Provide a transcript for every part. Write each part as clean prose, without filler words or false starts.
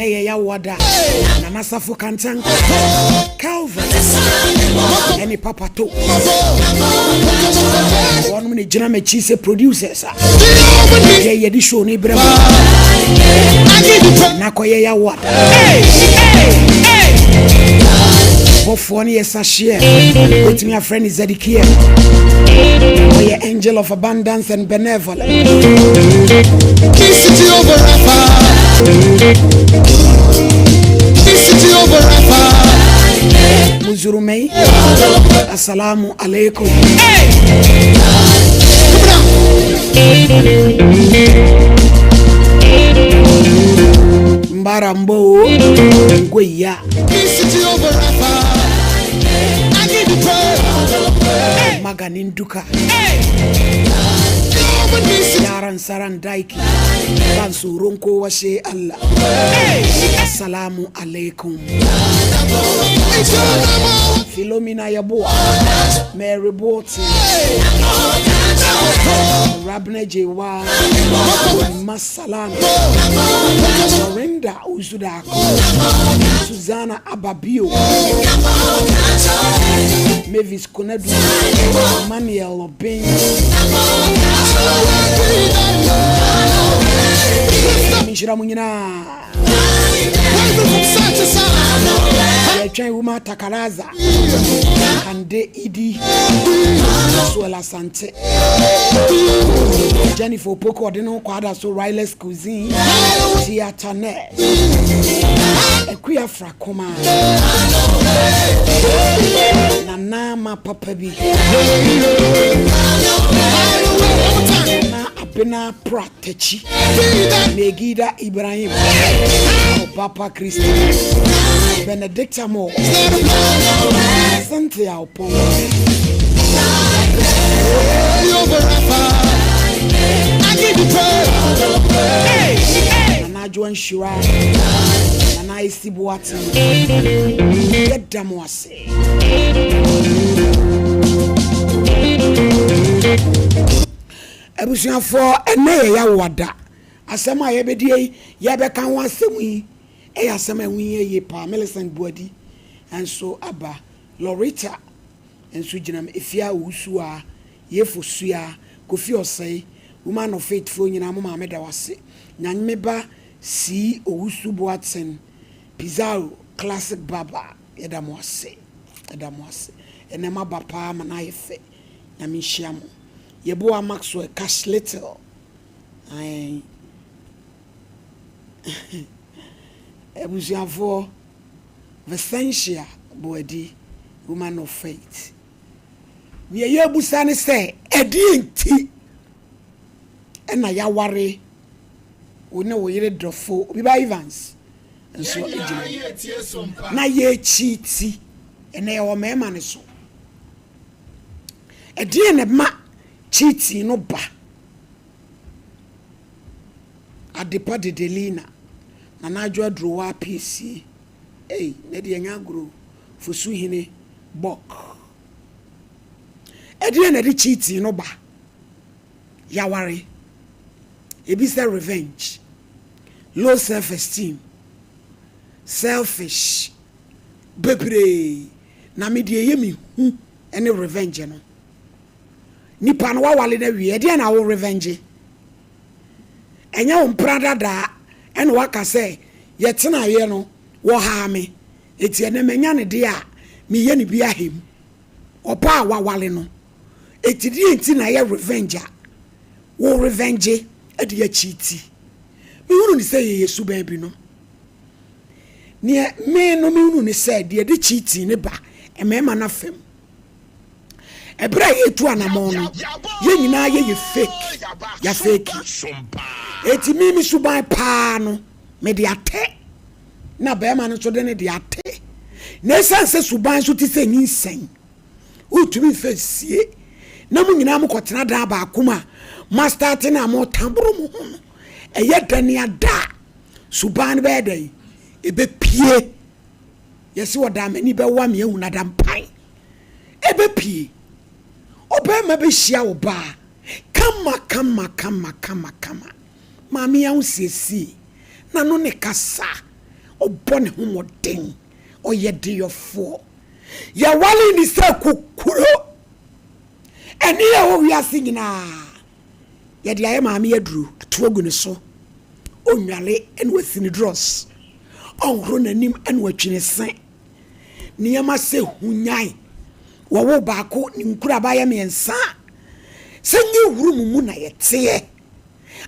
Ɛnɛ yɛ Yawoada. Nana Safo Kantanka, Calvin, ɛne Papa To. Wɔnom ne gyina m'akyi sɛ producers a yɛ yɛde show no brɛ mu. Na kɔyɛ Yawoada. Bɔfoɔ no yɛ Sahyeɛ. Wobɛtumi afrɛ no Zedekiah. Ɔyɛ angel of abundance and benevolence. Muzurumai, assalamu alaikum. Mbara mbo ngweya. Maganin duka. Yaran saran daiki. Ban tsoron kowa sai Allah. Assalamu alaikum. Philomena Yaboa, Mary Boating, Rabna Jewa, Masalam, Lorinda Uzudako, Susanna Ababio, Mavis Konadu, Emmanuel Obeng, Menhyira mo nyinaa. Yɛtwɛn Wuma Takaraza, Kande Idi, Suel Asante, Jennifer Opoku ɔde ne ho kɔ ada so Riley's Cuisine, Theatre Nurse, Akuya Frakoma, Nana Ma Papa bi, Nana Abena Pratt. Takyi, Megida Ibrahim, Ɔbapa Christy, Benedicta Moore, Cynthia Opong. Nana Adwoa Nhyira, Nana Esi Boateng, yɛda mo ase. Abusuafoɔ, ɛnnɛ yɛ Yawoada. Asɛm a yɛbɛdi yi, yɛbɛka ho asɛm yi yɛ asɛm a ɛho hia yie paa. Millicent Boadi nso aba. Loretta nso gyina mu. Efia Owusuaa, Yefo Sua, Kofi Osei, Woman of Faith foɔ nyinaa mo maame da wo ase. Nyanyme ba Sii Owusu Boateng, Pizarro, Classic Barber, yɛda mo ase. Yɛda mo ase. Ɛnnɛ moaba paa ma no ayɛ fɛ. Nyame nhyia mo. Yeboah Maxwell Cash Little ae Abusuafoɔ Vicentia Boadi Woman of Faith Neɛ yɛrebusa ne sɛ ɛdeɛn nti na yɛaware wo ne wo yere dɔfo Obiba Evans nso gyina mu na yɛrekyiti ɛnɛ yɛwɔ mmarima no so. Ɛdeɛn na ɛma cheating no ba? Adepa Dedelina, Nana Adwo Aduro Apiesie, ei, ne deɛ ɛnyɛ agorɔ o, Fosuhene Bok. Ɛdeɛn na ɛde cheating no ba? Yaware, ebi sɛ revenge, low self esteem, selfish, bebree. Na me deɛ ɛyɛ me hu ne revenge no. Nipa no wawale no awie, ɛdeɛn na wo revenge? Ɛnyɛ wo mpena dadaa ɛna waka sɛ yɛtenaeɛ no wɔhaa me, enti ɛnɛ manya no deɛ a meyɛ no bi ahem. Ɔbaa a wawale no, enti deɛ nti na ɛyɛ revenge a wo revenge de akyiti? Mehunu no sɛ yɛyɛ suban binom. Neɛ me no mehunu ne sɛ deɛ ɛde cheating no ba mmarima no afam. Ɛberɛ a yɛretu anamɔn no, yɛn nyinaa yɛyɛ fake, yɛafake. Eti me me suban paa no, mede atɛ na barima no nso de ne de atɛ. Na ɛsiane sɛ suban nso te sɛ nyinsɛn, wontumi mfa nsie na mo nyinaa mokɔtena dan baako mu a moastarte no a motaboro mo ho no, ɛyɛ dɛn ada a Suban no bɛyɛ dɛn? Ɛbɛpue. Yɛse ɔdaa m'ani bɛwa me ahu n'adampan. Ɛbɛpue. Ɔbarima bɛhyia wo baa kama kama kama kama kama. Maame yi ahosiesie, n'ano ne kasa. Ɔbɔ ne ho mmɔden. Ɔyɛ deyɔfoɔ. Yɛwale ne sɛ kukuro. Ɛne a ɛwɔ wiase nyinaa, yɛde ayɛ maame aduro ato agu ne so. Ɔnnwale na wasi ne drɔs. Ɔnhoro n'anim na watwi ne se. Nneɛma sɛ hunyan. Wɔwo baako, ne nkuraba yɛ mmiɛnsa. Sɛ nyɛ wurum mu na yɛteɛ.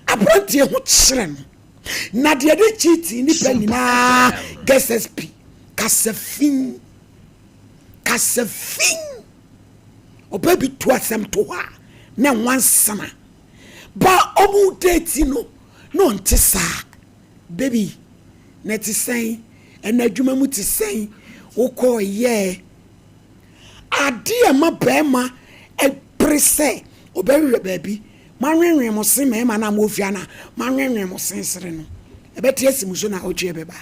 Aberanteɛ ho kyerɛ no. Na deɛ ɛde cheating nipa nyinaa gɛsɛs kasa fi. Kasa fi. Ɔbaa bi to asɛm to hɔ a, na nwansena. Ba ɔmo date no, na ɔnte saa. Baby, na ɛte sɛn? Ɛna adwuma mu te sɛn? Wokɔɔ yɛɛ. Ade a ɛma bɛrima ɛpere sɛ ɔbɛhwehwɛ baabi. Manwenwen mo se mmarima no a mo fie ana manwenwen mo sensere no. Ɛbɛte asi mo so na ɔtwe ɛbɛba.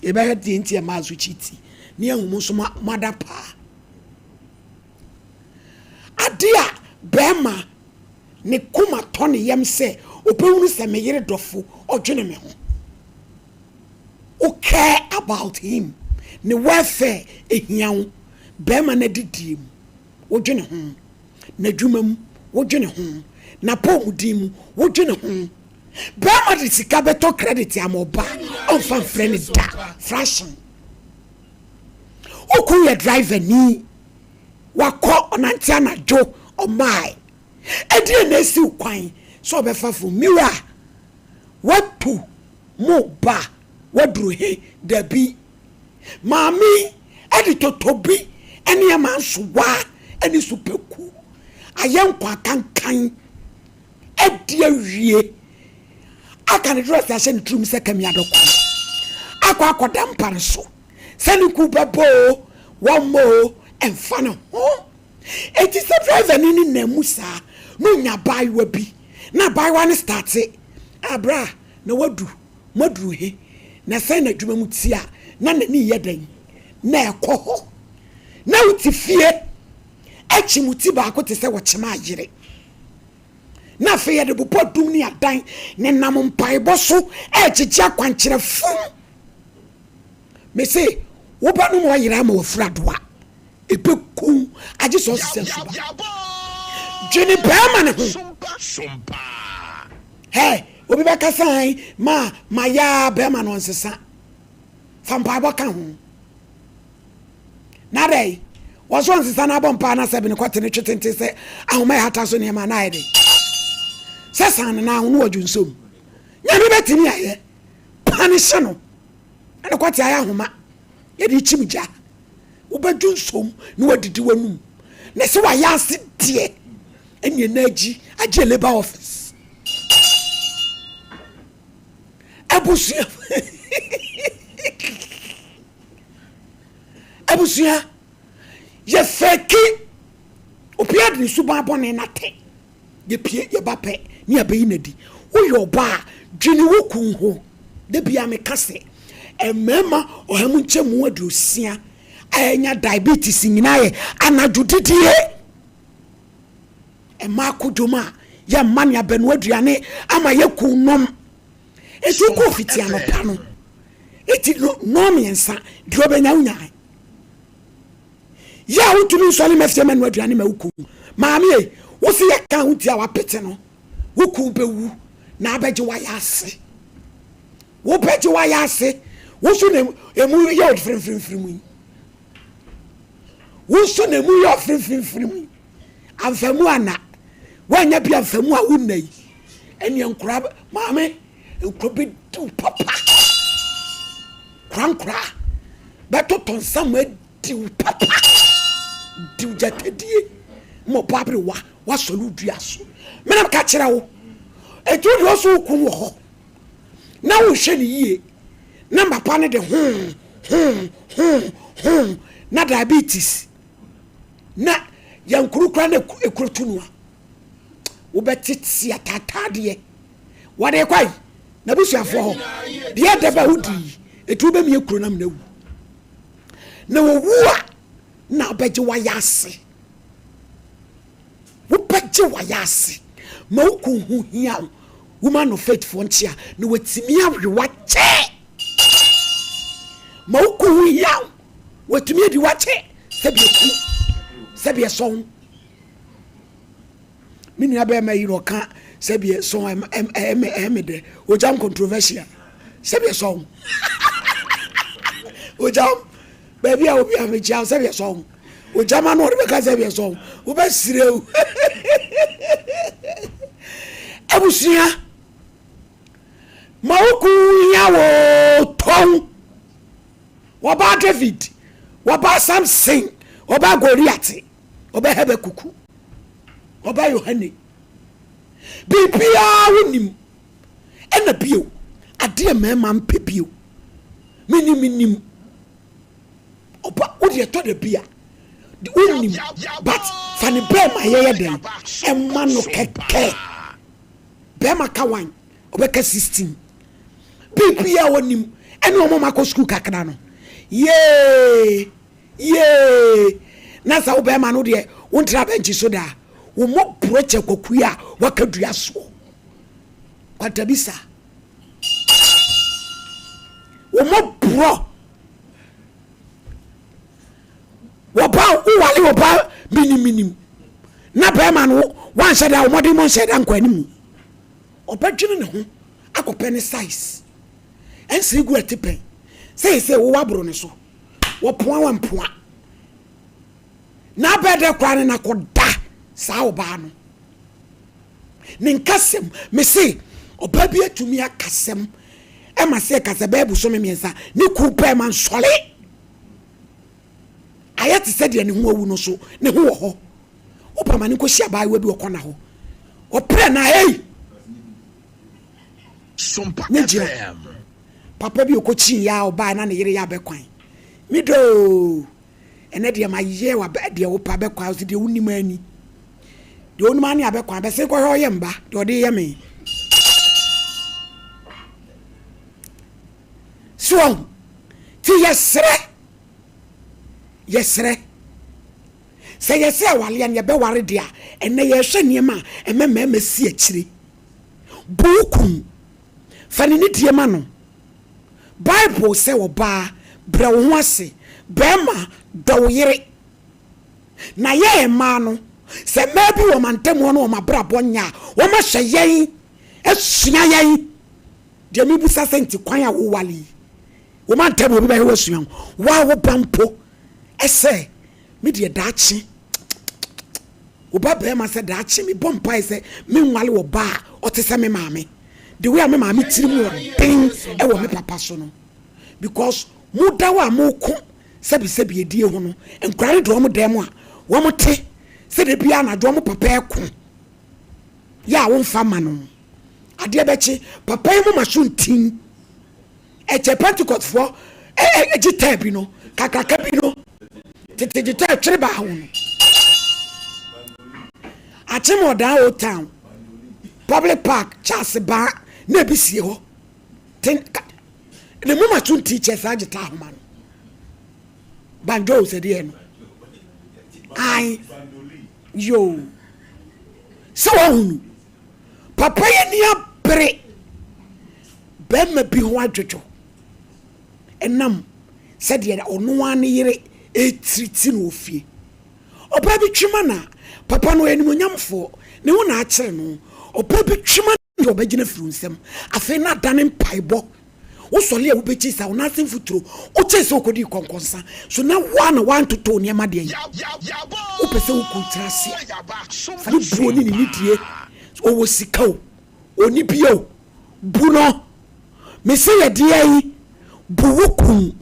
Yɛbɛhwɛ deɛ nti ɛmaa so cheat. Ne ahu mo nso mo ada paa. Ade a bɛrima ne koma tɔ ne yam sɛ ɔbɛhunu sɛ me yere dɔfo ɔdwene me ho. Wo care about him. Ne welfare ehia wo. Bɛrima no adidie mu, wodwene ho. N'adwuma mu, wodwene ho. N'apɔmuden mu, wodwene ho. Bɛrima de sika bɛtɔ credit ama ɔba, ɔmfa mfrɛ ne da. Fraction. Okun yɛ driver ni. Wakɔ ɔnante anadwo ɔmaa. Ɛdeɛ na esi kwan sɛ ɔbɛfa fo mira. Watu mo ba waduru he dabi. Maame ɛde totobi ɛne ɛma nsowa ɛne supaku ayɛ nkwa kankan ɛdi awie aka ne dress ahyɛ ne tirim sɛ kami adɔkɔ akɔ akɔda mpa no so sɛ ne ku bɛbɔ o wɔmmɔ o, ɛmfa ne ho. Eti sɛ driver ni ne nam mu saa na onya abaayewa bi na abaayewa no start abra na wadu maduru he na sɛn na adwuma mu ti a na n'ani yɛ dɛn na ɛkɔ hɔ na wote fie akyi mu ti baako te sɛ wɔkyem ayere na afei yɛde bobɔ dum ne adan ne nam mpaebɔ so ɛgyegye akwankyerɛ fum. Mese woba no mu ɔyere ama wafura doa ɛbɛku agye sɛ ɔsesɛ nsoba. Dwene bɛrima ne ho hɛ obi bɛka sɛ ma ma yaa bɛrima no ɔnsesa fa mpaebɔ ka ho na dɛ wɔso ɔnsesa no abɔ mpaa na sɛ bene kɔte ne twe tenten sɛ ahoma ɛhata so nneɛma na ayɛ de sɛ san ne nan ho no wɔdwo nsom. Nyame bɛtumi ayɛ pane hye no ɛne kɔte ayɛ ahoma yɛde kyim gya wobɛdwo nsom na wadidi w'anum na sɛ wayɛ ase deɛ ɛneɛ na agyi agye labour office. Abusua, abusua, yɛfɛki obiara de ne suban bɔne natɛ yɛpie yɛba pɛ ne yɛbɛyi n'adi. Woyɛ ɔbaa, dwene wo kun ho. Da bia meka sɛ mmarima 160 a ɛnya diabetes nyinaa yɛ anadwo didie. Mmaa kodwom a yɛmma ne abɛnoa aduane ama yɛku nom ɛti wokɔ fiti anɔpa no ɛti nɔɔ mmiɛnsa deɛ ɔbɛnya wonyae yɛ a wotumi nsɔre ma fie ma no aduane ma woku maame ei wo se yɛka wo nti a wapete no wo kun bɛwu na abɛgye wayɛ ase wobɛgye wayɛ ase. Wo nso na emu yɛ ɔfirifirifiri mu yi, wo nso na emu yɛ ɔfirifirifiri mu yi. Amfamu ana woanya bi amfamu a wonna yi ɛneɛ nkora maame nkora bɛdi wo papa kora nkora bɛtotɔ nsa ma adi wo papa di wo gyatadie ma ɔbɔ aberewa wasɔre wo dua so. Menam ka kyerɛ wo ɛnti wode ɔso wo kun wɔ hɔ na wohwɛ ne yie na papa no de ho ho ho ho na diabetes na yɛnkuru kora na ekuro tu no a wobɛtete ataataadeɛ wɔde kwae na busuafoɔ hɔ deɛ daba wodi etu wobɛmie kuro nam na wu na wɔwu a na wobɛgye wayɛ ase wobɛgye wayɛ ase ma wo kun ho hia wo. Woman of faith foɔ nkyea na watumi awe wakyɛ. Ma wo ku ho hia wo. Watumi adi wakyɛ sɛbi eku sɛbi ɛsɔn. Me nua bɛrima yi na ɔka sɛbi ɛsɔn ɛmɛ ɛmɛ dɛ. Ogyam controversial sɛbi ɛsɔn. Ogyam baabi a obi a mekyia sɛbi ɛsɔn. Ogyam ano ɔde bɛka sɛbi ɛsɔn. Wobɛsrɛ o. Abusua. Ma wo kun hia wo tɔn. Wɔbaa David, wɔbaa Samson, wɔbaa Goliat, wɔbaa Habakuku, wɔbaa Yohane. Biribiara wonim. Ɛna bio, adeɛ mmarima mpɛ bio. Menim menim. Ɔba wo deɛ ɛtɔ da bi a wonim but fa ne bɛɛma yɛyɛ dɛn ɛma no kɛkɛ. Bɛɛma ka wan ɔbɛka 16. Biribiara wɔnim ɛne wɔn a wɔakɔ sukuu kakra no. Yee! Yee! Na sɛ wo bɛrima no deɛ wontra bɛnkye so daa. Wo mmɔborɔ kyɛ kwakuo a waka dua soɔ. Kwantabisa. Wo mmɔborɔ. Wɔba wowale ɔba miniminim na bɛrima no wanhyɛ da wɔmmɔden mɔ nhyɛ da nkɔ anim. Ɔbɛdwene ne ho akɔpɛ ne size. Ɛnsere gu ɛte pɛn. Sɛ yɛ sɛ wowɔ aboro ne so. Wɔpoa wampoa. Na abɛɛ dɛ koraa ne na kɔda saa ɔbaa no. Ne nkasɛm, mese ɔbaa bi atumi akasɛm ɛma sɛ ɛkasa bɛyɛ bosome mmiɛnsa ne kuu pɛɛ ma nsɔre. Ayɛ te sɛ deɛ ne ho awu no so ne ho wɔ hɔ. Wopa ma ne nkɔhyia abaayewa bi ɔkɔ na hɔ. Ɔprɛ na ei! Ne gyina. Papa bi ɔkɔkyii yɛ a ɔbaa na ne yere yɛ abɛkwan. Me doo! Ɛnɛ deɛ ma yɛ wa deɛ wopɛ abɛkwan ɔsi deɛ wonim ani. Deɛ wonim ani abɛkwan bɛsɛ kɔhwɛ ɔyɛ mba deɛ ɔde yɛ me. So ɔho ti yɛsrɛ yɛsrɛ sɛ yɛsɛ awaleɛ no yɛbɛware deɛ a ɛnɛ yɛhwɛ nneɛma a ɛmɛ mmarima si akyire. Bu wo kunu. Fa ne nidie ma no. Bible sɛ ɔbaa, brɛ wo ho ase. Barima, dɔ wo yere. Na yɛn mmaa no, sɛ mmaa bi wɔ mantam hɔ na wɔn abrabɔ nyɛ a, wɔahwɛ yɛn, asua yɛn. Deɛ mebisa sɛ nti kwan a wowale yi, wo mantam obi bɛhwɛ wasua wo. Wo a wo ba mpo sɛ me deɛ daakye Wo ba barima sɛ daakye mebɔ mpae sɛ menwale ɔbaa a ɔte sɛ me maame. The way a me maame tirim wɔ den wɔ me papa so no. Because mo da hɔ a moko sɛbisɛbi adie ho no, nkwadaa no de wɔn dan mu a wɔn te sɛ da biara anadwo wɔn papa ɛko. Yɛ a womfa ma no. Adeɛ bɛkye papa yi moma so ntin. Ɛkyɛ Pentecost foɔ gyitaa bi no, kakraka bi no, tete gyitaa twere baa ho no. Akyem Ɔdaa Old Town, Public Park, Charles Baa, na ebi sie hɔ. Ten, ka, ne moma so nti kyɛ saa gyitaa ahoma no. Banjo sɛ deɛ no. Ae, yoo. Sɛ wahunu. Papa yi ani abere barima bi ho adwodwo ɛnam sɛdeɛ ɔno ara ne yere retiriti no wɔ fie. Ɔbaa bi twe ma na papa no ɔyɛ animuonyamfoɔ, ne ho na akyere no. Ɔbaa bi twe ma na ɔbɛgyina firi wo nsam. Afei na adane mpaebɔ. Wosɔre a wobɛkyi saa, wo nan ase mfuturo, wokyɛe sɛ wokɔdii kɔnkɔnsa. So na wo ara na woantoto wo nneɛma deɛ yi? Wopɛ sɛ wo kunu tena ase a, fa ne buo ne ne nidie. Ɔwɔ sika o, ɔnni bi o, bu no. Mese yɛ deɛ yi, bu wo kunu.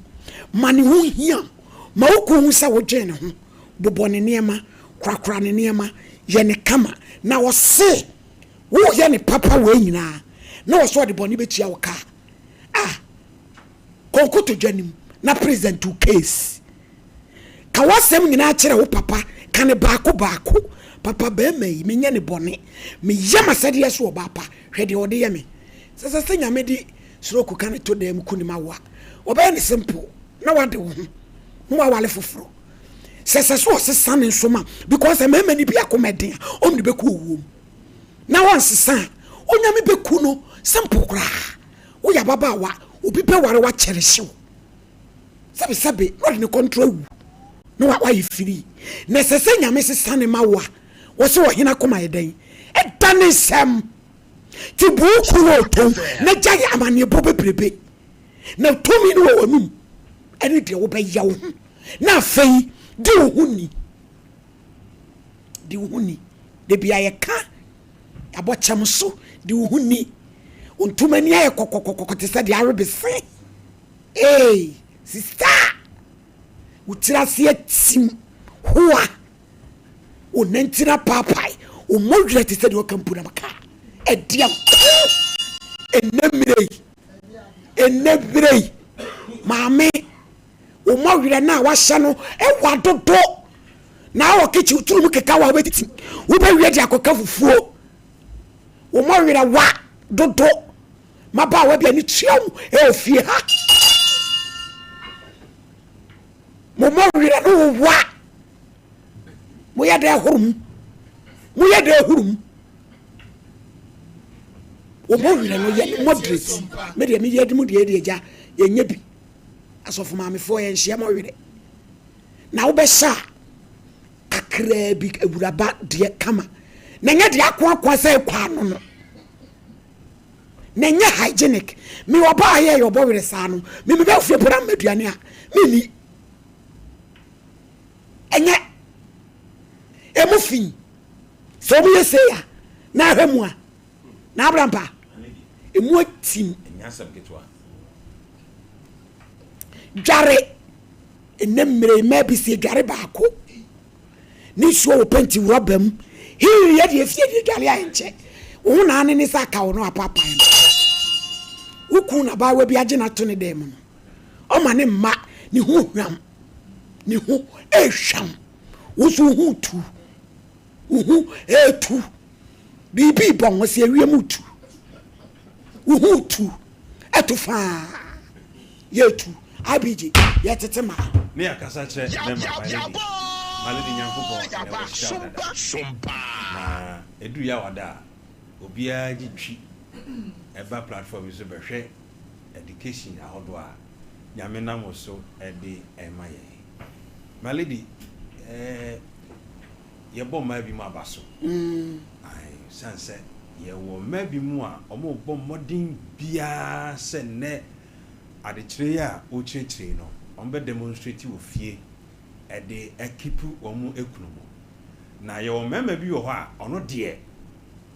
Ma ne ho nhia wo. Ma wo kunu hu sɛ wodwen ne ho. Bobɔ ne nneɛma, korakora ne nneɛma, yɛ no kama. Na ɔse Woreyɛ ne papa wei nyinaa na wɔ sɛ ɔde bɔne bɛtua wo ka a, kɔ nkotodwe anim na present wo case. Ka w'asɛm nyinaa kyerɛ wo papa, ka ne baako baako. Papa barima yi, menyɛ ne bɔne. Meyɛ m'asɛdeɛ so ɔbaa pa, hwɛ deɛ ɔde yɛ me. Sɛ sɛ sɛ Nyame de stroke ka ne to dan mu ku ne ma wo a, ɔbɛyɛ ne simple na wade wo ho na wawale foforɔ. Sɛ sɛ sɛ ɔsesa ne nso ma because mmarima no bi akoma den a, ɔmo de bɛkɔ owuo mu. na ɔnsesa a, Onyame bɛku no simple koraa. Woyɛ ababaawa, obi bɛware wo akyɛrehye wo. Sɛbesɛbe na ɔde ne kɔntoro awu na wayɛ firii. Na ɛsɛ sɛ Nyame sesa ne ma wo a, wɔse ɔhene akoma yɛ dɛn? Ɛda ne nsam. Nti bu wo kunu wɔ ɔtɔn na gyae amanneɛbɔ bebrebe. Na tumi no wɔ w'anum ɛne deɛ wobɛyɛ wo ho. Na afei di wo ho ni. Di wo ho ni. Da bi a yɛka abɔ kyɛm so, di wo ho ni. Wo ntoma ani ayɛ kɔkɔkɔkɔ te sɛ deɛ awe bese. Ee, sista! Wo tiri ase atim hoa. Wo nantin apaapae. Wo mmɔwerɛ te sɛ deɛ ɔka mpunam kaa. Ɛdeɛ nko! Ɛnnɛ mmerɛ yi, ɛnnɛ mmerɛ yi, maame, wo mmɔwerɛ no a wahyɛ no ɛwa dodo. Na wɔ kitchen wo tiri mu keka wa wobɛtiti. Wobɛwie de akɔka fufuo. Wo mmɔwerɛ wa dodo. Mmabaawa bi ani tua mu wɔ fie ha. Mo mmɔ werɛ no wowa. Moyɛ dɛ horo mu. Moyɛ dɛ horo mu. Wo mmɔ werɛ no yɛ no moderate. Me deɛ meyɛ de mu deɛ deɛ gya yɛnyɛ bi. Asɔfo maamefoɔ yɛnhyɛ mo werɛ. Na wobɛhyɛ a kakraa bi awuraba deɛ kama. Na nyɛ deɛ akoakoa sɛ ɛkɔ ano no. Na ɛnyɛ hygienic. Me ɔbaa yɛ yɛ ɔbɔ werɛ saa no, me me bɛ fie pora mma aduane a, me ni. Ɛnyɛ. Emu fi. Sɛ ɔmo yɛ sei a, na ahwɛ mu a, na abrampa, emu atim. Dware. Ɛnɛ mmerɛ mmaa bi sie dware baako. Ne nsuo wɔ pɛnti rɔba mu. Hii yɛ deɛ fie deɛ dware a ɛnkyɛ. Wo ho na ane ne sɛ aka wo no apaapae no. Wo kun na abaayewa bi agye no ato ne dan mu no, ɔma ne mma ne ho hwam. Ne ho ɛhwam. Wo nso wo ho tu. Wo ho ɛtu. Biribi bɔ ho sɛ ewiem tu. Wo ho tu. Ɛto faa. Yɛtu. IBG, yɛtete ma. Ne akasa kyerɛ mɛma my lady. My lady Nyankopɔn ɛnɛ wahyira wo dada. Na ɛduru Yawada a, obiara gye twi ɛba platform yi so bɛhwɛ education ahodoɔ a Nyame nam wo so de ɛma yɛn. My lady, eh, yɛbɔ mmaa bi mu aba so. Ae, sane sɛ yɛwɔ mmaa bi mu a wɔrebɔ mmɔden biara sɛ nnɛ adekyerɛ yi a wokyerɛkyerɛ yi no, wɔbɛ demonstrate wɔ fie de akipu wɔn kunu mu. Na yɛwɔ mmarima bi wɔ hɔ a, ɔno deɛ,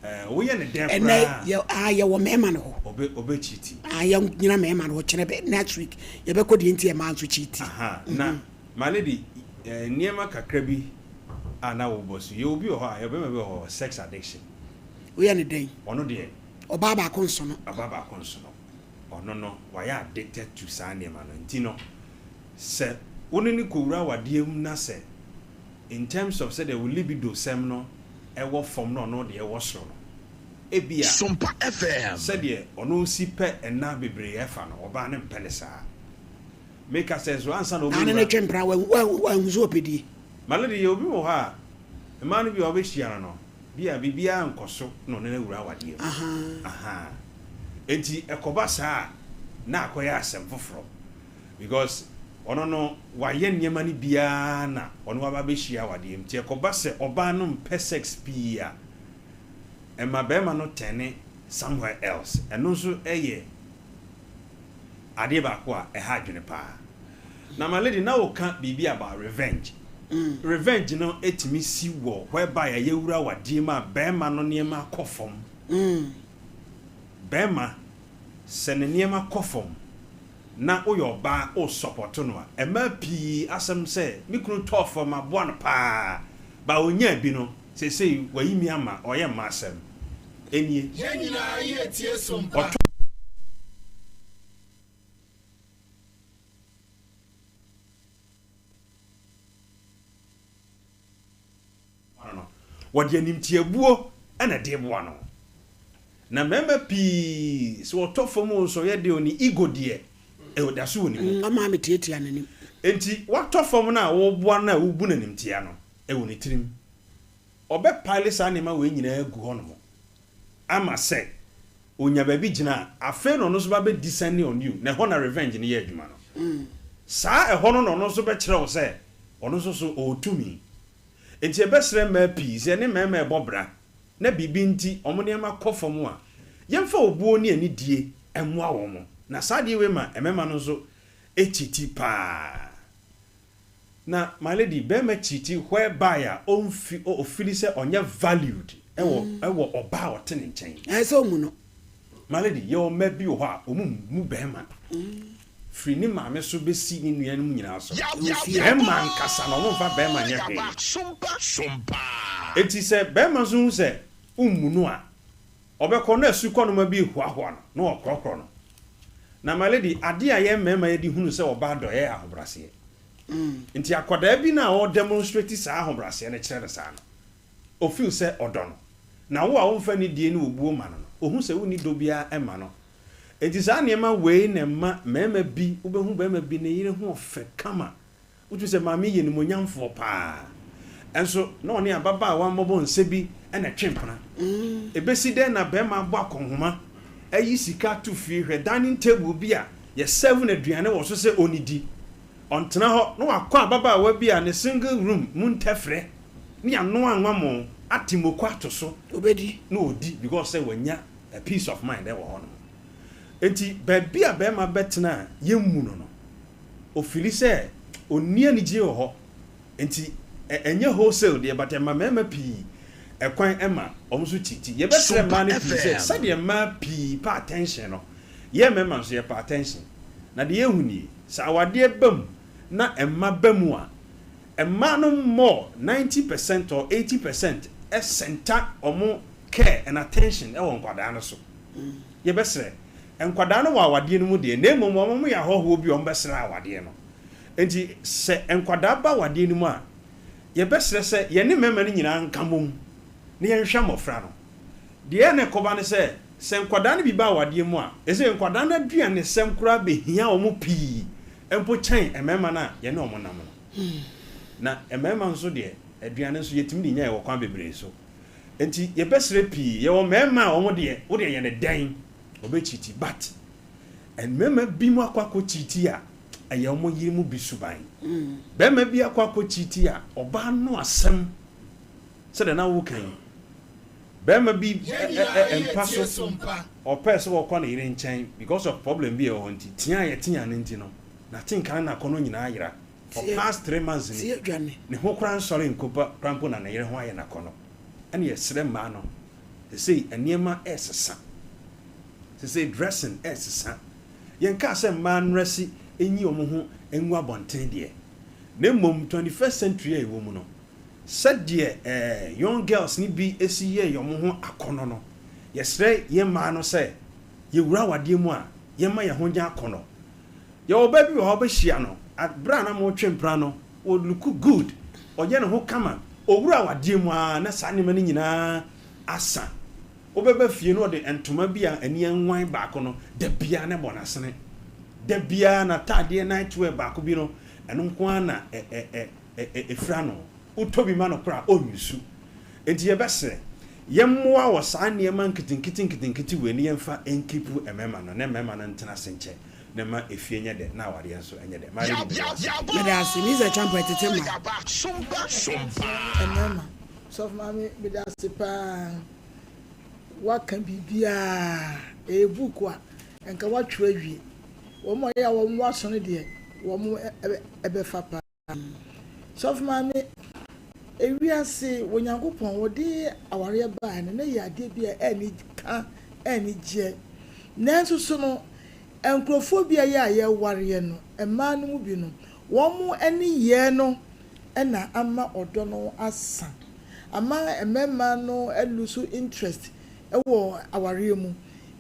eh, woyɛ no dɛn Ɛnɛ koraa yɛ ah yɛwɔ mmarima no hɔ. ɔbɛ ɔbɛ cheat. Ah yɛn nyina mmarima no hɔ kyerɛ bɛ next week yɛbɛkɔ deɛ nti mmaa nso cheat. Aha, na my lady, eh, nneɛma kakra bi a na wobɔ so. Yɛwɔ bi wɔ hɔ a, yɛwɔ barima bi wɔ hɔ, ɔwɔ sex addiction. Woyɛ no dɛn? Ɔno deɛ. Ɔbaa baako nso no. Ɔbaa baako nso no. Ɔno no, wayɛ addicted to saa nneɛma no. Nti no, sɛ wo ne no kɔwura awadeɛ mu na sɛ in terms of sɛdeɛ wo libido sɛm no wɔ fam na ɔno deɛ wɔ soro no, ebia Sompa FM. sɛdeɛ ɔno si pɛ nna bebree ɛfa no, ɔbaa no mpɛ no saa. Meka sɛ nso ansa na Na ne ne ɔbɛwura. twe mpena, wanhu sɛ ɔpɛ die. My lady, yɛ obi wɔ hɔ a, mmaa no bi a wobɛhyia no no, bi a biribiara nkɔ so na ɔne no awura awadeɛ mu. Ahaa. Enti ɛkɔba saa a, na akɔyɛ asɛm foforɔ. Because ɔno no, wayɛ nneɛma no biara na ɔne wo aba abɛhyia awadeɛ mu. Nti ɛkɔba sɛ ɔbaa no mpɛ sex pii a, ɛma barima no tɛne somewhere else. Ɛno nso yɛ adeɛ baako a ɛha adwene paa. Na my lady, na woka biribi about revenge. Revenge no tumi si wɔ whereby a yɛawura awadeɛ mu a barima no nneɛma akɔ fam. Barima, sɛ ne nneɛma kɔ fam na woyɛ ɔbaa wo support no a, mmaa pii asɛm sɛ me kunu tɔɔ fam maboa no paa, but ɔnyaa bi no, seesei wayi me ama, ɔyɛ mma asɛm. Ɛnie. Yɛn nyinaa yɛretie Sompa. Ɔtɔ. No no, wɔde animtiabuo na ɛde boa no. Na mmarima pii, sɛ wɔtɔ fam o, sɛ ɔyɛ deɛ o, ne ego deɛ, ɛda so wɔ ne mu. Ɔma metiatia n'anim. Enti watɔ fam no a woboa no a wobu no animtia no, ɛwɔ ne tirim. Ɔbɛpile saa nneɛma wei nyinaa agu hɔnom ama sɛ ɔnya baabi gyina a, afei na ɔno nso ba bɛ descend on you, na ɛhɔ na revenge no yɛ adwuma no. Saa ɛhɔ no na ɔno nso bɛkyerɛ wo sɛ ɔno nso so ɔwɔ tumi. Enti yɛbɛsrɛ mmaa pii sɛ yɛne mmarima rebɔ bra na biribi nti wɔn nneɛma kɔ fam a, yɛmfa obuo ne anidie mmoa wɔn. Na saa adeɛ wei ma mmarima no nso kyiti pa ara. Na my lady, barima kyiti whereby a ɔmfi, ɔfili sɛ ɔnyɛ valued wɔ, wɔ ɔbaa a ɔte ne nkyɛn. Ɛsɛ sɛ ɔmu no. My lady, yɛwɔ mma bi wɔ hɔ a, wɔn mmu barima. Firi ne maame so bɛsi ne nuanom nyinaa so. Barima ankasa no, wɔmfa barima nyɛ hwee. Enti sɛ barima nso hu sɛ wommu no a, ɔbɛkɔ na asukɔnoma bi rehoahoa no na ɔkorɔkorɔ no. Na my lady, adeɛ a yɛn mmarima yɛde hunu sɛ ɔbaa dɔ yɛ ahobraseɛ. Nti akwadaa bi no a ɔredemonstrate saa ahobraseɛ no kyerɛ no saa no, O feel sɛ ɔdɔ no. Na wo a womfa nidie ne obuo ma no no, ohu sɛ wonni dɔ biara mma no. Enti saa nneɛma wei na ɛma mmarima bi, wobɛhu barima bi ne yere ho ɔfɛ kama, wotumi sɛ maame yi yɛ animuonyamfoɔ paa, nso na ɔne ababaawa mmɔbɔ nsɛ bi na ɛtwe mpena. Ɛbɛsi dɛn na barima abɔ akɔnhoma, ayi sika ato fie, hwɛ dining table bi a yɛ serve no aduane wɔ so sɛ ɔnnidi, ɔntena hɔ na wakɔ ababaawa bi a ne single room mu ntɛfrɛ ne yɛanoa anwamoo ate moko ato so Obedi. na ɔdi because sɛ wanya a peace of mind wɔ hɔ nom. Enti baabi a barima bɛtena a yɛmmu no no, ɔfili sɛ ɔnni anigyeɛ wɔ hɔ. Enti ɛnyɛ wholesale deɛ but ɛma mmarima pii ɛkwan ma wɔn nso kyiti. Yɛbɛsrɛ mmaa no pii sɛ sɛdeɛ mmaa pii pɛ attention no, yɛn mmarima nso yɛpɛ attention. Na deɛ yɛhu nie, sɛ awadeɛ ba mu na mma ba mu a, Mmaa no more 90% or 80% center wɔn care and attention wɔ nkwadaa no so. Yɛbɛsrɛ, nkwadaa no wɔ awadeɛ no mu deɛ, na mmom wɔn yɛ ahɔhoɔ bi a wɔbɛsra awadeɛ no. Enti sɛ nkwadaa ba awadeɛ no mu a, yɛbɛsrɛ sɛ yɛne mmarima no nyinaa nka mmom na yɛnhwɛ mmɔfra no. Deɛ na ɛkɔba ne sɛ, sɛ nkwadaa no bi ba awadeɛ mu a, ɛsɛ nkwadaa no aduanesɛm koraa bɛhia wɔn pii mpo kyɛn mmarima no a yɛne wɔn nam no. Na mmarima nso deɛ, aduane nso yɛtumi de nya wɔ kwan bebree so. Nti yɛbɛsrɛ pii. Yɛwɔ mmarima a wɔn deɛ, wo deɛ yɛ no dɛn, wɔbɛkyiti. But mmarima bi mu akɔ akɔkyiti a, ɛyɛ wɔn yere mu bi suban. Barima bi akɔ akɔkyiti a, ɔbaa no asɛm sɛdeɛ na woka yi. Barima bi mpa so, ɔpɛɛ sɛ ɔkɔ ne yere nkyɛn because of problem bi a ɛwɔ hɔ nti, tea a yɛtea no nti no, n'atenka ne n'akɔnnɔ nyinaa yera. For past 3 months ni, ne ho koraa nsɔre nko pa koraa mpo na ne yere ho ayɛ no akɔnnɔ. Ɛna yɛsrɛ mmaa no, sesei nneɛma ɛresesa. Sesei dressing ɛresesa. Yɛnkaa sɛ mmaa nnrɛse nyi wɔn ho ngu abɔnten deɛ, na mmom 21st century a yɛwɔ mu no, sɛdeɛ eh, young girls no bi si yɛ wɔn ho akɔnnɔ no, yɛsrɛ yɛn mmaa no sɛ yɛwura awadeɛ mu a, yɛmma yɛn ho nyɛ akɔnnɔ. Yɛwɔ ɔbaa bi wɔ hɔ a wobɛhyia no, berɛ a na moretwe mpena no, ɔ look good, ɔyɛ ne ho kama, ɔwura awadeɛ mu ara na saa nneɛma no nyinaa asa. Wobɛba fie na ɔde ntoma bi a ani anwan baako no, da biara na ɛbɔ n'asene. Da biara n'ataadeɛ night wear baako bi no, ɛno nko ara na ɛfira no. Wotɔ bi ma no koraa a, ɔnnyusu. Enti yɛbɛsrɛ, yɛmmoa wɔ saa nneɛma nketenkete nketenkete wei no yɛmfa nkeepu mmarima no, na mmarima no ntena ase nkyɛ. Na ɛma efie nyɛ dɛ na awareɛ nso nyɛ dɛ. My lady meda wo ase pii. Meda ase Lisa Champa tete ma. Mmarima, Sɔfo Maame meda ase paa woaka biribiaa ɛyɛ book a nka woatwerɛ awie wɔn a ɛyɛ a wɔn aso no deɛ wɔn ɛbɛfa paa. Sɔfo Maame, ewiase Onyankopɔn wɔde awareɛ baeɛ no na ɛyɛ adeɛ bi a ɛni ka ɛni gyeɛ. Nanso so no nkurɔfoɔ bi a ɛyɛ a yɛwareɛ no mmaa no mu bi no wɔn nneyɛɛ no na ama ɔdɔ no asa. Ama mmarima no lose interest wɔ awareɛ mu.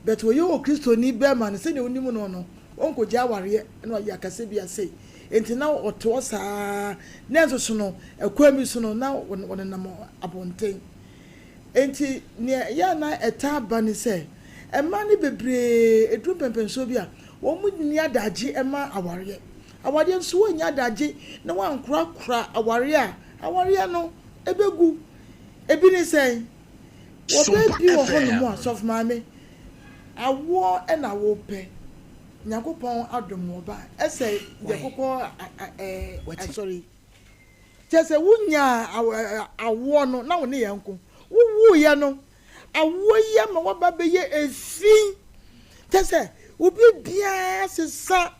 But wɔyɛ Okristoni barima no sɛdeɛ wonim no no ɔnkɔgya awareɛ na wayɛ akasɛ bi asei. Enti na wɔte hɔ saa ara. Nanso so no, ɛkwan bi so no, na wɔnenam abɔnten. Enti nea ɛyɛ a na ɛtaa ba ne sɛ, mmaa no bebree, ɛduru mpɛnpɛnsoɔ bi a, wɔnni adagye ma awareɛ. Awareɛ nso, woannya adagye na woankorakora awareɛ a, awareɛ no, ɛbɛgu. Ebi ne sɛn? Ɔbaa bi wɔ hɔnom a, Sɔfo Maame, awoɔ na wopɛ. Nyankopɔn adom wo ba ɛsɛ Why? yɛkokɔ ɛɛ Wati. asɔre yi. Kyerɛ sɛ wonyaa awoɔ no na wo ne yɛn nko. Wowuiɛ no, awoɔ yi ama woaba bɛyɛ efi. Kyerɛ sɛ obi biara sesa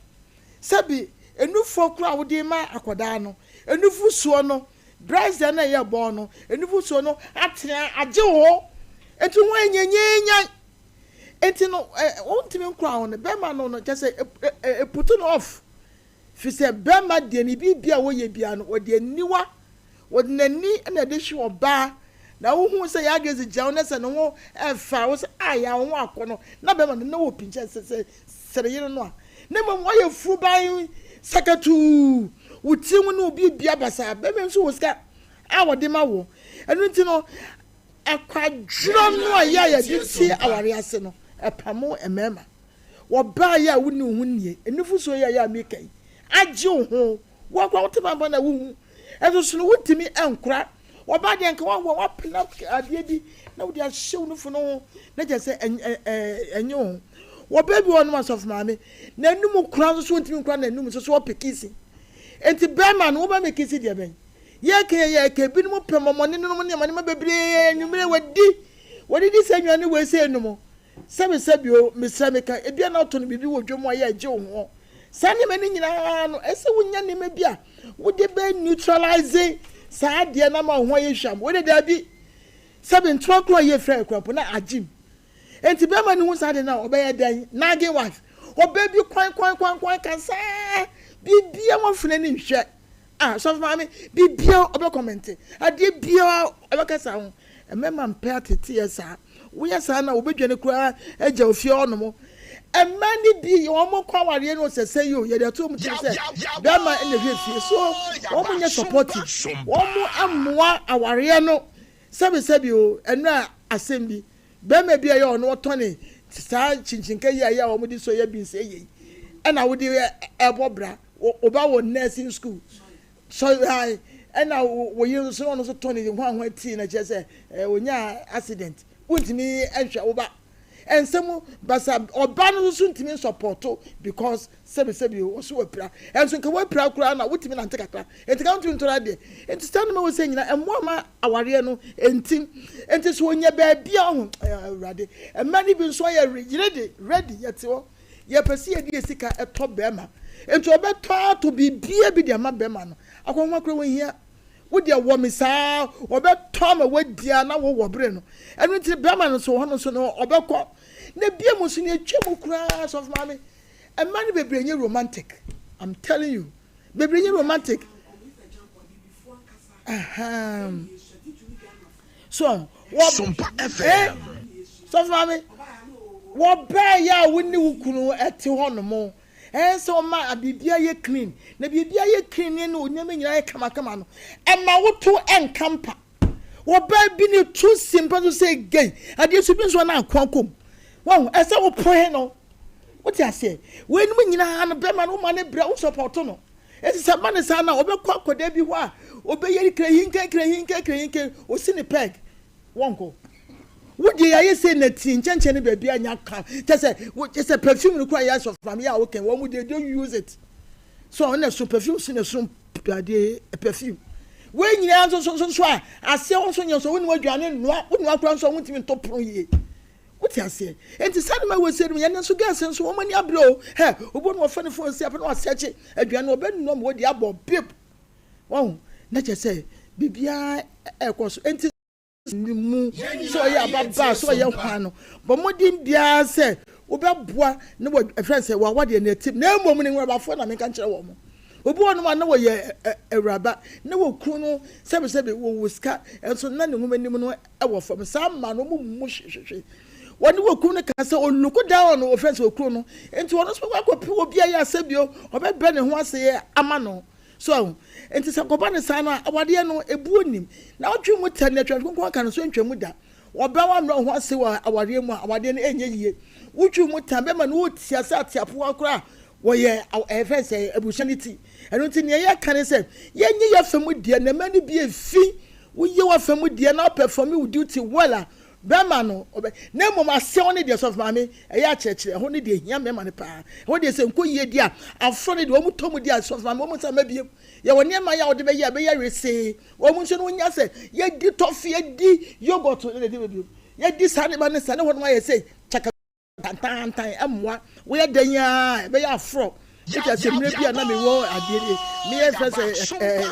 sɛbi enufoɔ koraa a wode ma akwadaa no, enufusuo no, brazier no a ɛyɛ bɔn no, enufusuo no atena agye wo ho. Enti ho ayɛ nyanyanyan. Enti no, ɛ wontumi nkora wo no, bɛrima no no, kyerɛ sɛ eputu no off. Firi sɛ bɛrima deɛ ne biribi a wɔyɛ biara no, wɔde aniwa, wɔde n'ani na ɛde hwe ɔbaa. Na wohu sɛ yɛ Grace gyina hɔ na sɛ ne ho ɛfa a, wo sɛ a yɛ wo ho akɔ no, na bɛrima no na wɔ pinkyɛ sɛ sɛ sɛ yere no a. Na mmom wɔyɛ furuban sakatuu, wo tiri ho ne wo biribi basaa. Bɛrima nso wɔ sika a wɔde ma wo. Ɛno nti no, akwadworɔ no a yɛ a yɛde te aware ase no, ɛpamo mmarima. Wɔbaa yɛ a wonni wo ho nnie, nufosuo yi a yɛ a meka yi, agye wo ho. Wo koraa wote pampa na wohu. Ɛnso so no wontumi nkora. Wɔbaa deɛ nka wawo a woapena adeɛ bi na wode ahyɛ wo nufu no ho na kyerɛ sɛ ɛnye wo ho. Wɔbaa bi wɔ hɔnom asɔfo maame, n'anum kora nso so wontumi nkora n'anum nso so ɔpɛ kisi. Enti bɛrima no wobɛ me kisi deɛ bɛn? Yɛka yɛ yɛka ebinom pɛ mɔmɔne nom nneɛma nneɛma bebree anwummerɛ wɔdi wɔdidi sɛ nnuane wei sɛ enum. Sɛbesɛbe o, mesrɛ meka, ebia na wotɔn biribi wɔ dwam a ɛyɛ a egye wo ho. Saa nneɛma no nyinaa no, ɛsɛ sɛ wunya nneɛma bi a wode bɛ neutralize saa adeɛ no ama wo ho ayɛ hwam. Wei de, dabi. Sɛbe ntoma koro a yɛfira yɛ kura mpo na agye mu. Enti bɛrima no hu saa ade no a, ɔbɛyɛ dɛn? Nagging wife. Ɔbaa bi kwan kwan kwan kwan ka saa, biribiara wɔmfa n'ani nhwɛ. Ah, sɔfo maame, biribiara ɔbɛ kɔmɛnte, adeɛ biara ɔbɛkasa ho. Mmarima mpɛ ateteɛ saa. Woyɛ saa na wɔbɛdwane koraa agya ofie hɔ nom. Mmaa no bi wɔn kɔ awareɛ no sɛsɛ yi o, yɛde ato wɔn tirim sɛ bɛrima na ɛhwɛ fie. So wɔn nyɛ supportive, wɔn mmoa awareɛ no. Sɛbisɛbi o, ɛno a asɛm bi, bɛrima bi a ɛyɛ ɔno ɔtɔne saa kyinkyinkɛ yi a ɛyɛ a wɔde soya beans ɛyɛ yi, ɛna wode ɛbɔ bra. Wo ba wɔ nursing school. Sɔre ae ɛna wo yere nso ɔno nso tɔn ne hwanhwan tii na kyerɛ sɛ onyaa accident wontumi nhwɛ wo ba nsɛm basa ɔba no nso ntumi nsɔpɔto because sɛbi sɛbi ɔso wapira ɛnso nka wapira koraa na wotumi nante kakra nti ka wontumi ntɔrɔ adeɛ nti saa nneɛma wɔ sɛ nyina ɛmmoa ma awareɛ no ntim nti so ɔnya baabi a ɔho awurade mma no bi nso ayɛ yere de ready yɛte hɔ Yɛpɛ sɛ yɛde yɛn sika tɔ bɛrima. Nti ɔbɛtɔ atɔ biribiara bi de ama bɛrima no. Akɔnhoma koraa wɔnhia. Wo deɛ wɔ me saa, ɔbɛtɔ ama woadi a na wowɔ bere no. Ɛno nti bɛrima no nso wɔ hɔ no nso no ɔbɛkɔ. Na bia mu nso nea ɛtwa mu koraa sɔfo maame, mmaa no bebree nyɛ romantic. I'm telling you. Bebree nyɛ romantic. Ahaa. So wɔ Sompa eh FM. sɔfo maame wɔbɛɛ yɛ a wo ne wo kunu ɛte hɔ nom ɛn sɛ ɔma biribi ayɛ clean na biribi ayɛ clean ne ne nneɛma nyinaa yɛ kamakama no ɛma woto ɛnka mpa wɔbaa bi ne to si mpa so sɛ gay adeɛ so bi nso na ako akɔm wɔn ɛsɛ wopoe no wote aseɛ weinom nyinaa no bɛma no woma ne brɛ wo sɔpɔto no Enti sɛ ɛba no saa no a, ɔbɛkɔ akwadaa bi hɔ a ɔbɛyɛ krehinke krehinke krehinke, ɔsi ne pɛg, wɔnkɔ. Wo deɛ yɛayɛ sei na tie nkyɛnkyɛn ne baabi a nya ka kyɛ sɛ kyɛ sɛ perfume no koraa yɛ asɔfo maame yɛ a wokɛn wɔn mu deɛ don't use it. So ɔno na ɛso perfume so na ɛso adeɛ perfume. Wei nyinaa nso nso nso a aseɛ hɔ nso nyɛ nso wonim aduane nnoa wonoa koraa nso a wontumi ntɔ pono yie. Wote aseɛ? Enti saa nneɛma wei sei no, yɛn nso girls nso wɔn ani abere o. Hɛ, obi wɔ no wɔfa ne phone si apɛ na wasɛkye aduane no, ɔbɛnoa ma wadi abɔ bip. Wahu? Na kyerɛ sɛ biribiara ɛrekɔ so. Enti ne mu sɛ ɔyɛ ababaa sɛ ɔyɛ hwan no, bɔ mmɔden biara sɛ wobɛboa ne wɔ ɛfrɛ sɛ wawadeɛ no atim. Na mmom ne nwurabafoɔ na menka nkyerɛ wɔn. Obi wɔ hɔnom a na wɔyɛ awuraba, na wɔkunu no sɛbesɛbe wɔwɔ sika, nso na ne nwoma anim no wɔ fam. Saa mmaa no, wɔn mu hwehwehwe. Wɔne wɔn kunu no ka sɛ ɔlook down on wɔfrɛ sɛ okunu no. Nti ɔno nso bɛkɔ akɔpɛ obi a yɛ asɛ bio, ɔbɛbrɛ ne ho ase ama no. So ahu? Nti sɛ kɔba no saa no a, awadeɛ no, ebuo nnim. Na wotwe mu tɛ, nea Twɛn Kronkron aka no nso ntwa mu da. Ɔbaa wammrɛ wo ho ase wɔ awareɛ mu a, awadeɛ no ɛnyɛ yie. Wotwe mu tɛ a, bɛma no wotia sɛ ateapoa koraa a, wɔyɛ ɛfɛ sɛ abusua no ti. Ɛno nti nea yɛka ne sɛ, yɛnyɛ yɛn afa mu deɛ, na mma no bi efi. Woyɛ w'afa mu deɛ na wopɛfɔme wo duty well a, Bɛrima no, ɔbɛ, na mmom aseɛ hɔ no deɛ, sɔfo maame, ɛyɛ akyerɛkyerɛ, ɛhɔ no deɛ ɛhia mmarima no paa. Ɛhɔ deɛ sɛ nkɔ yie deɛ a, aforɔ no deɛ wɔn tɔ mu deɛ a, sɔfo maame, wɔn nsa mma biem. Yɛwɔ nneɛma yɛ a wɔde bɛyɛ a ɛbɛyɛ wesee. Wɔn nso no wɔnya sɛ yɛdi tɔfe, yɛdi yogurt, ɛna ɛdi bɛbiem. Yɛdi saa nneɛma no saa ne hɔ nom ayɛ sɛ kyaka. Tantaantan mmoa. Woyɛ dɛn ara a, ɛbɛyɛ aforɔ. Wote aseɛ? Mmerɛ bi a na mewɔ adeɛ bi, meyɛ fɛ sɛ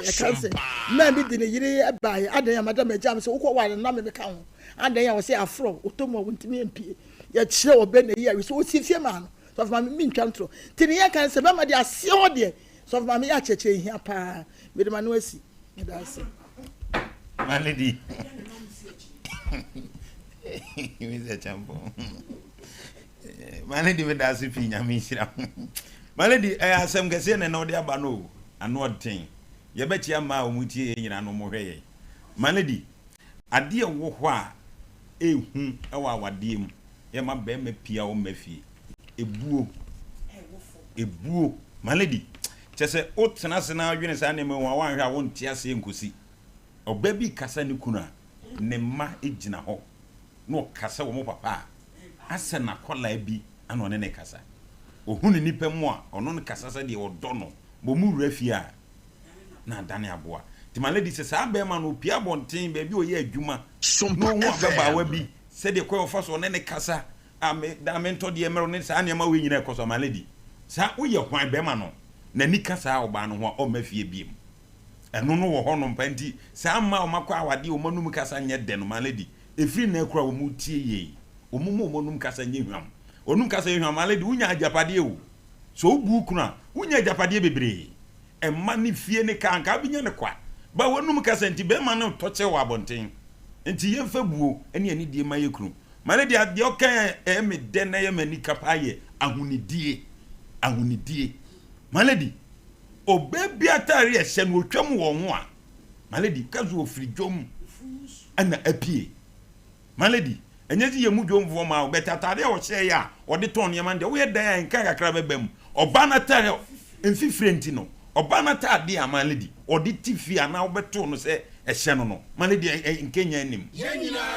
ɛka sɛ, mmaa bi de ne yere baeɛ, adɛn a madam agya me sɛ wokɔ ware no na me meka ho. Adɛn a wɔsɛ aforɔ, wotɔ mu a wontumi mpie. Yɛkyerɛ ɔbɛ na yi a, sɛ wɔsi fie maa no. Sɔfo maame mentwa ntorɔ. Nti ne yɛka ne sɛ bɛma deɛ aseɛ hɔ deɛ, sɔfo maame yɛ akyerɛkyerɛ hia paa. Mede m'ano asi. Meda ase. My lady. Mr. Champon. My lady meda ase pii nyame nhyira. My lady ɛyɛ asɛm kɛseɛ na ɛna ɔde aba no o. Ano ɔden. Yɛbɛkyia mmaa a wɔn tie yɛn nyinaa na wɔn hwɛ yɛn. My lady, adeɛ ɛwɔ hɔ a ehu ɛwɔ awadeɛ mu yɛma bɛrima pia wɔn mma fie. Ebuo. Ebuo. My lady, kyɛ sɛ wotena ase na adwene saa nneɛma yi ho a woanhwɛ a wonte aseɛ nkosi. Ɔbaa bi kasa ne kunu a, ne mma gyina hɔ na ɔkasa wɔn papa a, asɛ n'akwadaa bi ana ɔne ne kasa. Ɔhu ne nipa mu a, ɔno no kasa sɛ deɛ ɔdɔ no. Bɔ mu wura fie a, na adane aboa. Nti my lady, sɛ saa bɛrima no ɔpue abɔnten baabi a ɔyɛ adwuma na ɔhu ababaawa bi sɛdeɛ kwan a ɔfa so ɔne ne kasa a me daa mentɔ deɛ mmerɛ ne saa nneɛma wei nyinaa ɛkɔ so a, my lady, saa woyɛ hwan bɛrima no n'ani ka saa ɔbaa no ho a ɔmma fie biem. Ɛno no wɔ hɔnom pa nti saa mmaa a wɔakɔ awadeɛ wɔn anum kasa nyɛ dɛ no my lady ɛfiri nnɛ kora wɔn tie yei wɔn mu wɔn anum kasa nyɛ hwam wɔn anum kasa yɛ hwam my lady wonya agyapadeɛ o sɛ wobu wo kunu a wonya agyapadeɛ bebree ɛma ne fie ne kaa nka wobɛnya ne kwa ba wɔn anum kasa nti bɛrima no tɔ kyɛ wɔ abɔnten nti yɛmfa buo ne anidie ma yɛ kunu my lady adeɛ ɔka ɛyɛ me dɛ na ɛyɛ m'anika paa yɛ ahonidie ahonidie my lady Ɔbaa bi atare a ɛhyɛ no ɔtwam wɔ ho a, my lady, ka so ɔfiri dwom ɛna apue. My lady, ɛnyɛ sɛ yɛn mu dwomfoɔ ma wo, but atare a ɔhyɛeɛ a ɔde tɔn nneɛma no deɛ, woyɛ dan a nka kakra bɛba mu. Ɔbaa no atare a, mfifire nti no, ɔbaa no ataadeɛ a, my lady, ɔde te fie anaa wobɛtoo no sɛ ɛhyɛ no no, my lady, nkenya nnim.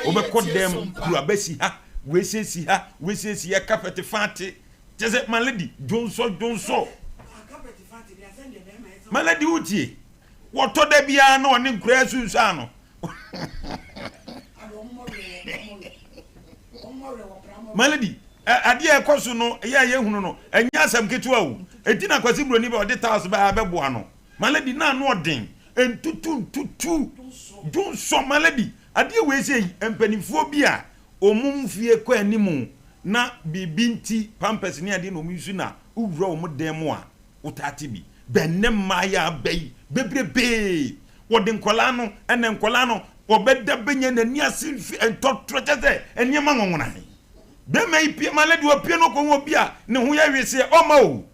Wobɛkɔ dɛm, kura bɛsi ha, wei sɛ si ha, wei sɛ si ha, carpet fa ate, Kyɛ sɛ my lady dwonsɔ dwonsɔ. My lady wotie. Wɔtɔ da biara na ɔne nkoraa sunsuan no. My lady adeɛ a ɛkɔ so no yɛ a yɛhunu no ɛnyɛ asɛm ketewa o. Eti na Kwasi Buroni bɛ ɔde tiles bɛ abɛboa no. My lady na ano ɔden ntutu ntutu dwonsɔ my lady adeɛ wei sɛ mpanimfoɔ bi a wɔn mfie kɔ anim na biribi nti pampers ne adeɛ na wɔn use na wowura wɔn dan mu a wotaa te bi. Bɛ nnɛ mmaayɛ aba yi bebrebee wɔde nkwadaa no ɛna nkwadaa no wɔbɛda bɛnya n'ani ase mfi ntɔtorɔ kyɛ sɛ nneɛma nwonwonae. Bɛrima yi pie ma lady ɔpie no ɔkɔhu obi a ne ho yɛ weseɛ ɔma o.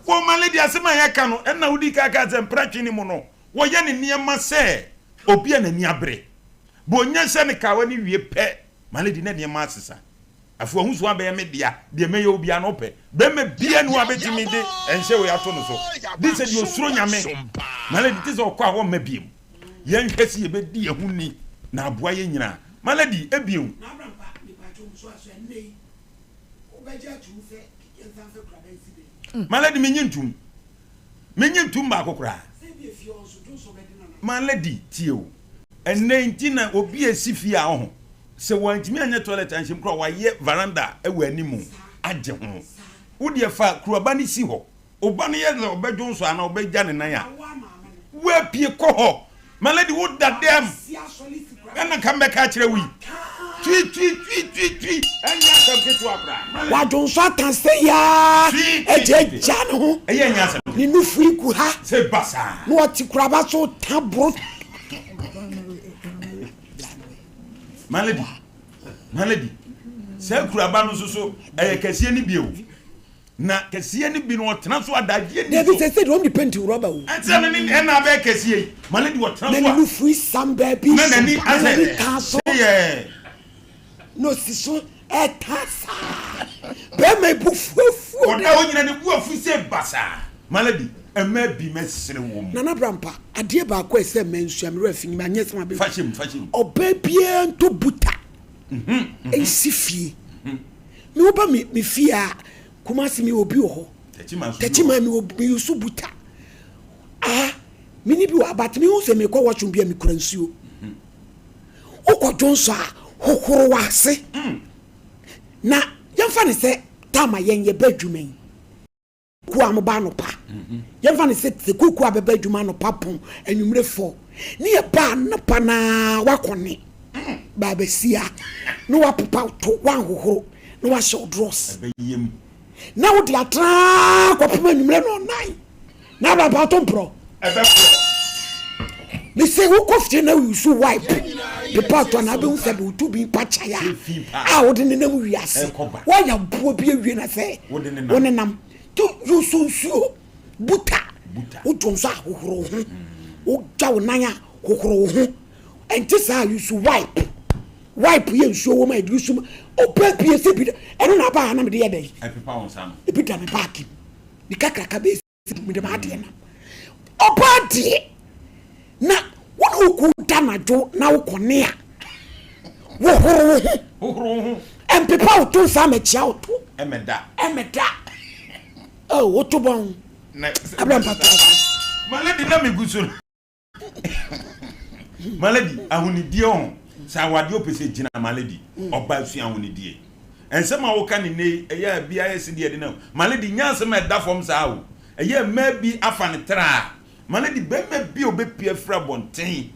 Wɔma lady asɛm a yɛka no ɛna wodi kan kaa sɛ mpratwe ne mu no wɔyɛ ne nneɛma sɛ obi a n'ani abere. Bonya hyɛ ne kawa no wie pɛ, ma no di na nneɛma asesa. Afei wahu so abɛyɛ me dea, deɛ mɛyɛ wo biara no wopɛ. Bɛrima biara nni hɔ a bɛtumi de nhyɛ wei ato no so, gye sɛ deɛ ɔsuro Nyame. Ma lady te sɛ ɔkɔ a ɔmma biom. Yɛnhwɛ sɛ yɛbɛdi yɛn ho ni na aboa yɛn nyinaa. Ma lady, ebio. Ma lady, menye ntom. Menye ntom baako koraa. Ma lady, tie o. Ɛnnɛ nti na obi a esi fie a ɔho sɛ wantumi anyɛ toilet anhyɛ mu koraa wayɛ veranda wɔ anim agye ho. Wo deɛ fa kuruaba no si hɔ. Wo ba no yɛ sɛ ɔbɛdwo nsɔ anaa ɔbɛgya ne nan a, woapue kɔ hɔ. My lady wo da dɛm ɛna nka mbɛka akyerɛ wo yi. Twi twi twi twi twi ɛnyɛ asɛm ketewa koraa. My lady. Wadwonsɔ atan sɛ yaa Twi twi agya twi. agya ne ho. Ɛyɛ ɛnyɛ asɛm Ne ketewa. nufu yi gu ha. Sɛ basaa. Na ɔte kuraba so ta boro. My lady, my lady, saa kuraba no nso so ɛyɛ kɛseɛ no bi o. Na kɛseɛ no bi no ɔtena so adagyeɛ ni Dabi so. sɛ sɛ deɛ wɔn de penti rɔba o. Ɛnkyerɛ no ne ɛna abɛyɛ kɛseɛ yi. My lady ɔtena Na so ne a. nufu yi sam baabi. Na n'ani Na asɛ n'ani taa so. yɛ. Na ɔsi so ɛtaa saa. Bɛrima yi bo fuafuo. Ɔda hɔ nyina ne bo afu sɛ basaa. My lady. Mmaa bi mɛsere wo mu. Nana Brampa, adeɛ baako a ɛsɛ mmaa nsua, me werɛ afi, manyɛ sɛ mabɛ. Fa hyɛ mu, fa hyɛ mu. Ɔbaa biara ntɔ buta nsi fie. Me woba me me fie a, Kumasi me wɔ bi wɔ hɔ. Techiman me wɔ me use buta. Ah, me ni bi wɔ but me hu sɛ mekɔ washroom bi a mekura nsuo. Wokɔ dwonsɔ a, hohoro w'ase. Na yɛmfa ne sɛ time a yɛn yɛba adwuma yi. Kuo a moba anɔpa. Yɛmfa no sɛ te kuo a bɛba adwuma anɔpa pɔn anwummere fɔ ne yɛba anɔpa na wakɔne baabasia na wapopa to wanhohoro na wahyɛ wo drɔs na wode atena kɔpem anwummere na ɔnan na abrabɔ ato mporɔ. Mese wokɔ fie na wusu wipe pepa to anaa bɛhu sɛ wotu bi pakyae a a wode nenam wiase woayɛ aboa bi awie na sɛ wo nenam to yusu nsuo buta wodwo nso a hohoro wo ho wodwa wo nan a hohoro wo ho ɛnte saa yusu wipe wipe yɛ nsuo wɔ mu a yɛde yusu mu ɔbɛ bie sɛ bi ɛno na aba ha na mede yɛ dɛn ebi da me baagi mu ne kakraka bɛyɛ mede m'adeɛ nam ɔbaa deɛ na wo ne wo kunu da anadwo na wokɔ ne a wohoro wo ho ɛmpepa wo to nsa mɛkyia wo to ɛmɛda ɛmɛda oh woto bɔn abira mpata maladi na megu so Malady, ahonidie ɔho sɛ awadeɛ ɔpɛ sɛ gyina Malady, ɔba sua ahonidie. Nsɛm a woka ne nnɛ yi ɛyɛ a bi ayɛ se deɛ ɛde na Malady nyɛ asɛm a ɛda fam saa o. Ɛyɛ mmaa bi afa no traa. Malady, bɛrima bi a ɔbɛpue afiri abɔnten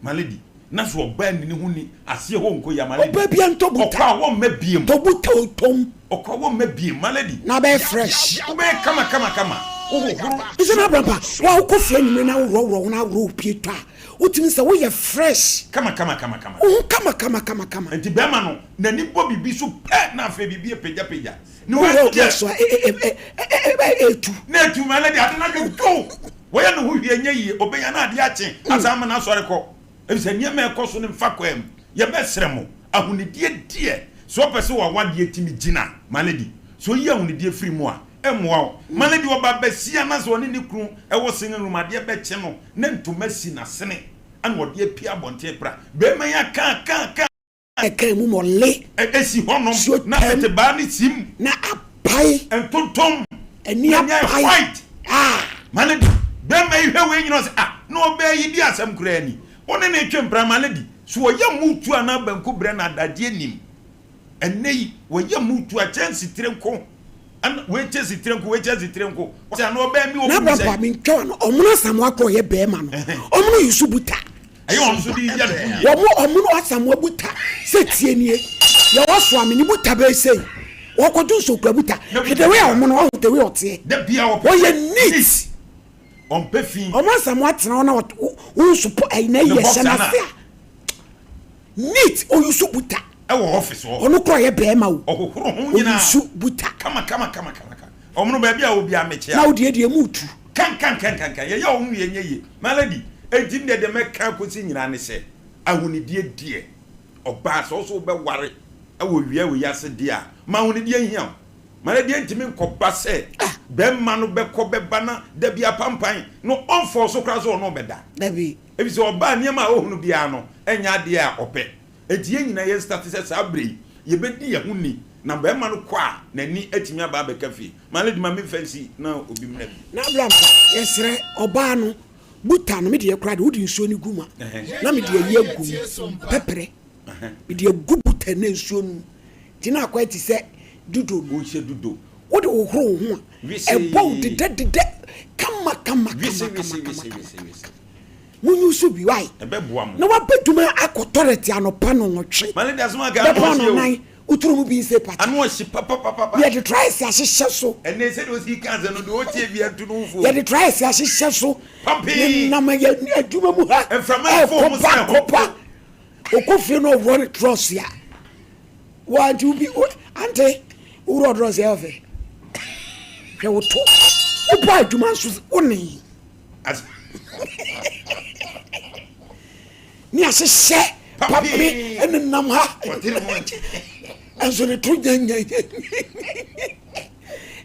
Malady, na so ɔbaa nni ne ho ni aseɛ hɔ nkɔ yi a Malady, Ɔbaa bi antɔ buta. ɔkɔ a wɔmma biem. Tɔ buta o tɔm. Ɔkɔ a wɔmma biem Malady. Na abɛyɛ fresh. Wobɛyɛ kama kama kama. Wohohoro. Ɛsɛ na abrampa wo a wokɔ fie anwummere na worɔworɔ wo na aworɔ wo pie tɔ a wotumi sɛ woyɛ fresh. Kama kama kama kama. Wo ho kama kama kama kama. Nti bɛrima no n'ani bɔ biribi so pɛ na afei biribi apagyapagya. Ne Worɔ wei deɛ. so a ɛtu. Na ɛtu ma ɛnɛ deɛ ade no adwodwo. Wɔyɛ ne ho hwee nyɛ yie ɔbɛnya na adeɛ akye asan ama no asɔre kɔ. Efisɛ nneɛma a ɛkɔ so no mfa kwan mu. Yɛbɛsrɛ mo, ahonidie deɛ, sɛ wopɛ sɛ w'awadeɛ tumi gyina, ma no di. Sɛ woyi ahonidie firi mu a, ɛmmoa wo. Ma no di. Ɔba basia na sɛ ɔne ne kunu wɔ singing room, adeɛ bɛkye no na ntoma si n'asene na ɔde apue abɔnten pra. Barima yi aka aka aka. Ɛka emu mɔle. Esi hɔnom Nsuo na tɛm. petebaa no sim. Na apae. Ntontom. Ani Na anya apae. white. Ah. Ma no di. Bɛrima yi hwɛ wei nyina ɔsɛ ah na ɔbaa yi di asɛm koraa ni. Wo ne no retwe mpena ma no di. So ɔyɛ mutu anaa banku brɛ no adagyeɛ nim. Ɛnnɛ yi wɔyɛ mutu a kyɛnse tire nko. Ɛna wei kyɛnse tire nko wei kyɛnse tire nko. Ɔsɛ ana ɔbaa mi wɔ Na kum abrabɔ a sɛn. mentwa w'ano ɔmono Asamoah kɔ ɔyɛ bɛrima no ɔmono Yusu Buta. Ɛyɛ wɔn nso de yɛ ne ho yie. Wɔn ɔmono Asamoah Buta sɛ tie nie yɛ ɔso a mene Buta bɛyɛ sei ɔkɔdwo nso okura Buta hwɛ the way a ɔmono ɔho the way ɔteɛ Da bia ɔpɛ ɔyɛ neat. Ɔmpɛ fi. Ɔmo Asamoah tena hɔ na wo nso po ɛyi na Ne ɛyi ɛhyɛ boxer n'ase na. a neat ɔyusu Buta. Ɛwɔ office hɔ. Ɔno kora ɔyɛ bɛrima o. Ɔhohoro ho nyinaa. Ɔyusu Buta. Kama kama kama kama kama. Ɔmono baabi a wɔ biara mekyea. Na wo deɛ deɛ mu tu. Kankankankankan, yɛyɛ wɔn wie nyɛ yie. My lady, enti ndeɛ deɛ mɛka akɔsi nyinaa ne sɛ, ahonidie deɛ, ɔbaa sɛ wo so wobɛware wɔ wia wei ase deɛ a, ma ahonidie nhia wo. My lady, ɛntumi nkɔba sɛ bɛrima no bɛkɔ bɛba na dabi apampan no ɔmfɔɔ so koraa sɛ ɔne wo bɛda. Dabi. Ɛfiri sɛ ɔbaa nneɛma a ɔhunu biara no nyɛ adeɛ a ɔpɛ. Enti yɛn nyinaa yɛn starte sɛ saa berɛ yi yɛbɛdi yɛn ho ni na barima no kɔ a n'ani atumi aba abɛka fie. My lady ma memfa nsi na obi mmra bi. Na bra mpa yɛsrɛ ɔbaa no buta no medeɛ koraa deɛ wode nsuo no gu mu a na mede ayi agu mu pɛprɛ mede agu buta no nsuo no mu nti na akɔyɛ te sɛ dudo no Wohyɛ dudo. Wode hohoro wo ho a ɛbɔ wo dedɛ dedɛ kama kama kama kama kama kama. Mo use bi why? Ɛbɛboa mo. Na waba dwuma akɔ toilet anɔpa nɔnwɔtwe. Mane de asɛm aka ano Bɛpɔn ɔhye o. nɔnan woturu mu bi nse pata. Ano ɔhye papapapapa. Yɛde trice ahyehyɛ so. Ɛnɛ sɛdeɛ ɔsi ka asɛm no deɛ ɔtie bia ntu no ho fo o. Yɛde trice ahyehyɛ so. Pampee. Nenam yɛ adwuma mu ha. Mframa mfo mo Ɛkɔ sɛ ba ho. kɔ ba. Ɔkɔ fie na ɔworɔ ne trɔs a. Wo ante wo bi ante worɔ trɔs yɛ ɔfɛ. Hwɛ wo to. Wobɔ adwuma nso wo ne. Ne ahyehyɛ pape nenam ha ɛnso ne to nyanya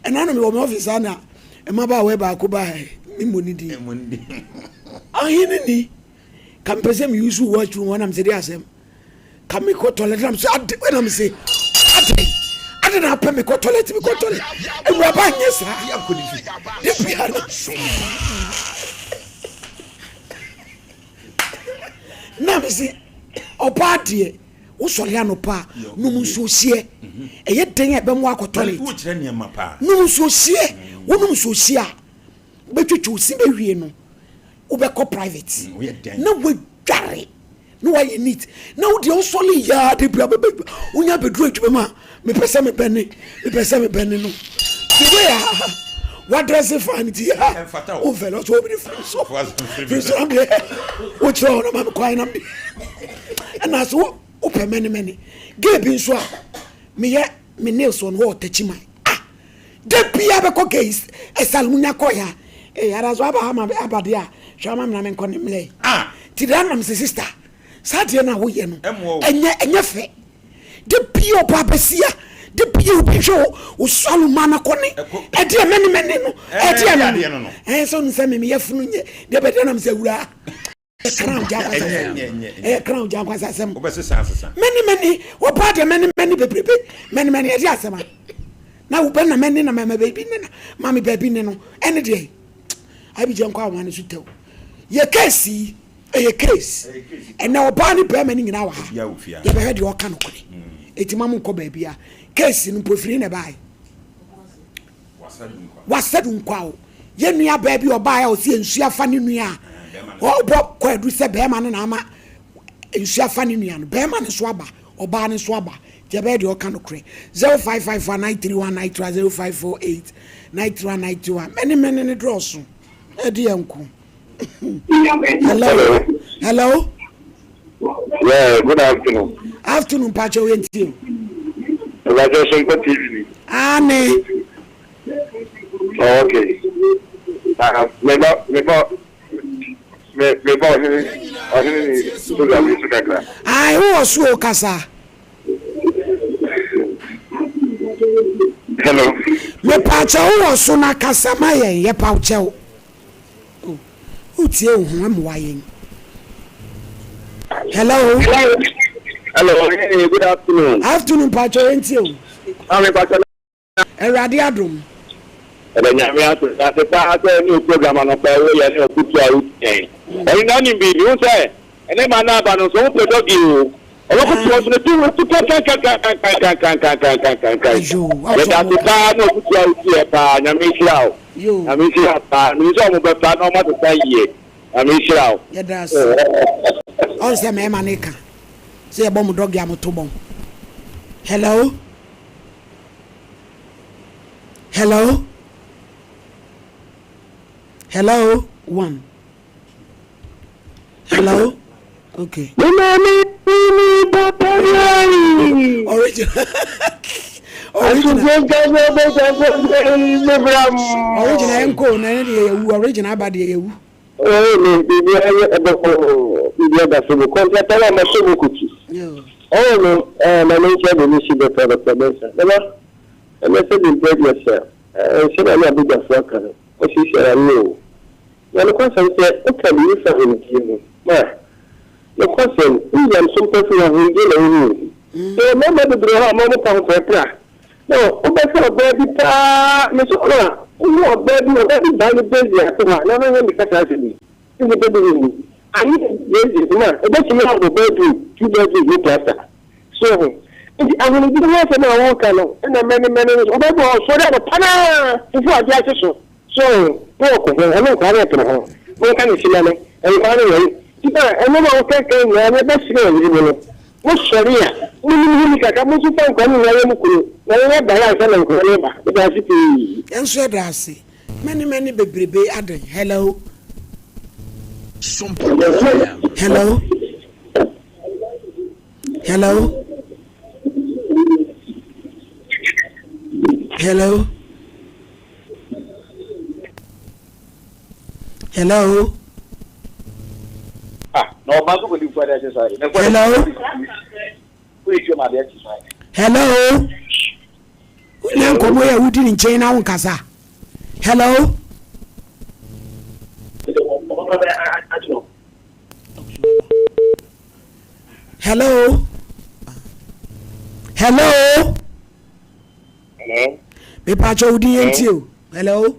ɛna na mewɔ me ɔfis a na mmabaawa baako baa. Memmɔ ne din. Ɔhene ni. Ka mepɛ sɛ me use watch room hɔ na mesɛ de asɛm. Ka mekɔ toilet na mesɛ ade na mesɛ ade ade na apɛ mekɔ toilet mekɔ toilet. Awuraba nyɛ saa. De bia no. Na mesɛ ɔbaa deɛ wosɔre anɔpa a nom nsuo hyeɛ. Ɛyɛ den a ɛbɛmo akɔ toilet. Nom nsuo hyeɛ. Wonom nsuo hyeɛ a wobɛtwitwi wo se bɛwie no wobɛkɔ private na wadware na wayɛ neat na wo deɛ wosɔle yaa de bia bɛbɛ wonya bɛduru adwuma mu a mepɛ sɛ mebɛne mepɛ sɛ mebɛne no the way a wadrɛse fa no ti a womfɛlɛ ɔsɛ wɔmene firi so firi so nam deɛ wokyerɛ hɔ no ma mekwan nam de ɛna so wopɛ mɛne mɛne gay bi nso a meyɛ me nails wɔ no hɔ ɔtakyi man ah Da biara bɛkɔ case ɛsal mu nya kɔ ya ee ara so aba ha ma aba deɛ a hwɛ ama mena menkɔ ne mmerɛ ah ti da nam sɛ sister saa deɛ no a woyɛ no ɛnyɛ ɛnyɛ fɛ da bia ɔba abɛsia da bia obi hwɛ wo wo salo ma no kɔ ne ɛdeɛ mɛne mɛne no ɛdeɛ no no ɛyɛ sɛ ɔno sɛ memeyɛ funu nyɛ deɛ bɛdeɛ nam sɛ wuraa Ɛyɛ crown gya nkwasasɛm. Ɛyɛ crown gya nkwasasɛm. Mɛni mɛni ɔbaa deɛ mɛni mɛni bebrebe mɛni mɛni ɛde asɛm a na wobɛ na mɛni na mɛmɛ baabi ne na maame baabi ne no ɛne deɛ abigya nkɔ ahoma no so tɛw yɛ case yi ɛyɛ case ɛnɛ ɔbaa ne bɛrima ne nyinaa wɔ ha yɛbɛhwɛ deɛ ɔka no kore eti ma mo nkɔ baabi a case no mpofiri na ɛbaeɛ. Wasadu nkwa o. Yɛn nua baa bi ɔbaeɛ a ɔsi nsuo afa ne nua a ɔbɔ kwaadu sɛ bɛrima no na ama nsuo afa ne nua no. Bɛrima no nso aba, ɔbaa no nso aba. Nti ɛbɛyɛ deɛ ɔka nokorɛ. 0554 931 931 0548 931 931. Mɛne mɛne ne dɔɔso. Ɛde yɛn nko. Hello. Hello. Yeah, good afternoon. Afternoon, Pacho yɛn tie o. Ìbàjẹ́ Sompa TV ni. Aane. Oh, okay. Ah, meba meba me meba ɔhene ɔhene ni program yi so kakra. Ayi wowɔ so o kasa. Hello. Mepaakyɛ wowɔ so na kasa ma yɛn yɛpaw kyɛw. Oh, wotie wo ho mmoa yɛn. Hello. Hello, hey, good afternoon. Afternoon, Pacho, yɛn tie o. Maame Pacho. Awurade adom. Ɛbɛ nyame ase ase paa sɛ ɛne o program anɔpa ɛwɔ yɛ ne ɔkutu a wotiɛn. Ɛne na ɔnim biribi wo sɛ ɛne ma na aba no nso wopɛ dɔgi o. Ɔbɛkoto ɔso no tu tu kankankankankankankankankankankan. Yɛda ase paa ne ɔkutu a wotiɛ paa nyame nhyira wo. Nyame nhyira wo paa. Menim sɛ ɔmo bɛfa na ɔmo asesa yie. Nyame nhyira wo. Yɛda ase. Ɔn sɛ mɛɛma ne ka sɛ yɛbɔ mo dɔgi a mo to bɔn. Hello. Hello. Hello. One. Hello. Okay. Original. Original. Original enko na ne de yewu original aba de yewu. Oh me bibi aye eboko bibi ada so mo contract ala ma so mo kuti. Oh me eh na me nche de ni si de fa de fa. Baba e me se bi mpre de se. Eh se na na bi da fo aka no. O si se ya no. Na nokwasɛm sɛ, woka biribi fa ahonidie ho a, nokwasɛm, wo nyamesom pa firi ahonidie na wohu wo ho. Yɛwɔ mmarima bebree hɔ a ma wɔpa ho prapra. Na wobɛhwɛ ɔbaa bi paa, me so ɔno a, wohu ɔbaa bi, ɔbaa bi baa ne brazier ato hɔ a, na ɔno meka saa asɛm yi, ne nnipa bi hu anyɛ brazier no a, ɛbɛtumi abɔ bedroom, two bedrooms ne plaster. So ho. Nti ahonidie ho asɛm a woka no, ɛna mɛne mɛne no so, ɔbaa bi wɔ hɔ, ɔsɔre anɔpa no ara, fufuo adeɛ akye so. So na ɔkɔ ho, ɔne nkwadaa no pere ho, monka ne sima no, nkwadaa no wɛn. Nti a nneɛma a wokankan nyinaa no ɛbɛsene wɔ yere mu no, mosɔre a, monim ho ni kakra, mo nso fa nkwadaa no nyinaa yɛ mo kunu, na yɛyɛ baeɛ ansa na nkwadaa no reba. Meda ase pii. Yɛn nso yɛda ase. Many many bebrebe adɛn hello. Hello. Hello. Hello. Hello. Ah, na ọba nso kò ní fún ẹdẹ ṣe Hello. Hello. Wọ́n nkɔmɔ yɛ wodi ne nkyɛn na wo nkasa. Hello. Hello. Hello. Hello. Mepatwa wo din yɛntie o. Hello.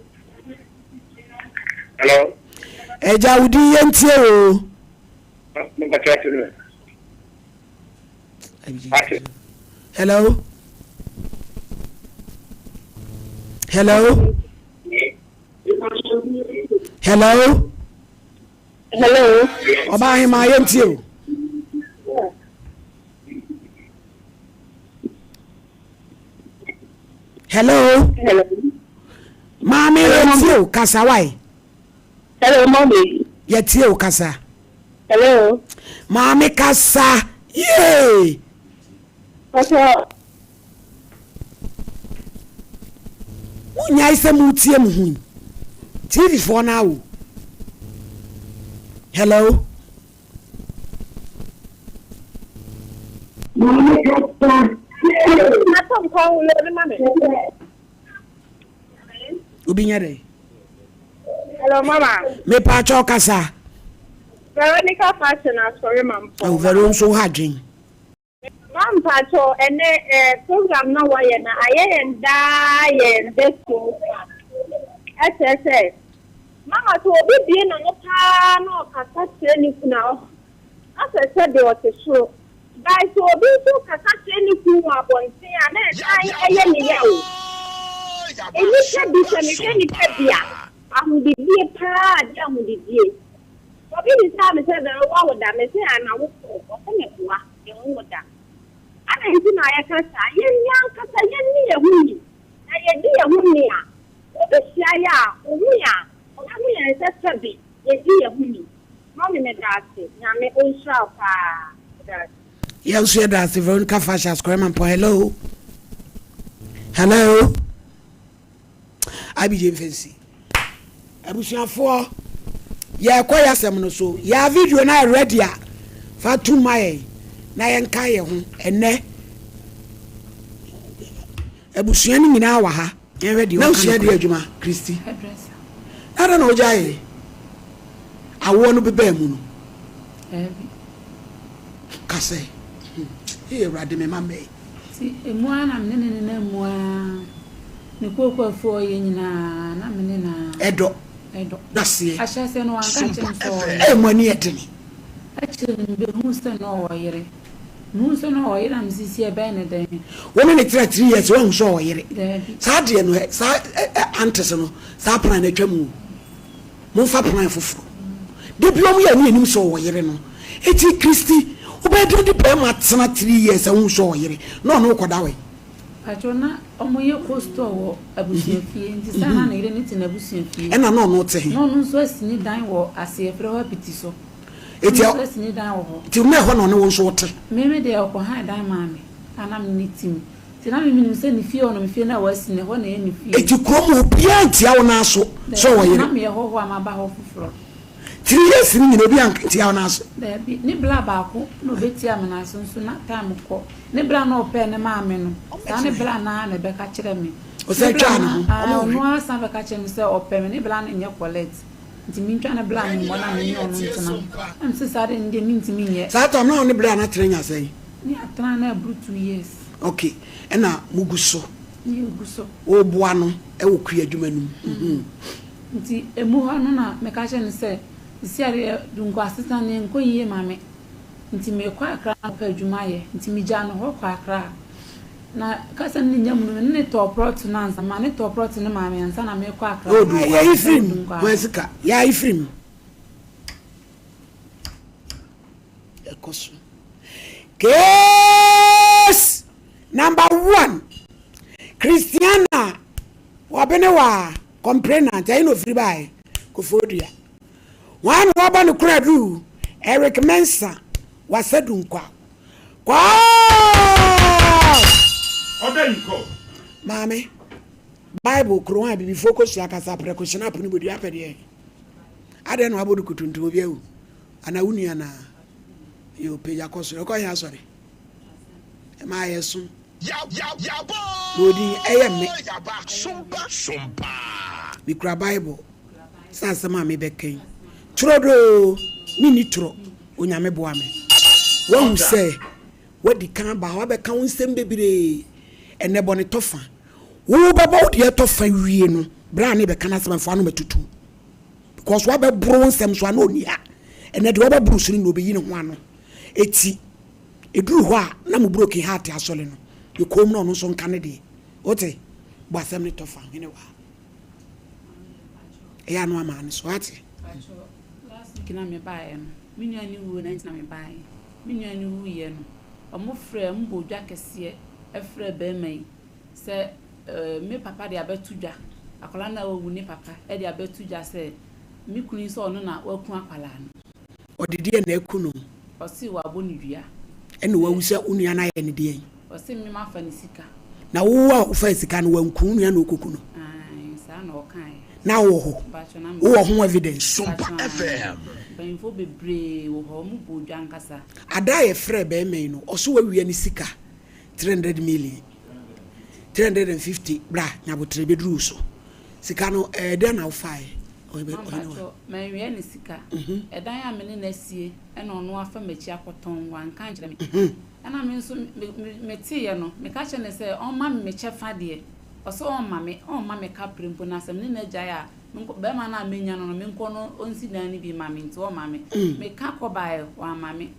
Hello. Ɛgya wo din yɛntie o. Hello. Hello. Hello. Hello. Ɔbaa ahema yɛntie o. Hello. Hello. Maame yɛtie o kasa wae. Hello mommy. Yɛtie o kasa. Hello. Maame kasa yee. Papa. Monyae sɛ motie mo ho yi. TV foɔ no awo. Hello. Obi nyɛ dɛ. Hello mama. Mepaakyɛw kasa. Veronica Fashion asɔre ma mpɔ. Ɛwɔ Vero nso ha dwen. Ma mpakyɛw ɛnɛ eh program na wɔyɛ no ayɛ yɛn daa yɛn bɛ so ɛkyerɛ sɛ mama sɛ obi bie n'ano paa na ɔkasa kyerɛ ne kunu a ɔsɛ sɛ deɛ ɔte soro by sɛ obi nso kasa kyerɛ ne kunu wɔ abɔnten a na ɛsan ɛyɛ ne ya o nnipa bi sɛ mehwɛ nnipa bi a ahodidie paa de ahodidie Obi bisaa me sɛ, Vero, woawo da? Mese, Ae, mawo koro. Ɔse, Meboa, menwoo da. Adɛn nti na yɛka saa? Yɛn ankasa yɛnni yɛn ho ni, na yɛdi yɛn ho ni a, obi hyia yɛn a, ohu yɛn a, ɔbɛhu yɛn sɛ sɛbe yɛdi yɛn ho ni. Mummy meda ase, Nyame ɔnhyira wo paa. Meda ase. Yɛn nso yɛda ase Veronica Fashions Kɔrɛma Mpɔn hello hello. Abigye mfɛnsi. Abusuafoɔ, yɛrekɔ yɛ asɛm no so. Yɛ video no ayɛ ready a, fa tum ma yɛn na yɛnka yɛn ho ɛnɛ. Abusua no nyinaa wɔ ha. Yɛnhwɛ deɛ ɔka no. Na osua deɛ adwuma, Kristi. Na adɛn na wogyaee? Awoɔ no bebaa mu no. Ka sɛ, hmm, Ee Awurade, me mma mmɛn. Nti emu ara na me ne no nenam mu ara, ne kooko afuo a ɔyɛ nyinaa na me ne no ara. Ɛdɔ. Ɛdɔ. Daseɛ. Ahyɛaseɛ no wanka ankyerɛ me sɛ ɔwɔ yere. Ɛɛ mo ani yɛ dene. Akyire no mebɛhuu sɛ na ɔwɔ yere. Mehuu sɛ na ɔwɔ yere na mese sisi ɛbɛyɛ no dɛn. Wo ne no tra three years woanhu sɛ ɔwɔ yere. Daabi. Saa deɛ no ɛ saa ɛ ɛ aunties no saa plan no atwa mu o. Momfa plan foforo. Da bi ɔmo yɛ ne yɛnim sɛ ɔwɔ yere no. Eti Christy wobɛyɛ dɛn de bɛɛma tena three years a wonhu sɛ ɔwɔ yere na ɔne wo kɔda wɛn? Pakyɛw na ɔmo yɛ co-store wɔ abusua fie nti saa na ne yere no te n'abusua fie. Ɛna na ɔno te he? Na ɔno nso asi ne dan wɔ ase yɛfrɛ hɔ apiti so. Eti Ɔno nso asi ne dan wɔ hɔ. Nti na ɛhɔ na ɔne wo nso wote? Me me deɛ ɔkɔ han dan maa me a na me ne te mu. Nti na me menim sɛ ne fie hɔ nom, fie no a wasi no, ɛhɔ na ɛyɛ ne fie. Enti kurom hɔ obiara ntia wo nan so sɛ ɔwɔ Daabi, yere? na meyɛ hɔhoɔ a maba hɔ foforɔ. Three years no nyina obiara ntia wo nan so? Daabi, ne bra baako na ɔbɛtia me nan so nso na time kɔ. Ne bra no a ɔpɛɛ no maa me no, saa ne bra no ara na ɛbɛka kyerɛ me. Ne Ɔsan bra twaa ne no, ho? ae, Ɔmo ɔno ara san bɛka kyerɛ me sɛ ɔpɛ me, ne bra no nyɛ collect, nti mentwa ne bra no mmɔ na me ne ɔno ntena. Na mese saa deɛ no deɛ mentumi nyɛ. Saa time no na wo ne bra no atena anya sɛn? Ne atena no aburu 2 years. Ok, ɛna mo gu so. Ne yɛ gu so. Wo boa no wɔ kua adwuma no mu. Mhm. Nti emu hɔ no na me ka kyerɛ no sɛ, sisi adeɛ Dunku asetena no ɛnkɔ yie ma me, nti me kɔ Accra na kɔpɛ adwuma ayɛ, nti me gyaa no hɔ kɔ Accra. Na kasa no ne nya mu no, me ne no tɔɔ prɔto no ansa, me ma no tɔɔ prɔto no maa me ansa na me kɔ Accra. Oh, Dunku, yɛyi firi mu, hwan sika, yɛayi firi mu. Ɛkɔ so. Case number one, Christiana Wabenewa complainant, ɛyi na ofiri baeɛ, Koforidua. Wɔn na wɔabɔ no koradu, Eric Mensah, Wasadu Nkwa. Kɔɔ! Order in court. Maame, Bible koro a abibifoɔ kɔsua kasa prɛko hyena pono bodua pɛ deɛ. Adɛn na wabɔ duku tuntum obi awu? Anaa wo nua anaa? Yoo, pagya kɔ soro. Ɛkɔ he asɔre? Ɛma ayɛ som. Na odin ɛyɛ me. Mekura Bible sɛ asɛm a mebɛka yi. Turodoo, menni toro. Onyame boa me. Woahu sɛ woadi kan aba ha, woabɛka wo nsɛm bebree. Ɛnnɛ bɔ ne tɔfa. Wobɛbɔ wo deɛ tɔfa wie no, berɛ a ne bɛka no asɛm a, fa w'ano mɛtutu. Because woabɛboro wo nsɛm so a na ɔnni ha. Ɛnnɛ deɛ wobɛboro so no na ɔbɛyi ne ho ano. Eti, ɛduru hɔ a, na mo broken heart asɔre no, yɛ komm na ɔno nso nka ne deɛ. Wote? Bɔ asɛm no tɔfa, hene wa. Ɛyɛ ano ama ne so, ate? Last week na me baeɛ no, me nua no wuo na nti na me baeɛ. Me nua no wuiɛ no, ɔmo frɛɛ, ɔmo bɔɔ dwa kɛseɛ frɛɛ barima yi sɛ me papa de abɛto dwa, akwadaa no a wawu ne papa de abɛto dwa sɛ me kunu yi sɛ ɔno na waku akwadaa no. Ɔde deɛn na aku no? Ɔse wabɔ no dua. Ɛna wawu sɛ wo nua no ayɛ no deɛn? Ɔse me mafa ne sika. Na wo a wofaa sika no wanku wo nua na ɔkɔku no? Ae, saa na ɔkaeɛ. Na wowɔ hɔ? Mpakyɛ na mewɔ Wowɔ ho evidence? Sompa Mpakyɛ ae. FM. Mpanyinfoɔ bebree wɔ hɔ, ɔmo bɔɔ dwa ankasa. Ada a yɛfrɛɛ barima yi no, ɔse wawia ne sika 300 million, 350, bra Nyaboterɛ bɛduru wo so. Sika no, ɛɛ dɛn na wofaeɛ? Ma mpakyɛ, manwia ne sika. Ɛdan a me ne no asie ɛna ɔno afa m'akyi akɔtɔn, wanka ankyerɛ me. Ɛna me nso meteeɛ no, meka kyerɛɛ no sɛ ɔmma me me kyɛfa deɛ. Ɔse ɔmma me, ɔmma me kaprɛ mpo na sɛ me ne no agyae a, menkɔ, barima no a menya no no, menkɔ no ɔnsi dan no bi mma me nti ɔmma me. Meka kɔbaeɛ, wamma me.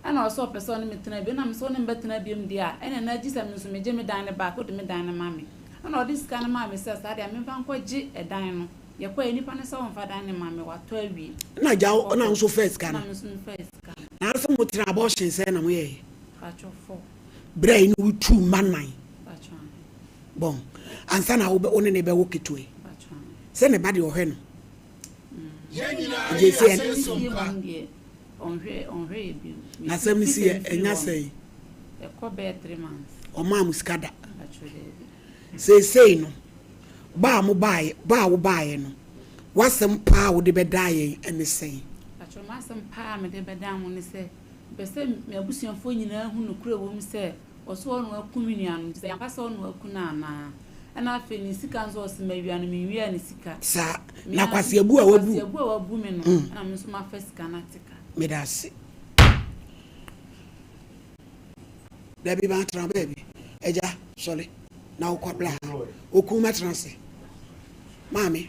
Ɛna ɔse ɔpɛ sɛ ɔne me tena bio, ɛna mese wo ne me bɛtena biom deɛ a, ɛneɛ na gye sɛ me nso megye me dan no back, wode me dan no ma me. Ɛna ɔde sika no maa me sɛ saa deɛ a memfa nkɔgye ɛdan no. Yɛkɔeɛ, nipa no sɛ ɔmfa dan no mma me, watɔ awie. Ɛna agya wo, ɛna wo nso faa sika no? Ɛna me nso mefaa sika no. Nanso motenaa abortion sɛn na moyɛeɛ? Patrɔ four. Berɛ a ɛne wo tuu mma nan. Patrɔ ahe. Bɔn ansa na wo wo ne ne bɛwo ketewa yi. Patrɔ ahe. Sɛ ne ba deɛ ɔhwɛ no. Yɛn nyinaa Nti yɛ ɛsɛ ase N'asɛm so sie mpa. mmom deɛ ɔnhwɛ ɔnhwɛ yɛ bio. Me N'asɛm no fi si sɛ yɛ mefiri ɛnya hɔ no sɛn? ɛkɔ bɛyɛ 3 months. Ɔmaa mo sika da. Patrɔ daabi. Seesei no ba a mo baeɛ ba a wo baeɛ no w'asɛm paa a wode bɛdaa yɛn ɛne sɛn? Patrɔ m'asɛm paa a mede bɛdaa mo ne sɛ mepɛ sɛ m'abusuafoɔ nyinaa hu nokorɛ wɔ mu sɛ ɔse ɔno aku me nua no nti sɛ ampa sɛ ɔno aku no anaa ɛna afei ne sika nso ɔse mawia no menwiaa ne sika. Saa, Me na ara kwaseabu a wabu. Kwaseabu a wabu me no ɛna me nso mafa sika no ate ka. Meda ase. Dabi matena baabi. Agya, sɔre na wokɔ bra ha. Okun mɛtena ase. Maame,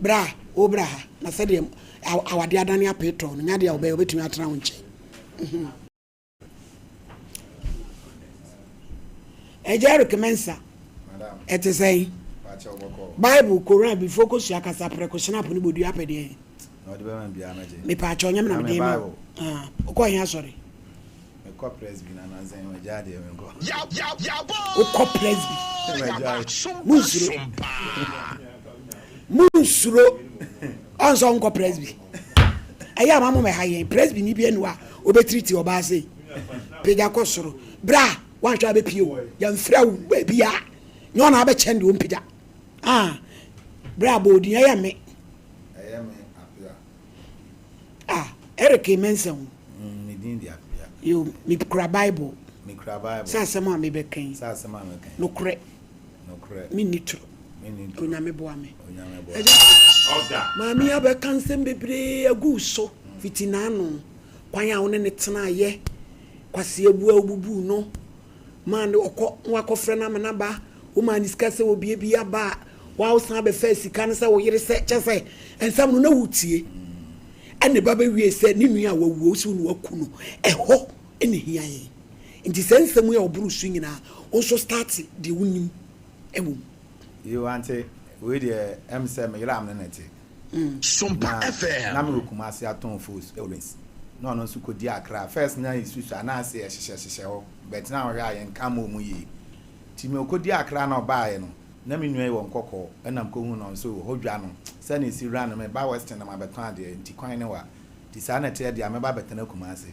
bra, wo bra ha. Na sɛdeɛ awadeɛ adane apeetɔɔ no, nya deɛ a wobɛyɛ, wobɛtumi atena wo nkyɛn. Mhm. Agya Eric Mensah, ɛte sɛn? Bible, Koran, bifo kosua kasa prɛko hyena po ne bodua apɛ deɛ. Mepaakyɛw nyɛ me na mede ma wo. Ah, wokɔ he asɔre? Mekɔ Presby na nansa yi magyaa deɛ menkɔ. Wokɔ Presby? Munsuro. Munsuro. Ɔnsɛ ɔnkɔ Presby. Ɛyɛ ama mo mɛha yɛn. Presby ni bi anu a obɛtiriti ɔbaa sei. Pagya kɔ soro. Bra, wanhwɛ abɛpie o. Yɛmfrɛ wo baabi a. Nyɛ ɔna abɛkyɛn deɛ ɔmpagya. Ah, bra bɔ odin ɛyɛ me. Ɛyɛ me Apea. Ah, Eric Mensah o. Mm, me din de Apea. Yo, me kura Bible. Me kura Bible. Sɛ asɛm a mebɛka yi. Sɛ asɛm a mɛka yi. Nokorɛ. Nokorɛ. Menni toro. Menni toro. Onyame boa me. Onyame boa me. Agya, maame yi abɛka nsɛm bebree agu wo so fiti n'ano. Kwan a wo ne no tenaeɛ, kwaseabu a wobubuu no, maa no ɔkɔ na wakɔfrɛ no ama no aba, womaa no sika sɛ obie bi aba a, wa wosan bɛfaa sika no sɛ wo yere sɛ kyɛ sɛ nsɛm no na wotie. Ɛna ɛba bɛwie sɛ ne nua a wawuo wo sɛ wo na waku no, ɛhɔ na ɛhia yɛn. Nti saa nsɛm yi a ɔboro so nyinaa, wo nso start deɛ wonim wɔ mu. Yoo ante wei deɛ ɛm sɛ me yere a me ne no te. Sompa Na FM. na mewɔ Kumasi atɔn fos wɔ Lens na ɔno nso kɔdi Accra first na yɛsusua na ase yɛhyehyɛ hyehyɛ hɔ but na ɔhwɛ a yɛnka mmɔɔ mu yie nti me ɔkɔdi Accra na ɔbaeɛ no na me nua yi wɔ Nkɔkɔɔ ɛna mekɔhuu no ɔnso hɔ dwa no sɛdeɛ ɛsi wura no meba Western na mabɛtɔn adeɛ nti kwan ne wa nti saa na ɛteɛ deɛ a mɛba abɛtena Kumasi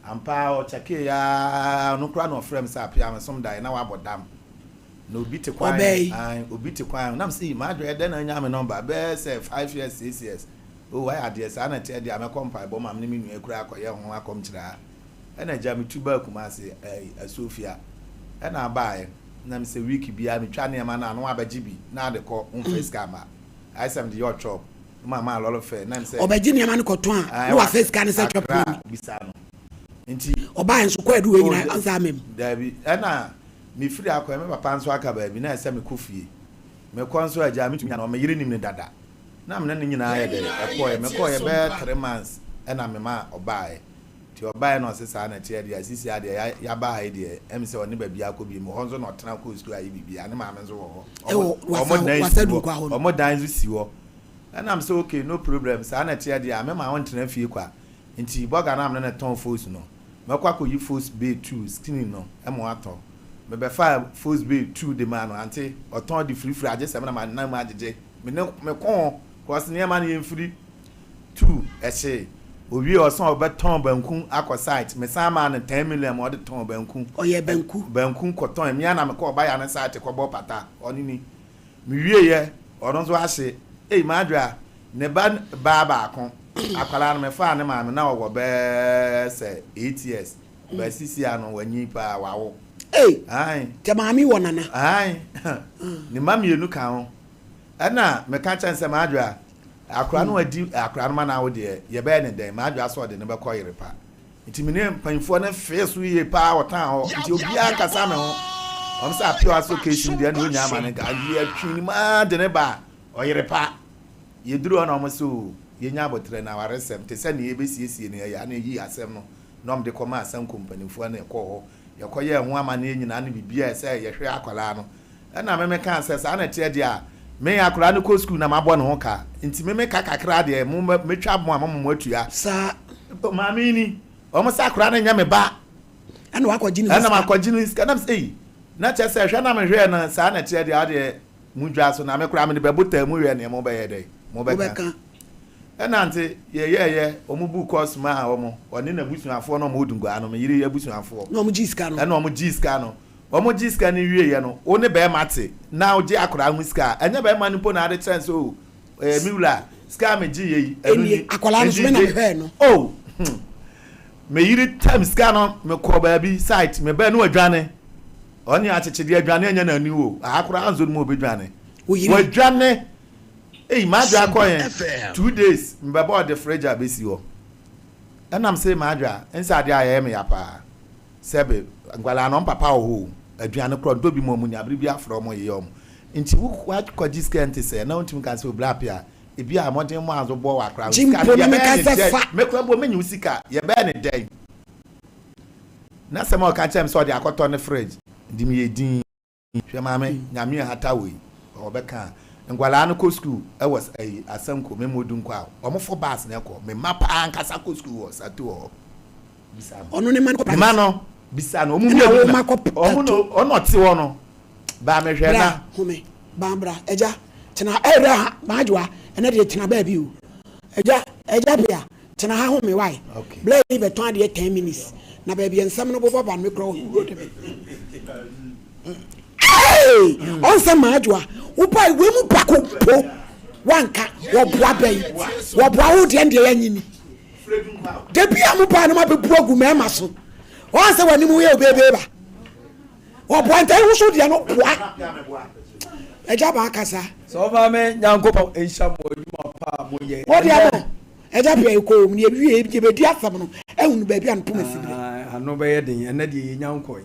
ampa ara ɔkyɛkeeɛ ara ɔno koraa na ɔfrɛɛ me sɛ Apea mesom daeɛ na wabɔ dam Na obi te kwan Ɔbaa yi. Ae, obi te kwan ho. Na mese, m'adwene, ɛdɛn na anya me nɔmba? Bɛyɛ sɛ 5 years, 6 years. Oh, wayɛ adeɛ, saa na ɛteɛ deɛ a, mɛkɔ mpaebɔ ma me ne me nua koraa akɔyɛ ho akɔmkyerɛ ha. Ɛna agya, metu baa Kumasi, ɛɛ, Asuofia. Ɛna abaeɛ. Na mesɛ week biara metwa nneɛma no a, na wabɛgye bi, na ade kɔ, womfa sika mma. Ayɛ sɛ mede yɛ ɔchop, na mama lɔre fare, na mesɛ. Ɔbɛgye nneɛma no kɔtɔn a, Ae, na ɛwɔ wafa sika no sɛ chop Accra, money. bisa no. Nti. Ɔbaeɛ nso kɔ adu wei nyinaa ansa ama mu. Daabi, ɛna mefiri akɔ me papa nso aka baabi na ɛsɛ mekɔ fie. Mekɔ nso agya metumi ano, me yere nim no dada. Na me ne no nyinaa yɛ dɛ ɛkɔeɛ. Mekɔeɛ bɛyɛ 3 months ɛna mema ɔbaeɛ. Nti ɔbaeɛ na ɔse saa na ɛteɛ deɛ sisi a deɛ yɛaba ha yi deɛ ɛm sɛ ɔne baabi akɔ bio. Hɔ nso na ɔtena kɔɔ sukuu ayɛ biribiara. Ne maame nso wɔ hɔ. Ɛwɔ Ɔmo dan si Wasadunku hɔ. hɔ no. Ɔmo dan nso si hɔ. Ɛna m sɛ okay, no problem, saa na ɛteɛ deɛ a mema ɔntena fie kwa. Nti bɔga no a mene no tɔn fos no, mɛkɔ akɔyi fos bay 2 skinny no ma watɔ. Mebɛfaa fos bay 2 de maa no ante ɔtɔn de firifiri agye sɛ me na manam mu agyegye. Me ne meko ho cause nneɛma no yɛmfiri 2 ɛhyee. Owie ɔsɛ ɔbɛtɔn banku akɔ site. Mesan maa no 10 million ma ɔde tɔn banku. Ɔyɛ banku. Banku kɔtɔn. Mmea na mekɔ ɔbaya ne site kɔbɔ pata. Ɔno ni. Mewieɛ ɔno nso ahye. Ei Madwoa, ne ba baa baako, akwadaa no mefaa ne maame na ɔwɔ bɛɛ sɛ 8 years. Ba sisi ano wanyin paa, wawo. Ei, Ae. Tɛ maame wɔ nana. Ae. Ne mma mmienu ka ho. Ɛna meka kyɛn sɛ Madwoa, akwadaa no adi akwadaa no ma no awo deɛ, yɛbɛyɛ ne dɛn? Madwoa sɛ ɔde ne bɛkɔ yere pa. Nti me ne mpanyinfoɔ no fee so yie paa ɔtan hɔ. Nti obiara nkasa me ho. Wɔn sɛ appeal aso case no deɛ na onya ama ne nka. Yɛtwe ne mu ara de ne ba ɔyere pa. Yɛduru hɔ na wɔn sɛ o yɛnya abotire na awaresɛm te sɛ nea yɛbɛsiesie no yɛyɛ ana yɛyi asɛm no na wɔn de kɔma asanko mpanimfoɔ na ɛkɔɔ hɔ. Yɛkɔyɛɛ ho amanneɛ nyinaa ne biribiara sɛ yɛhwɛ akwadaa no. Ɛna me mekaa sɛ saa na ɛteɛ deɛ a me akwadaa no kɔ sukuu na mabɔ ne ho ka. Nti me meka kakra deɛ mo mɛtwa mo a mo mo atua. Saa. Maame yi ni, wɔn sɛ akwadaa no nyɛ me ba. Ɛna wakɔgye ne ho Ɛna sika. makɔgye ne sika. Nam sɛ eyi na kyerɛ sɛ hwɛ na mehwɛɛ no saa na ɛteɛ deɛ adeɛ mo dwa so na me koraa mede bɛbo taa mu hwɛ neɛ mobɛyɛ dɛ mobɛka. Wobɛka. Ɛna nti yɛyɛɛyɛ wɔn bu kɔs maa wɔn ɔne n'abusuafoɔ na wɔn ɔdi nguaa no me yere abusuafoɔ. Na wɔn gye sika no. Ɛna wɔn gye sika no. Wɔn gye sika no wieɛ no wo ne bɛrima te na wogye akwadaa ho sika a ɛnyɛ bɛrima no mpo na ade kyerɛ sɛ o ɛɛ mi wura sika a megye yɛ yi ɛno Ɛnie ni. akwadaa no so me na mehwɛɛ no. Oh me yere tam sika no mekɔ baabi site mebɛɛ no wadwane ɔne akyekyedeɛ adwane ɛnyɛ n'ani o aha koraa nso no mu obɛdwane Wo yere. wadwane eyi madwa akɔ yɛn 2 days mbɛbɔ ɔde fridge a bɛsi hɔ ɛnam sɛ madwa nsa adeɛ a ɛyɛ me ya paa sɛbe nkwadaa no ɔmpapa wɔ hɔ o aduane korɔ ntɔ bi mu ɔmo nya abere bi afrɛ ɔmo yeyɛ ɔmo nti wo wakɔgye sika nte sɛ na wontumi ka sɛ obira apia ebi a mmɔden mu azo bɔ wɔ akora Gye sika mpo na yɛbɛyɛ meka ne sɛ dɛn fa. mekura mpo menyi wo sika yɛbɛyɛ ne dɛn na sɛm a ɔka kyerɛ me sɛ ɔde akɔtɔ ne fridge nti meyɛ din hwɛ maame Nyame ahata wei ɔbɛka a nkwadaa no kɔ sukuu ɛwɔ ɛyi Asanko mɛmodu nkɔ a ɔmo fɔ bus na ɛkɔ me mma paa nkasa kɔ sukuu wɔ Sato wɔ hɔ bisa no Ɔno ne ma no kɔ ne ma no bisa no ɔmo Ɛna mmienu wo na ma kɔ ɔmo no ɔno ɔte hɔ no baa mehwɛ na Bra home ban bra agya tena ɛwura ha maadwoa ɛnɛ deɛ tena baabi o agya agya bea tena ha home wae. Okay. Bla yi bɛtɔn adeɛ 10 minutes na baabi nsɛm no bobɔ ba no mekora ɔhuro de me ɔnsɛ maadwoa woba wei mu baako mpo wanka wɔboa bɛyi wɔboa wo deɛ ndeɛ yɛnyini da bi a mobaa no mabɛbu agu mmarima so ɔnsɛ w'anim yɛ obebee ba wɔboa nta wo so deɛ no boa agya baa kasa. Sɛ ɔma me Nyankopɔn nhyira mo adwuma pa a moyɛ. Wode ama agya pɛ kɔ mu ne yɛwie yɛbɛdi asɛm no ahunu baabi a no poma si berɛ. Ah, ano bɛyɛ den ɛnɛ deɛ yɛnya nkɔe.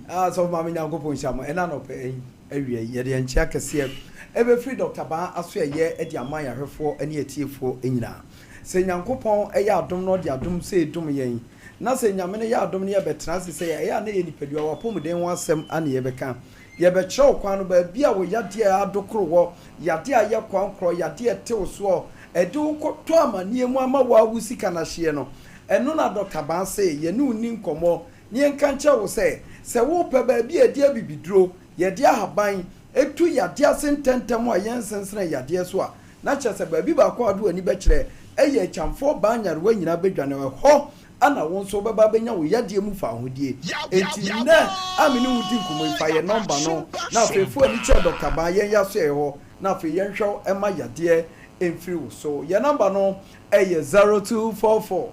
Ah, sɛ ɔma me Nyankopɔn nhyira mo ɛna nɔpɛ ɛyi awia yi yɛde yɛn kɛseɛ ɛbɛfiri Dr. Baa aso ɛyɛ de ama yɛahwɛfoɔ ne atiefoɔ nyinaa sɛ Nyankopɔn ɛyɛ adom na ɔde adom sɛ ɛdom yɛn na sɛ Nyame no yɛ adom no yɛbɛtena ase sɛ ɛyɛ a na yɛ nipadua wapɔmuden ho asɛm ane yɛbɛka yɛbɛkyerɛ wo kwan no baabi a wo yadeɛ a adokoro wɔ yadeɛ a yɛ kwan korɔ yadeɛ tew soɔ ɛde wo kɔtɔ amanneɛ mu ama wo a wo sika no ahyeɛ no ɛno na Dr. Baa se yɛne wo ni nkɔmmɔ ne yɛnka nkyerɛ wo sɛ sɛ wopɛ baabi a yɛde abibiduro yɛde ahaban etu yadeɛ ase ntɛntɛm a yɛnsensene yadeɛ so a na kyerɛ sɛ baabi baako a wode w'ani bɛkyerɛ ɛyɛ Akyamfoɔ Baa Nyarewa nyinaa bɛdwane ɛhɔ ana wo nso wobɛba bɛnya wo yadeɛ mu fa ahodie. Enti nnɛ a me ne wo di nkɔmmɔ yi fa yɛ nɔmba no na afei fo ani kyerɛ Dr. Baa yɛn yɛaso yɛ hɔ na afei yɛnhwɛ wo ɛma yadeɛ mfiri wo so. Yɛ nɔmba no ɛyɛ 0244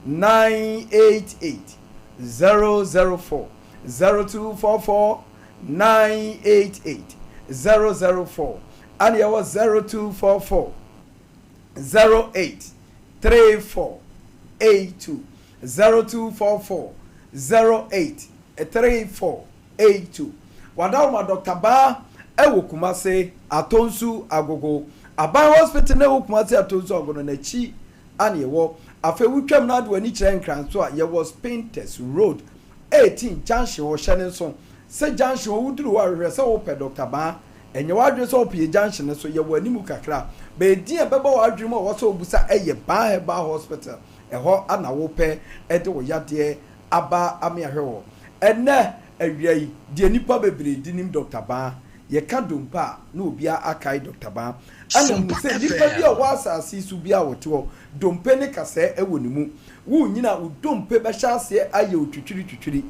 988 004, 0244 988 004 ana yɛwɔ 0244 08 34 82. 0244 08 34 82. Wadawoma Dɔkta Baa wɔ Kumase Atonsu Agogo Aban Hospital no a ɛwɔ Kumase Atonsu Agogo no n'akyi ana yɛwɔ. Afei wotwam na wode w'ani kyerɛ Nkran so a, yɛwɔ Spintex Road 18 junction hɔ. Hyɛ no nso sɛ junction hɔ woduru hɔ a, hwehwɛ sɛ wopɛ Dɔkta Baa. Ɛnyɛ w'adwene sɛ wopɛ yɛ junction no so, yɛwɔ animu kakra. Bɛyɛ din a ɛbɛba w'adwene mu a ɛwɔ sɛ wobisa yɛ Baa Herbal Hospital. Ɛhɔ na wopɛ de wo yadeɛ aba ame ahwɛ wɔ. Ɛnnɛ awia yi, deɛ nnipa bebree de nim Dɔkta Baa, yɛka dompe a, na obiara akae Dɔkta Baa. Ɛna hunu sɛ nnipa bi a ɔwɔ asase yi so biara a ɔte hɔ, dompe ne kasɛɛ wɔ ne mu. Worenyini a, wo dompe bɛhyɛ aseɛ ayɛ wo twitwiri twitwiri.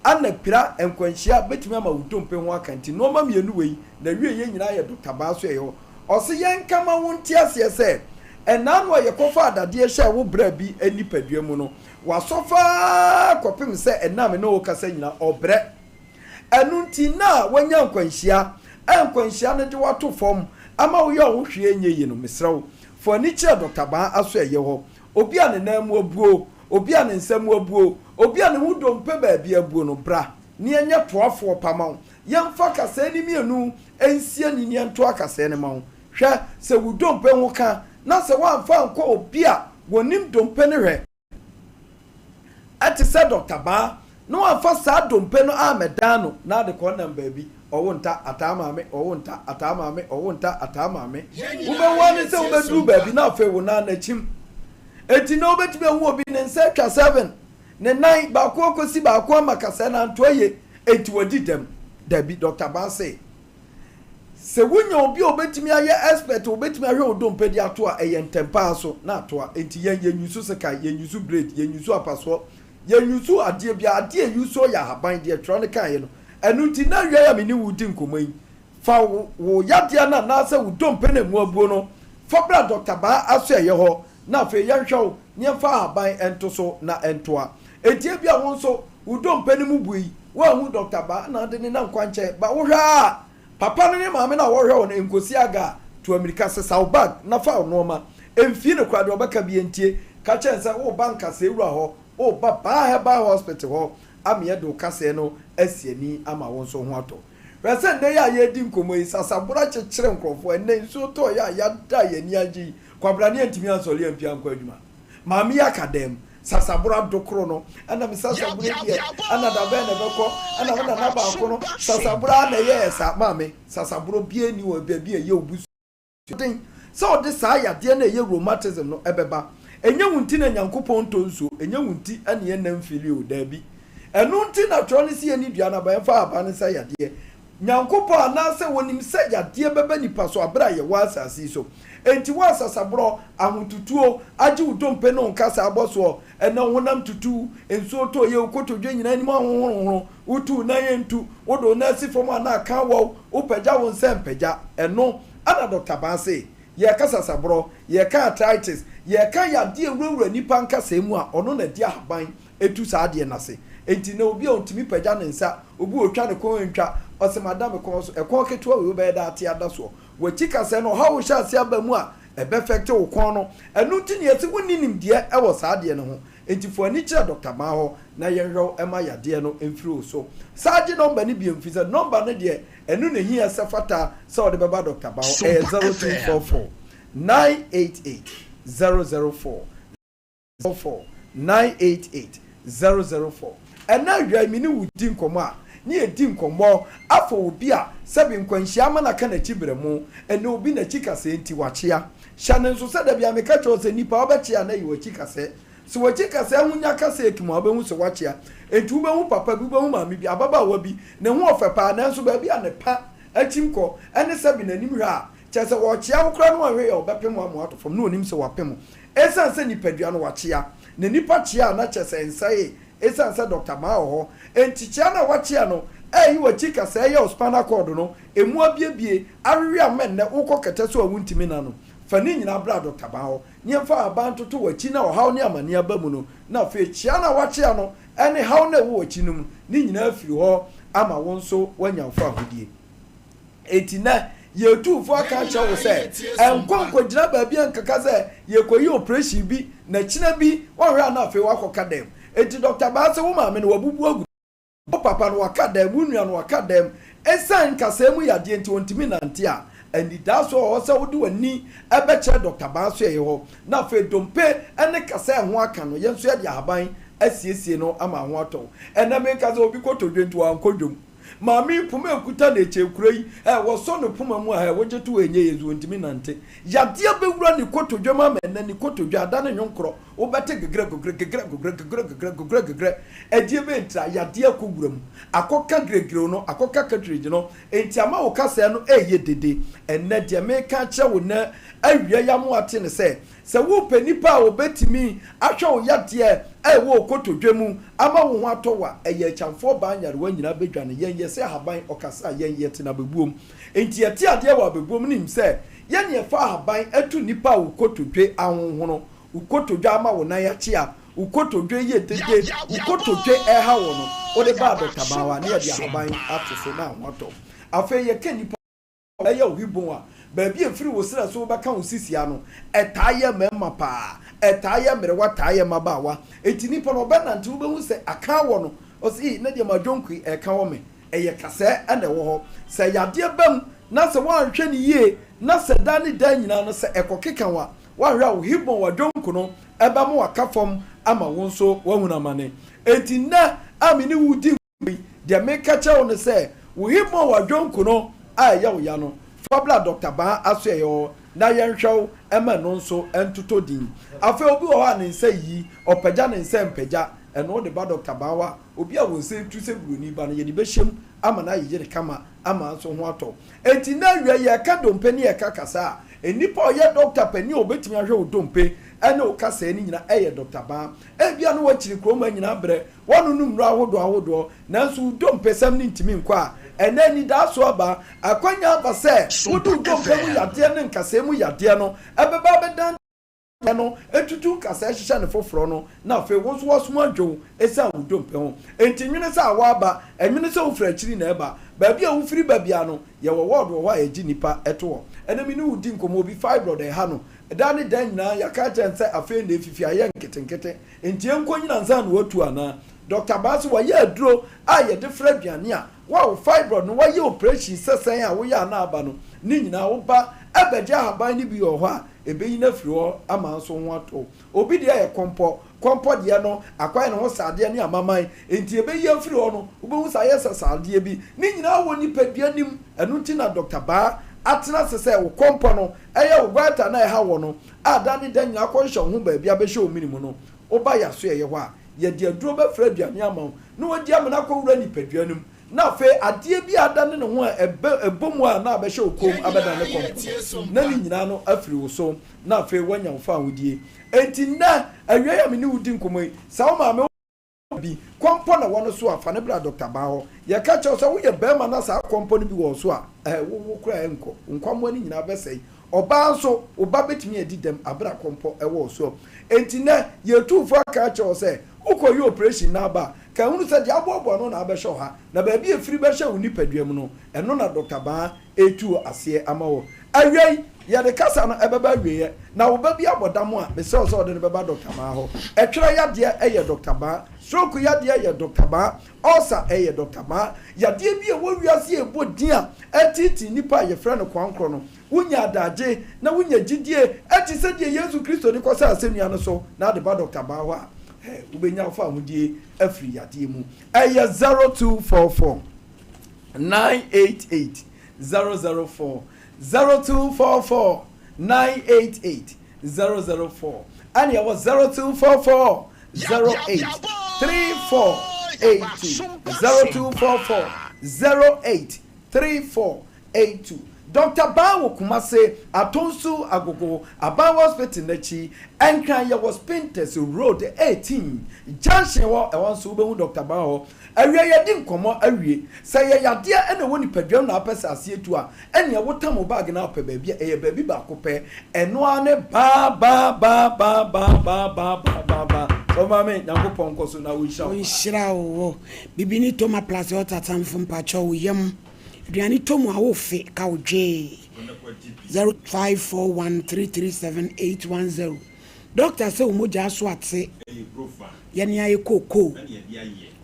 Ɛna pira, nkwanhyia, bɛtumi ama wo dompe ho aka. Nti nnoɔma mmienu wei, n'awieɛ nyinaa yɛ Dɔkta Baa so ɛyɛ hɔ. Ɔse yɛnka ma wo nte aseɛ sɛ, ɛnaa no a yɛkɔfaa dadeɛ hyɛɛ wo bra bi nipadua mu no, Wasɔ fa ara kɔpem sɛ ɛnnɛ a me ne wo rekasa nyinaa, ɔbrɛ. Ɛno nti, nna a woanya nkwanhyia, a nkwanhyia no de wo ato fam ama woyɛ wo ho hwee nyɛ yie no, mesrɛ wo, fa w'ani kyerɛ Dɔkta Baa Asoɛeɛ hɔ. Obi a ne nan mu abuo, obi a ne nsa mu abuo, obi a ne ho dompe baabi abuo no, bra na yɛnyɛ toafoɔ pa ma wo. Yɛmfa kasɛɛ no mmienu nsi ani na yɛntoa kasɛɛ no ma wo. Hwɛ, sɛ wo dompe ho ka na sɛ woamfa ankɔ obi a wɔnim dompe no hwɛ, te sɛ dɔkta baa, na wamfa saa dompe no ammɛdan no na ade kɔ nam baabi, ɔwo nta, ataa maame, ɔwo nta, ataa maame, ɔwo nta, ataa maame. Wobɛhu ara ne sɛ wobɛduru baabi na afei wo nan no akyim. Enti na wobɛtumi ahu obi ne nsa atwa seven, ne nan baako akɔsi baako ama kasɛɛ no antoa yie, enti wadi dɛm. Dabi, dɔkta baa se, Sɛ wunya obi a obetumi ayɛ expert a obetumi ahwɛ wo dompe de ato a, ɛyɛ ntɛm paa so na atoa. Enti yɛn, yɛnyusu sekan, yɛnyusu blade, yɛnyusu apasoɔ, yɛnyusu adeɛ biara. Adeɛ a yɛyusu yɛ ahaban, deɛ twerɛ no kaeɛ no. Ɛno nti, nnɛ awia yi a me ne wo redi nkɔmmɔ yi, fa wo, wo yadeɛ no anaasɛ wo dompe no a ɛmu abuo no, fa bra Dɔkta Baa Asoɛeɛ hɔ, na afei yɛnhwɛ wo na yɛmfa ahaban nto so na ɛntoa. Enti ebia wo nso, wo dompe no mu bui, woanhu dɔkta ba na ade nenam kwankyɛn ba wohwɛ a, papa no ne maame no a wɔhwɛ wo no nkosi aga a, tu amirika sesa wo bag na fa wo nnoɔma. Mfii no koraa deɛ ɔbɛka biara ntie. Ka kyerɛ no sɛ woreba Nkasɛɛ wura hɔ, woreba Baa Herbal Hospital hɔ ama yɛde wo kasɛɛ no asi ani ama wo nso ho atɔ. Hwɛ sɛ nnɛ yi a yɛredi nkɔmmɔ yi, sasaboro akyekyere nkurɔfoɔ. Ɛnnɛ nsuo tɔeɛ a yɛada a yɛn ani agye yi, Kwabrane antumi ansɔre ampue ankɔ adwuma. Maame yi aka dɛm, Sasaboro adokoro no, ɛna me sasaboro yi deɛ, ɛna da bɛn na ɛbɛkɔ, ɛna me nana baako no, sasaboro ara na ɛyɛɛ saa. Maame, sasaboro biara nni hɔ, baabi a ɛyɛ wo busua den sɛ ɔde saa yadeɛ no a ɛyɛ rheumatism no ɛbɛba. Ɛnyɛ wo nti na Nyankopɔn ntɔ nsuo, ɛnyɛ wo nti na yɛnna mfili o, daabi. Ɛno nti na twerɛ no se yɛnni dua no aba, yɛmfa ahaban no nsa yadeɛ. Nyankopɔn anaasɛ wɔnim sɛ yadeɛ bɛba nipa so aberɛ a yɛwɔ asase yi so. Enti wo asasaborɔ, ahotutuo, agye wo dompe ne wo nkasa abɔ soɔ, ɛnɛ wo honam tutu, nsuo tɔ yɛ wo kotodwe nyinaa anim ahohorohoro, wotu wo nan ɛntu, wode wo nan si fam a na aka awɔ wo, wopagya wo nsa ɛmpagya. Ɛno na Dɔkta Baa se, yɛreka sasaborɔ, yɛreka arthritis, yɛreka yadeɛ a ɛwurawura nipa nkasɛɛ mu a, ɔno na ɛde ahaban tu saa adeɛ no ase. Enti nnɛ obi a ɔntumi pagya ne nsa, obi a ɔtwa ne kɔn ntwa, ɔse mada me kɔn so, ɛkɔn ketewa wei wobɛyɛ dɛ ate ada soɔ. W'akyi kasɛɛ no ɔhaw hyɛ aseɛ aba mu a, ɛbɛfɛkte wo kɔn no. Ɛno nti na yɛse wonni nimdeɛ wɔ saa adeɛ no ho. Enti fa w'ani kyerɛ Dɔkta Maa hɔ na yɛnhwɛ wo mma yadeɛ no mfiri wo so. San gye nɔmba no bio mfiri sɛ nɔmba no deɛ ɛno na ɛhia sɛ fata sɛ wode bɛba Dɔkta Maa hɔ. Ɛyɛ 0244 988 004. 04 988 004 Ɛnnɛ awia yi me ne wo di nkɔmmɔ a, ne yɛdi nkɔmmɔ afa obi a sɛbe nkwanhyia ama no aka n'akyi berɛmo, ɛnnɛ obi n'akyi kasɛɛ nti wakyea. Hyɛ no nso sɛ da biara meka kyerɛ wo sɛ nnipa wobɛkyea a na ɛyɛ w'akyi kasɛɛ. Sɛ w'akyi kasɛɛ ho nya kasɛɛ tum a wobɛhu sɛ wakyea. Enti wobɛhu papa bi, wobɛhu maame bi, ababaawa bi, ne ho ɔfɛ paa nanso baabi a ne pa akyim kɔ ne sɛbe n'anim hwɛ a kyerɛ sɛ ɔrekyea wo koraa na wanhwɛ yie a ɔbɛpem wo ama woatɔ fam na ɔnim sɛ wapem wo. Esiane sɛ nipadua no wakyea, na nipa kyea a na kyerɛ sɛ nsɛee esiane sɛ Dɔkta Maa wɔ hɔ nti, kyea no a wakyea no ɛreyi w'akyi kasɛɛ yɛ wo spinal cord no emu abiebie, awewe ama nnɛ wokɔ kɛtɛ so a wuntumi nna no. Fa ne nyinaa bra Dɔkta Maa hɔ na yɛmfa ahaban ntoto w'akyi na ɔhaw ne amaneɛ aba mu no, na afei kyea no a wakyea no ne haw no a ɛwɔ w'akyi no mu ne nyinaa afiri hɔ ama wo nso woanya wo fahodie. Enti nnɛ, Yɛretu fo aka akyerɛ wo sɛ, nkɔ nkɔgyina baabi a nkeka sɛ yɛrekɔyi oprehyɛn bi na kyena bi woanhwɛ a na afei woakɔka dam. Enti Dɔkta Baa sɛ wo maame no wabubu agu dam, wo papa no waka dam, wo nua no waka dam, ɛsiane nkasɛɛ mu yadeɛ nti ɔntumi nnante a, anidaasoɔ wɔ hɔ sɛ wode w'ani bɛkyerɛ Dɔkta Baa so ɛyɛ hɔ na afei dompe ne kasɛɛ ho aka no yɛn nso yɛde ahaban asiesie no ama ho atɔ wo. Ɛnnɛ meka sɛ obi kotodwe nti wankɔ dwam. Maame yi poma ekuta no ekyir kuro yi ɛ wɔsɔ no poma mu a ɛ wogye to ɛnyɛ yie nso ɔntumi nante. Yadeɛ bɛwura ne kotodwe mu ama ɛnnɛ ne kotodwe adane nwonkorɔ wobɛte gegrɛ gogrɛ gegrɛ gogrɛ gegrɛ gogrɛ gogrɛ gegrɛ ɛdeɛ bɛn ntira yadeɛ akɔ wura mu akɔka gregrew no akɔka cartridge no enti ama wo kasɛɛ no ɛyɛ dede ɛnnɛ deɛ meka akyerɛ wo nnɛ awia yi ama woate ne sɛ Sɛ worepɛ nipa a obetumi ahwɛ wo yadeɛ a ɛwɔ wo kotodwe mu ama wo ho atɔ wo a, ɛyɛ akyamfoɔ baa nyarewa nyinaa bɛdwane yɛn. Yɛsɛ ahaban, ɔkasa a, yɛn yɛte no abɛbuom. Enti yɛte adeɛ wɔ abɛbuom nim sɛ yɛn na yɛfa ahaban to nipa a wo kotodwe ahonhono, wo kotodwe ama wo nan akyea, wo kotodwe yɛ dede, wo kotodwe ɛreha wo no, wode ba adɔtabaa hɔ a, na yɛde ahaban ato so na ho atɔ wo. Afei yɛka nipa. Ɛyɛ wo hibon a, baabi a ɛfiri wo serɛ so rebɛka wo sisi ano. Ɛtaa yɛ mmarima paa, ɛtaa yɛ mmerewa, taa yɛ mmabaawa. Enti nipa no ɔbɛnante wobɛhu sɛ aka wɔ no. Ɔse ei na deɛ madwonku yi ɛreka wɔ me. Ɛyɛ kasɛɛ na ɛwɔ hɔ. Sɛ yadeɛ ba mu na sɛ woanhwɛ no yie na sɛ daa ne daa nyinaa no sɛ ɛkɔkeka wo a, woanhwɛ a wo hibon, w'adwonku no ɛbɛma waka fam ama wo nso woahunu amane. Enti nnɛ a me ne wo redi yi, deɛ meka kyerɛ wo ne sɛ, wo hemmoa w'adwonku no a ɛyɛ wo ya no, fa bra Dɔkta Baa asoɛeɛ hɔ na yɛnhwɛ wo ma ɛno nso ntotɔ din. Afei obi wɔ hɔ a ne nsa yiyi, ɔpagya ne nsa mpagya, ɛno wode ba Dɔkta Baa hɔ a, obi a wo nsa retu sɛ buroni ba no, yɛde bɛhyɛ mu ama no ayeyere kama ama nso ho atɔ wo. Enti nnɛ awia yi yɛreka dompe ne yɛreka kasa a, nnipa a ɔyɛ dɔkta panin a ɔbɛtumi ahwɛ wo dompe ne wo kasaa no nyinaa yɛ Dɔkta Baa. Ebia na woakyiri kurom ha nyinaa brɛ, Woanonom nnuru ahodoɔ ahodoɔ, nanso wo dompesɛm no ntumi nkɔ a, ɛnnɛ anidasoɔ aba. Akwanya aba sɛ wode wo dompe mu yadeɛ ne nkasɛɛ mu yadeɛ no bɛba abɛdan yadeɛ no, atutu nkasɛɛ hyehyɛ no foforɔ no, na afei wo nso woasom adwo wo ɛsiane wo dompe ho. Enti nwene sɛ awɔ aba, nwene sɛ wofiri akyiri na ɛreba. Baabi a wofiri ba biara no, yɛwɔ ward wɔ hɔ a yɛgye nnipa to hɔ. Ɛnnɛ me ne wo redi nkɔmmɔ, obi fibroid ɛha no, daa ne da nyinaa yɛaka akyerɛ no sɛ afei na ɛrefifi ayɛ nketenkete. Enti ɛnkɔnyini ansa na watu anaa? Dɔkta Baa se wayɛ aduro a yɛde fra aduane a wo a wo fibroid no wayɛ operation sɛ sɛn a woyɛ a na aba no ne nyinaa wo ba bɛgye ahaban no bi wɔ hɔ a ɛbɛyi no afiri hɔ ama nso ho atɔ wo. Obi deɛ yɛ kɔmpɔ, kɔmpɔ deɛ no akɔyɛ ne ho sradeɛ ne amaman enti ɛbɛyi afiri hɔ no wobɛhu sɛ ayɛ sɛ sradeɛ bi. Ne nyinaa wɔ nipadua no mu ɛno nti na Dɔkta Baa atena ase sɛ wo kɔmpɔ no ɛyɛ wo goiter no a ɛha wɔ no a da ne da nyinaa kɔhyehyɛ wo ho baabi abɛhyɛ wo mene mu no, woba yɛn asoɛeɛ hɔ a, yɛde aduro bɛfra aduane ama wo na woadi amena akɔwura nipadua no mu, na afei adeɛ bi a adane ne ho a ɛbɛ ɛbɔ mu a na abɛhyɛ wo kɔn mu abɛdane kɔmpɔ no, na ne nyinaa no afiri wo so, na afei woanya wo fawohodie. Enti nnɛ awia yi a me ne wo di nkɔmmɔ yi, sɛ wo maame, wo. Bi, kɔmpɔ na wɔ no so a, fa no bra Dɔkta Baa hɔ. Yɛka kyerɛ wo sɛ woyɛ barima na saa kɔmpɔ no bi wɔ wo so a, ɛɛ, wo wo koraa ɛnkɔ. Wo nkwammoa no nyinaa bɛsɛe. Ɔbaa nso, wo ba bɛtumi adi dɛm aberɛ a kɔmpɔ wɔ wo soɔ. Enti nnɛ, yɛretu wo fo aka akyerɛ wo sɛ, wokɔyɛ oprehyɛn na aba a, ka hunu sɛ deɛ aboaboa no na abɛhyɛ wo ha, na baabi a ɛfiri bɛhyɛ wo nipadua mu no, ɛno na Dɔkta Baa retu aseɛ ama wo. Awiei, yɛde kasa no ɛbɛba awieɛ. Na wo ba bi abɔ dam a, mesrɛ wo sɛ wode no bɛba Dɔkta Maa hɔ. Ɛtwerɛ yadeɛ yɛ Dɔkta Maa, stroke yadeɛ yɛ Dɔkta Maa, ulcer yɛ Dɔkta Maa. Yadeɛ bi a ɛwɔ wiase a ɛbɔ din a ɛteetee nnipa a yɛfrɛ no koankorɔ no, wonya adagye na wonya gyidie te sɛ deɛ Yesu Kristo de kɔsɛɛ asɛnnua no so na ade ba Dɔkta Maa hɔ a, wobɛnya wo fawohodie afiri yadeɛ mu. Ɛyɛ 0244 988 004 0244 988 004 ɛne ɛwɔ 0244 08 3482 0244 08 3482 Dɔkta Baa wɔ Kumase, Atonsu Agogo, Aban Hospital n'akyi, Nkran yɛwɔ Spintex Road 18 Junction hɔ, ɛhɔ nso wobɛhu Dɔkta Baa hɔ. Awia yɛadi nkɔmmɔ awie. Sɛ ɛyɛ yadeɛ na ɛwɔ nipadua mu na wopɛ sɛ aseɛ tu a, ɛnneɛ wotam wo bag na wopɛ baabi a, ɛyɛ baabi baako pɛ. Ɛno ara ne baa baa baa baa baa baa baa baa baa baa. Sɔfo Maame, Nyankopɔn nkɔ so na ɔnhyira wo paa. Ɔnhyira wo wo. Bibini toma plus ɔtatamfo mpakyɛw wo yam aduane tɔ mu a wo fe ka wo dwee. 054133 7810. Dɔkta sɛ wo mogya so ate, yɛne ayɛ kookoo,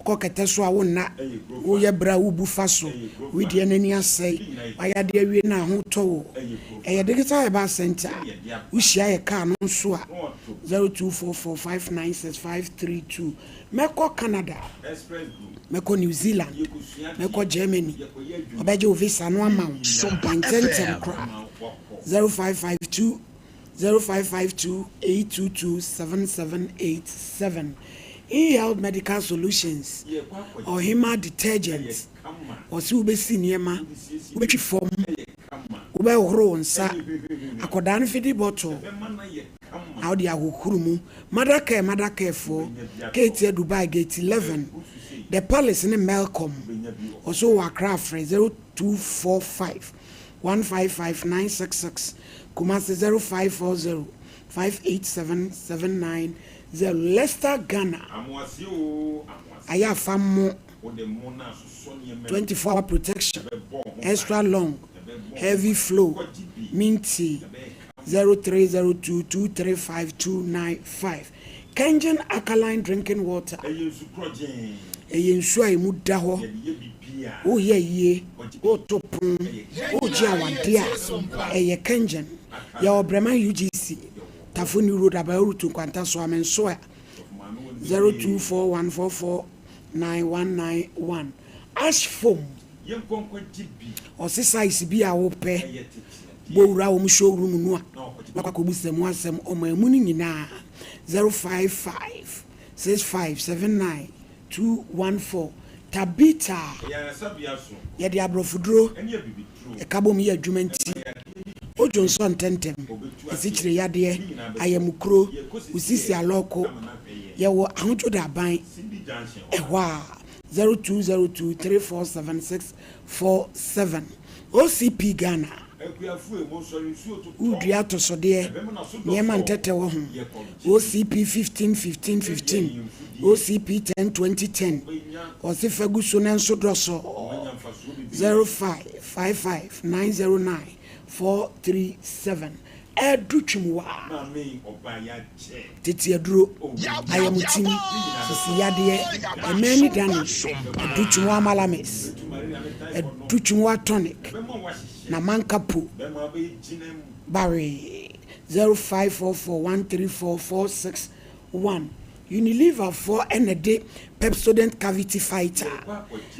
wokɔ kɛtɛ so a wonna, woyɛ berɛ a wobu fa so, wedeɛ no ani asɛe, wayɛ adeɛ awie na ho tɔ wo. Ɛyɛ Digital Herbal Center. Wohyia yɛ kaa no nso a 0244596532. Mɛkɔ Canada, mɛkɔ New Zealand, mɛkɔ Germany. Ɔbɛgye wo visa no ama wo ntɛntɛm koraa. 0552 0552 822 7787. eHealth Medical Solutions, Ɔhema Detergent, ɔse wobɛsi nneɛma, wobɛtwi fam, wobɛhohoro wo nsa, akɔdaa no fidi bottle na wode ahohoro mu. Mother Care, Mother Care foɔ, Ketia Dubai Gate 11, The Palace ne Melcom. Ɔso wɔ Accra, frɛ 0245 155 966, Kumasi 0540 587 790. Leicester Ghana, ayɛ afa mo 24 hour protection, extra long, heavy flow, minty, 0302 235 295. Kengen alkaline drinking water, ɛyɛ nsuo a emu da hɔ, woyɛ yie, woto pon, wogye awadeɛ a, ɛyɛ Kengen. Yɛwɔ Brɛman UGC, Tafo New Road, Abayɔrutu Nkwanta so amenso a 0241449191. Ash Foam, ɔse size bi a wopɛ, bɔwura wɔn showroom no a wakɔ akɔbusa mu asɛm ɔmo emu no nyinaa, 055 65 79 214. Tabita, yɛde aborɔfoduro ɛka bom yɛ adwuma nti wodwo nsɔ ntɛntɛm, asikyire yadeɛ, ayamukuro, wosisi alɔko. Yɛwɔ Ahodwo da aban ɛhɔ a 0202 347 647. OCP Ghana, wodua atosodeɛ, nneɛma ntɛtɛ wɔ ho. OCP 15 15 15, OCP 10 20 10. Ɔse fagu so ne nso dɔsɔ, 0555 909 437. Ɛdu twim wa tete aduro, ayamutim, sisi yadeɛ, ɛmɛn ni dani. Ɛdu twim wa malamis, ɛdu twim wa tonic na manka po bawee, 0544 134 461. Unilever foɔ ɛna de Pepsodent Cavity Fighter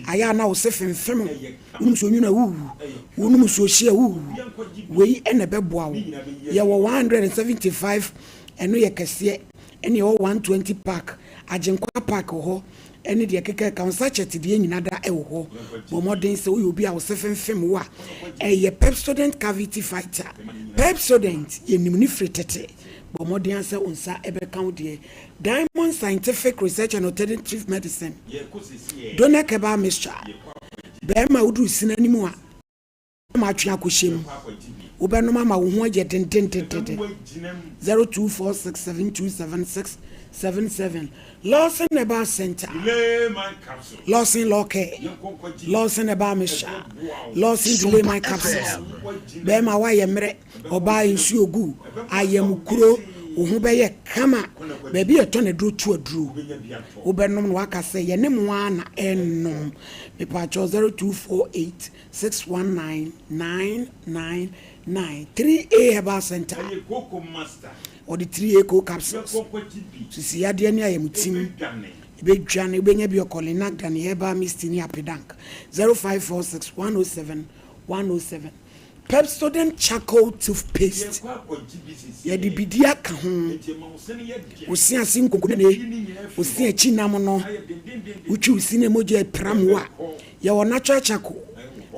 ayɛ a na wo se femfem, wonom nsuo nwunu a wuwu, wonom nsuo hye a wuwu. Wei ɛna ɛbɛboa wo. Yɛwɔ 175, ɛno yɛ kɛseɛ, ɛne yɛwɔ 120 pack. Agyenkwa Park wɔ hɔ ɛne deɛ keka ka ho. Sachet deɛ nyina da ɛwɔ hɔ. Bɔ mmɔden sɛ woyɛ obi a wo se femfem wo a, ɛyɛ Pepsodent Cavity Fighter. Pepsodent, yɛnim ne firi tete. Bɔ mmɔden sɛ wo nsa ɛbɛka wo deɛ. Diamond Scientific Research and Alternative Medicine, Dona Herbal Mixture, bɛrima woduru sina anim a ma atwe akɔhyɛ mu, wobɛnom ama wo ho ayɛ dendendendenden, 0246727677. Lawson Herbal Center, Lawson Law Care, Lawson Herbal Mixture, Lawson Delayman Capsules. Bɛrima woayɛ mmerɛ, ɔbaa nsuo gu ayamkuro, wo ho bɛyɛ kama. Baabi yɛtɔ no aduro to aduro, wobɛnom na waka sɛ yɛne mo a na ɛnom. Mepaakyɛw, 0248 619 999. 3A Herbal Center, ɔde 3A co capsules, sisi yadeɛ ne ayɛmutim ebɛdwane. Wobɛnya bi ɔkɔlina dane herbal misty ne apedank, 0546 107 107. Pepsodent Charcoal Toothpaste, yɛde bidi aka ho. Wosi ase nkonkonne, wosi akyi nam no, wotwi wosi ne mogya pram wo a, yɛwɔ natural charcoal,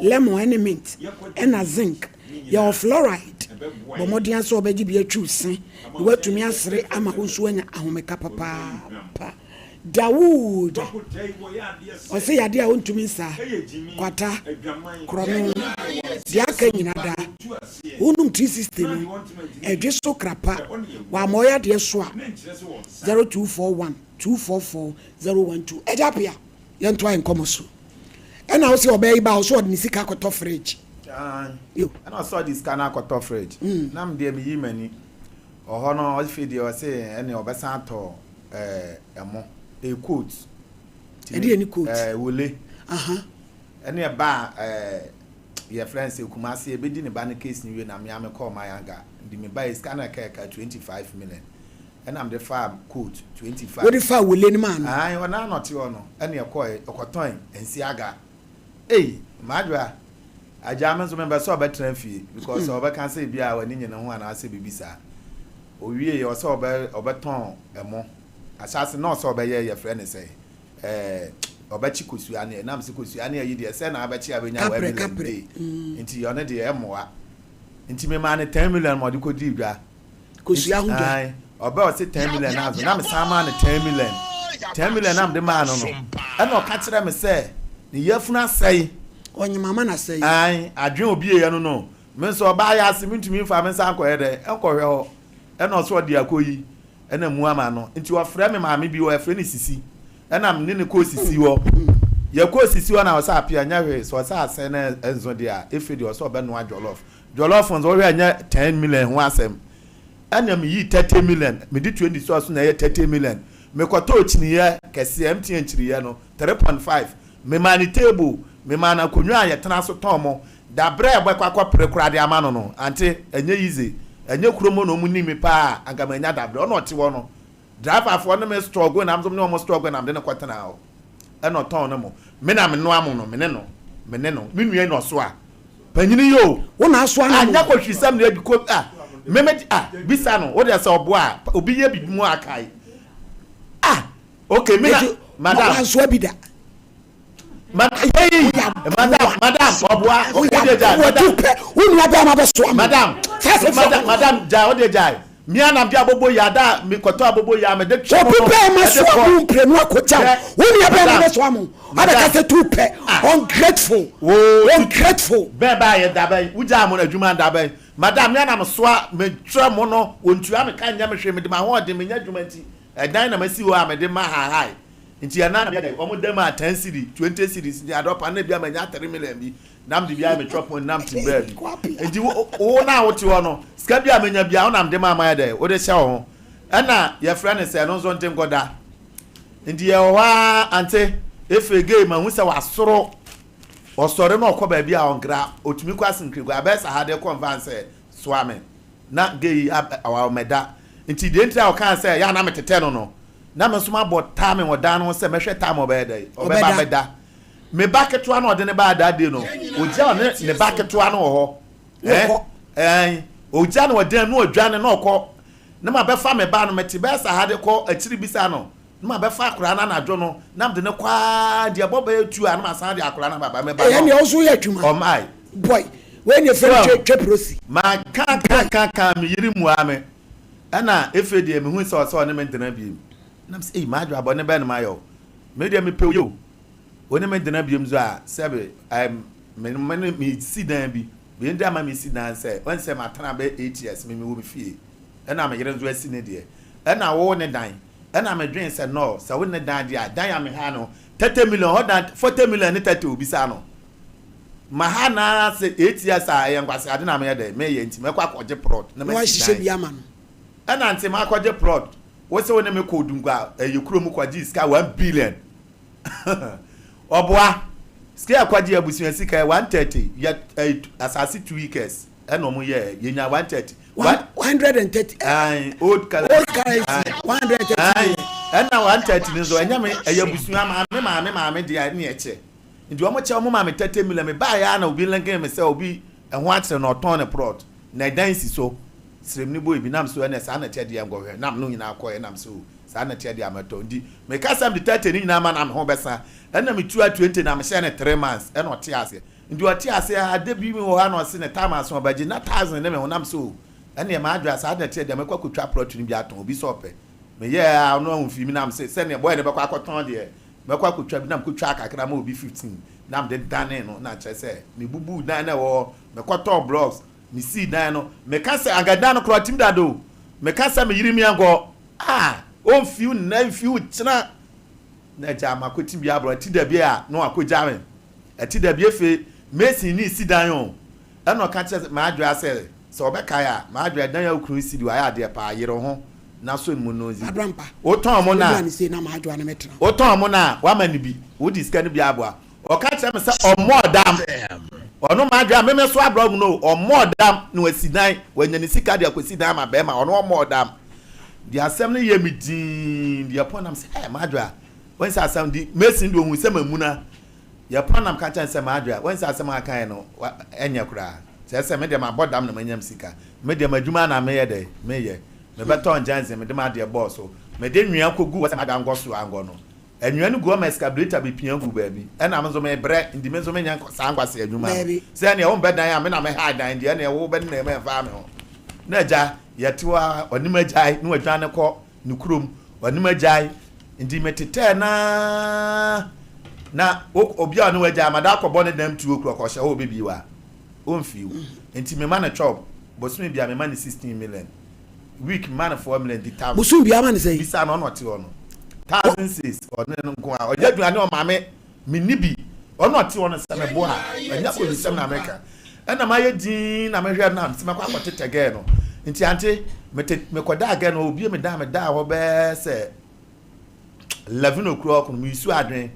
lemon ɛne mint ɛna zinc. Yɛwɔ fluoride. Bɔ mmɔden sɛ wɔbɛgye bi atwi wo se na woatumi asere ama wo nso anya ahomeka papaapa. Dawood ɔsɛ yadeɛ a wontumi nsa, kwata, korɔno, deɛ aka nyina da, wonom 360 no ɛdwe so krapa wɔama ɔyɛ adeɛ so a, 0241 244 012. Ɛgya pea, yɛntoa yɛn nkɔmmɔ so. Ɛna wo sɛ ɔbɛyi ba wo so ɔde ne sika akɔtɔ fridge. Yo. Ɛna ɔsɛ ɔde sika no akɔtɔ fridge. Na me deɛ meyi m'ani. Ɔhɔ no ɔfei deɛ ɔse ɛne ɔbɛsan atɔ ɛɛ ɛmo. Ɛyɛ coat. Ɛdeɛ ne coat? Ɛɛ wole. Ɛne ɛbaa ɛɛ yɛfrɛ no sɛ Kumasi yɛbɛdi ne ba no case no wie na me ara mekɔɔ Mayanga. Nti mebaeɛ sika no a ɛka ɛka 25 million. Ɛna mede faa coat 25. Wode faa wole no maa no? Ae, ɔno ara na ɔte hɔ no. Ɛne ɛkɔɔɛ, ɔkɔtɔn nsiaga. Ei, Madwoa, agya me nso mempɛ sɛ ɔbɛtena fie because ɔbɛka sɛ ebi a w'ani nye ne ho anaasɛ biribi saa. Ɔwieeɛ ɔsɛ ɔbɛ ɔbɛtɔn ɛmo. Ahyɛase na ɔsɛ ɔbɛyɛ yɛfrɛ no sɛn ɛɛ ɔbɛkye kosua ne ɛnam sɛ kosua ne ayi deɛ sɛ na abɛkye abɛnya one Kaprɛ million kaprɛ. day nti ɔno deɛ ɛmmoa. Nti memaa no ten million ma ɔde kɔdii dwa. Kosua ho dwa. Ae, ɔbɛ ɔse ten million na na mesan maa no ten million. 10 million na mede maa no no, ɛna ɔka kyerɛ me sɛ ne yafunu asɛe. Ɔnyem ama no asɛe. Ae, adwene obieɛ no no, me nso ɔbaa yɛ ase mentumi mfa me nsa nkɔyɛ dɛ, nkɔhwɛ hɔ. Ɛna ɔse ɔde akɔyi, ɛna mu ama no. Nti ɔfrɛ me maame bi, ɔfrɛ no Sisi. Ɛna me ne no kɔɔ Sisi hɔ. Yɛkɔɔ Sisi hɔ na ɔse Apea nyɛ hwee, sɛ ɔse asɛe na ɛnso deɛ a, efe deɛ ɔse ɔbɛnoa jollof. Jollof nso wohwɛ a ɛnyɛ 10 million ho asɛm. Ɛna meyii 30 million, mede 20 sɔɔ so na ɛyɛ 30 million. Mekɔtɔɔ kyiniiɛ kɛseɛ, MTN kyiniiɛ no, 3.5. Memaa no table, memaa no akonnwa a yɛtena so tɔn mo. Dabrɛ a ɛbɛkɔ akɔpere koraa de ama no no, ante, ɛnyɛ easy. Ɛnyɛ kurom hɔ na wɔn nim me paa a, anka mannya dabrɛ. Ɔna ɔte hɔ no, driverfoɔ ne me struggle na me nso me ne wɔn struggle na mede no kɔtenaa hɔ. Ɛna ɔtɔn ne mo. Me na menoa mo no, me ne no, me ne no. Me nua yi na ɔsoa. Panyini yi o. Wo na asoa ne mo. Anyɛ kɔhwisɛm na adi kɔ ah, me me ah, bisa no, wo deɛ sɛ ɔboa a, obi yɛ biribi mu akae. Ah, okay, me na, madam. Wansoa bi da. Madam, madam, madam, ɔboa, wo deɛ gyae. Madam, wo nua bɛrima bɛsoa mo. Madam, madam, madam, gyae, wo deɛ gyae. Me a na mede abobo yi ada a mekɔtɔ abobo yi a mede twe mo no. Obi bɛrima soa mo mprenu akɔgya wo. Wo nua bɛrima bɛsoa mo. Abɛka sɛ tu pɛ. Ungrateful. Ungrateful. Bɛɛ baa yɛ da bɛn? Wogyaa mo adwuma da bɛn? Madam, me a na mesoa metwerɛ mo no, wɔntua me ka nyɛ me hwee, mede m'ahoɔden menya adwuma nti, ɛdan na masi hɔ a mede ma haahae. Nti ɛna na meyɛ dɛn? Wɔn da mu a 10 cedi, 20 cedis nti adɔpa na ebia manya 3 million bi na mede bi ayɛ me chop money na mete baabi. Nti wo wo na wote hɔ no, sika bi a menya bi a wo na mede ma ama yɛ dɛn? Wode hyɛ wo ho. Ɛna yɛfrɛ no sɛ ɛno nso nte nkɔda. Nti yɛwɔ hɔ ara ante efe gay mahu sɛ wasoro ɔsɔre na ɔkɔ baabi a ɔnkra otumi kɔ asenkiri kɔ abɛɛ sa ha de kɔ mfa nsɛ soa me na gay yi ɔmɛda nti deɛ ntira ɔkaa sɛ yɛ a na metetɛ no no na me nso mabɔ time wɔ dan no ho sɛ mɛhwɛ time ɔbɛyɛ dɛ ɔbɛba bɛda me ba ketewa no ɔde ne baa that day no ogya ɔne ne ba ketewa no wɔ hɔ ɛn ɛn ogya no wɔ dan mu na ɔdwane na ɔkɔ na ma bɛfa me ba no mete bɛyɛ sɛ ha de kɔ akyiri bisa no na ma bɛfa akwadaa no anadwo no na mede no kɔ ara deɛ ɛbɔ bɛyɛ tu a na ma san de akwadaa no aba me ba no ɛyɛ nea ɔso yɛ adwuma ɔmae boy wei ne fɛn twe twe prosi ma ka ka ka ka me yere mua me ɛna efe deɛ mehu sɛ ɔsɛ ɔne me ntena biem na me sɛ eyi maa adwo abɔne bɛn na ma yɛ o me deɛ mepɛ o ɔne me ntena biem so a sɛbe ɛm me me me si dan bi bɛn de ama me si dan sɛ wɔn sɛ matena bɛ 8 years me me wɔ me fie ɛna me yere nso asi ne deɛ ɛna wo ne dan ɛna me dwen sɛ no sɛ wo ne dan deɛ a dan a me ha no 30 million hɔ dan 40 million ne 30 obisa no ma ha na sɛ 8 years a ɛyɛ nkwasi ade na meyɛ dɛ meyɛ nti mɛkɔ akɔgye plot na na masi wahyehyɛ dan bi ama no. Ɛna nti makɔgye plot wo sɛ wo ne me kɔ Odunkwa ɛyɛ kurom kɔgye sika 1 billion ɔboa sika yɛ kɔgye abusua sika yɛ 130 yɛ ɛyɛ asase 2 acres ɛna ɔmo yɛ yɛnya 130. 130. Ayi old currency. Old currency 130. Ayi ɛna 130 ni nso ɛnyɛ me ɛyɛ abusua maame maame maame deɛ ɛne ɛkyɛ nti wɔn kyɛ wɔn maame 30 million. Me baa yɛ ana obi linkin me sɛ obi ɛho akyerɛ na ɔtɔn ne plot na ɛdan si so srem ne boy bi nam so ɛna saa na ɛkyɛ deɛ nkɔhwɛ nam no nyinaa kɔ ɛnam so saa na ɛkyɛ deɛ amɛtɔ nti meka sɛm de 30 ne nyinaa ma na me ho bɛsa ɛna me tua 20 na mehyɛ ne 3 months ɛna ɔte aseɛ nti ɔte aseɛ ade bi mi wɔ hɔ na ɔse ne time aso ɔbɛgye na 1,000 ne me ho nam so ɛna ɛma adwa saa na ɛkyɛ deɛ mɛkɔ akɔtwa plot no bi atɔn obi sɛ ɔpɛ meyɛ a ɔno ahu fi mi nam se sɛnea bɔyɛ ne bɛkɔ akɔtɔn deɛ mɛkɔ akɔtwa bi nam kɔtwa kakra ma obi 15 nam de dane no na kyerɛ sɛ mebubu dan na ɛwɔ hɔ mekɔtɔɔ blocks mesii dan no meka sɛ anka dan no koraa tim dada o meka sɛ meyere mi ankɔ a ɔmfiw nnɛ mfiw kyena na agya makɔtim bi aborɔ ɛti da bi a na wakɔgya me ɛti da bi efe mason ne si dan o. Ɛna ɔka kyerɛ Maadwoa sɛ, sɛ ɔbɛkae a, Maadwoa, dan a wo kunu si de, wayɛ adeɛ paa, yere wo ho na sɔ ne mu no dzi. Abrampa, Wotɔn mo no wobra a, no sei na Maadwoa no mɛtena hɔ. wotɔn mo no a, woama no bi, wode sika no bi aboa. Ɔka kyerɛ me sɛ ɔmmɔɔ dam. Ɔno Maadwoa, me me so abrɛ no o, ɔmmɔɔ dam na wasi dan, wanya ne sika de akɔsi dan ama bɛrima, ɔno ɔmmɔɔ dam. Deɛ asɛm no yɛɛ me dinn, deɛ pɔn nam sɛ, ɛɛ Maadwoa, woahu sɛ asɛm de, Mason deɛ ɔhuu sɛ mamuna. Yɛ paa na meka kyerɛ no sɛ m'adwe a, woahu sɛ asɛm a akaeɛ no ɛnyɛ koraa. Kyerɛ sɛ me deɛ mabɔ dam na manya me sika. Me deɛ m'adwuma na meyɛ dɛn? Meyɛ. Mebɛtɔɔ nkyɛnse, mede m'adeɛ bɔɔ so. Mede nwea kɔguu hɔ sɛ m'adwe ankɔ so ankɔ no. Nwea no gu hɔ ma excavator bɛpia guu baabi. Ɛna me nso mebrɛ, nti me nso menyɛ saa nkwasea adwuma no. Sɛ ɛneɛ wombɛ dan a, me na mɛhae dan deɛ ɛneɛ wo bɛnenam mu ɛmfa me ho. Na agya, yɛte hɔ ara, ɔne m'agyae na wadwane kɔ. ne kurom, ɔne m'agyae, nti metetɛɛ no ara na obi a ɔne w'agyae ma da akɔbɔ ne dam tuo kura ɔkɔhyɛ hɔ ɔbɛbie wa ɔmfii wo nti mema no twɔb bosome bia mema no 16 million week mema no 4 million nti thousand Bosom biara ma no sɛn? Bisa no ɔna ɔte hɔ no 1006 ɔne no nko a ɔyɛ aduane ɔma me Menni bi. Ɔno a ɔte hɔ no sɛ meboa a, ɛnyɛ akɔhwisɛm na meka. Ɛna mayɛ dinn na mehwɛ no na mese mɛkɔ akɔtetɛ gɛɛ no. Nti ante, mete, mekɔdaa gɛɛ no hɔ, obie me dan, medaa hɔ bɛyɛ sɛ 11 o'clock no, meresu adwene.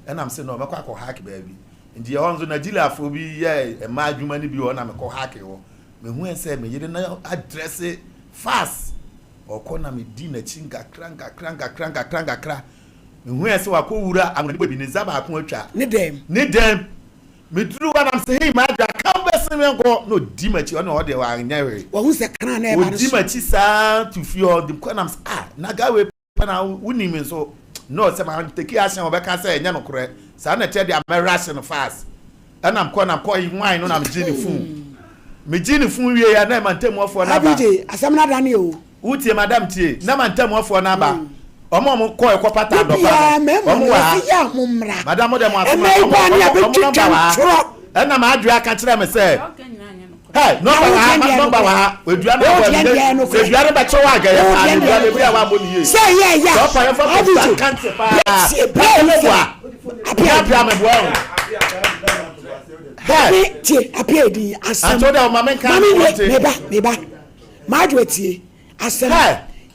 Ɛna mese no, mɛkɔ akɔ hake baabi. Nti ɛhɔ nso, Nigeriafoɔ bi yɛ mmaa adwuma no bi wɔ hɔ na mekɔ hake hɔ. Mehuɛ sɛ me yere no adrɛse fast. Ɔkɔ na medi n'akyi nkakra nkakra nkakra nkakra nkakra. Mehuiɛ sɛ wakɔwura anwonwade bi, ne nsa baako atwa. Ne dɛm. Ne dɛm. Meduruu hɔ na mese, Hei, m'agya, ka wo bɛsen me nkɔ. Na ɔdi m'akyi, ɔno ɔdeɛ wanyɛ hwee. Wahu sɛ kra na ɛreba no Ɔdi so. m'akyi saa to fie hɔ, ɔde kɔ na mese, Ah, na guy wei pɛ na wonim me nso. No, sɛ ma take action a ɔbɛka sɛ ɛnyɛ nokorɛ. Saa na ɛteɛ deɛ a mɛrush no fast. Ɛna mekɔ na mekɔ nwan no na megyee ne phone. Megyee ne phone wieeɛ a na mantamuafoɔ no aba. Abj, asɛm no adane o. Wo tie madam tie na mantamuafoɔ no aba ɔmo a ɔmo kɔɔ ɛkɔ pata Da anɔpa biara no mmarima ɔmo no wɔ ha wɔse yɛ a mo mmra. madam mo deɛ mo aso Ɛnɛ yi ɔmo paa ne ɔmo ɔmo yɛabɛtwitwa nɔmba wɔ ha ntorɔ. ɛna m'adwene aka kyerɛ me sɛ hɛ Na nɔmba wo wɔ ha deɛ deɛ nɔmba wɔ nokorɛ. ha edua no Wo abɔ deɛ ɛnɛ deɛ sɛ nokorɛ. edua no bɛkyɛ wɔ agɛyɛ Wo paa deɛ na deɛ edua no ebi a nokorɛ. wabɔ ne yie Sɛ ɛyɛ ɛyɛ sɛ a, ɔpa yɛmfa Abj, posta kante paa tie berɛ paa yi ne sɛ boa apia pia pia me boa o hɛ Me tie apia edi asɛm. Anto deɛ ɔma me nka Mame wie nte. meba meba. M'adwo atie asɛm.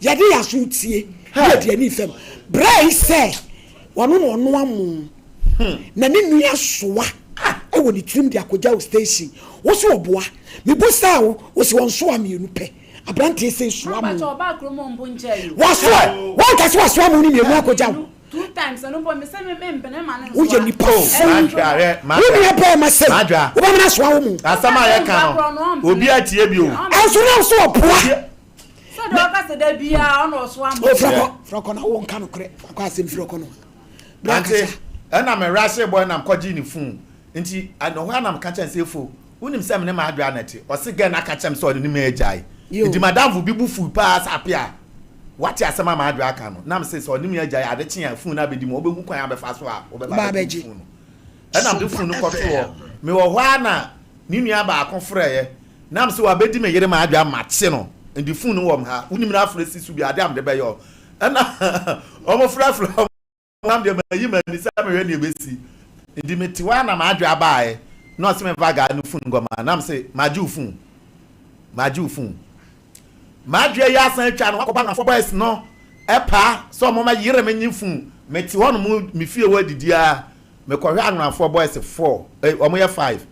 Yɛde yɛn aso retie ne yɛde ani fam. Berɛ yi sɛ ɔno na ɔnoa mo na ne nua soa wɔ ne tirim de akɔgya wo station. Wo se ɔboa. Mebusaa wo, wo se ɔnsoa mmienu pɛ. Aberanteɛ sei soa mo. Wasoa, wanka sɛ wasoa mo ne mmienu akɔgya wo. Woyɛ nipa fuu. Wo nua bɛɛma sei, wobɛmena asoa wo mo. Asɛm a yɛka no, obi atie bi o. Ɛnso na wo so ɔboa. O frɛkɔ, frɛkɔ na wo nka no korɛ. Akɔ asɛm frɛkɔ no. Bra kasa. Ɛna me rush boy na mkɔgye ne phone. Nti ɛno hɔ a na meka kyerɛ no sɛ efo, wonim sɛ me ne m'adwoa na ɛte. Ɔse girl no aka kyerɛ me sɛ ɔne me agyae. Nti m'adamfo bi bo fui paa sɛ Apea wate asɛm a m'adwoa aka no. Na mese sɛ ɔne me agyae a ade kye a phone no abɛdi mu a wobɛhu kwan a wobɛfa so a wobɛba abɛgye phone no. Ɛna mede phone no kɔtoo hɔ. Mewɔ hɔ ara na ne nua baako frɛeɛ. Na mese wabɛdi me yere m'adwoa makye no. Nti phone no wɔ me ha. Wonim no afrɛ si so bi a ade a mede bɛyɛ ɔ. Ɛna wɔfrɛfrɛ Nam deɛ mayi m'ani sɛ mehwɛ nea ɛbɛsi. Nti mete hɔ ara na m'adwe abaeɛ na ɔse memfa guy no phone nkɔma no. Na mese magye wo phone, magye wo phone. M'adwe yi asan atwa no wakɔbɔ anafo boys no paa sɛ ɔmo mɛyere me nye phone. Mete hɔ nom me fie hɔ adidi ara mekɔhwɛ anwonafo boys four, eh, ɔmo yɛ five.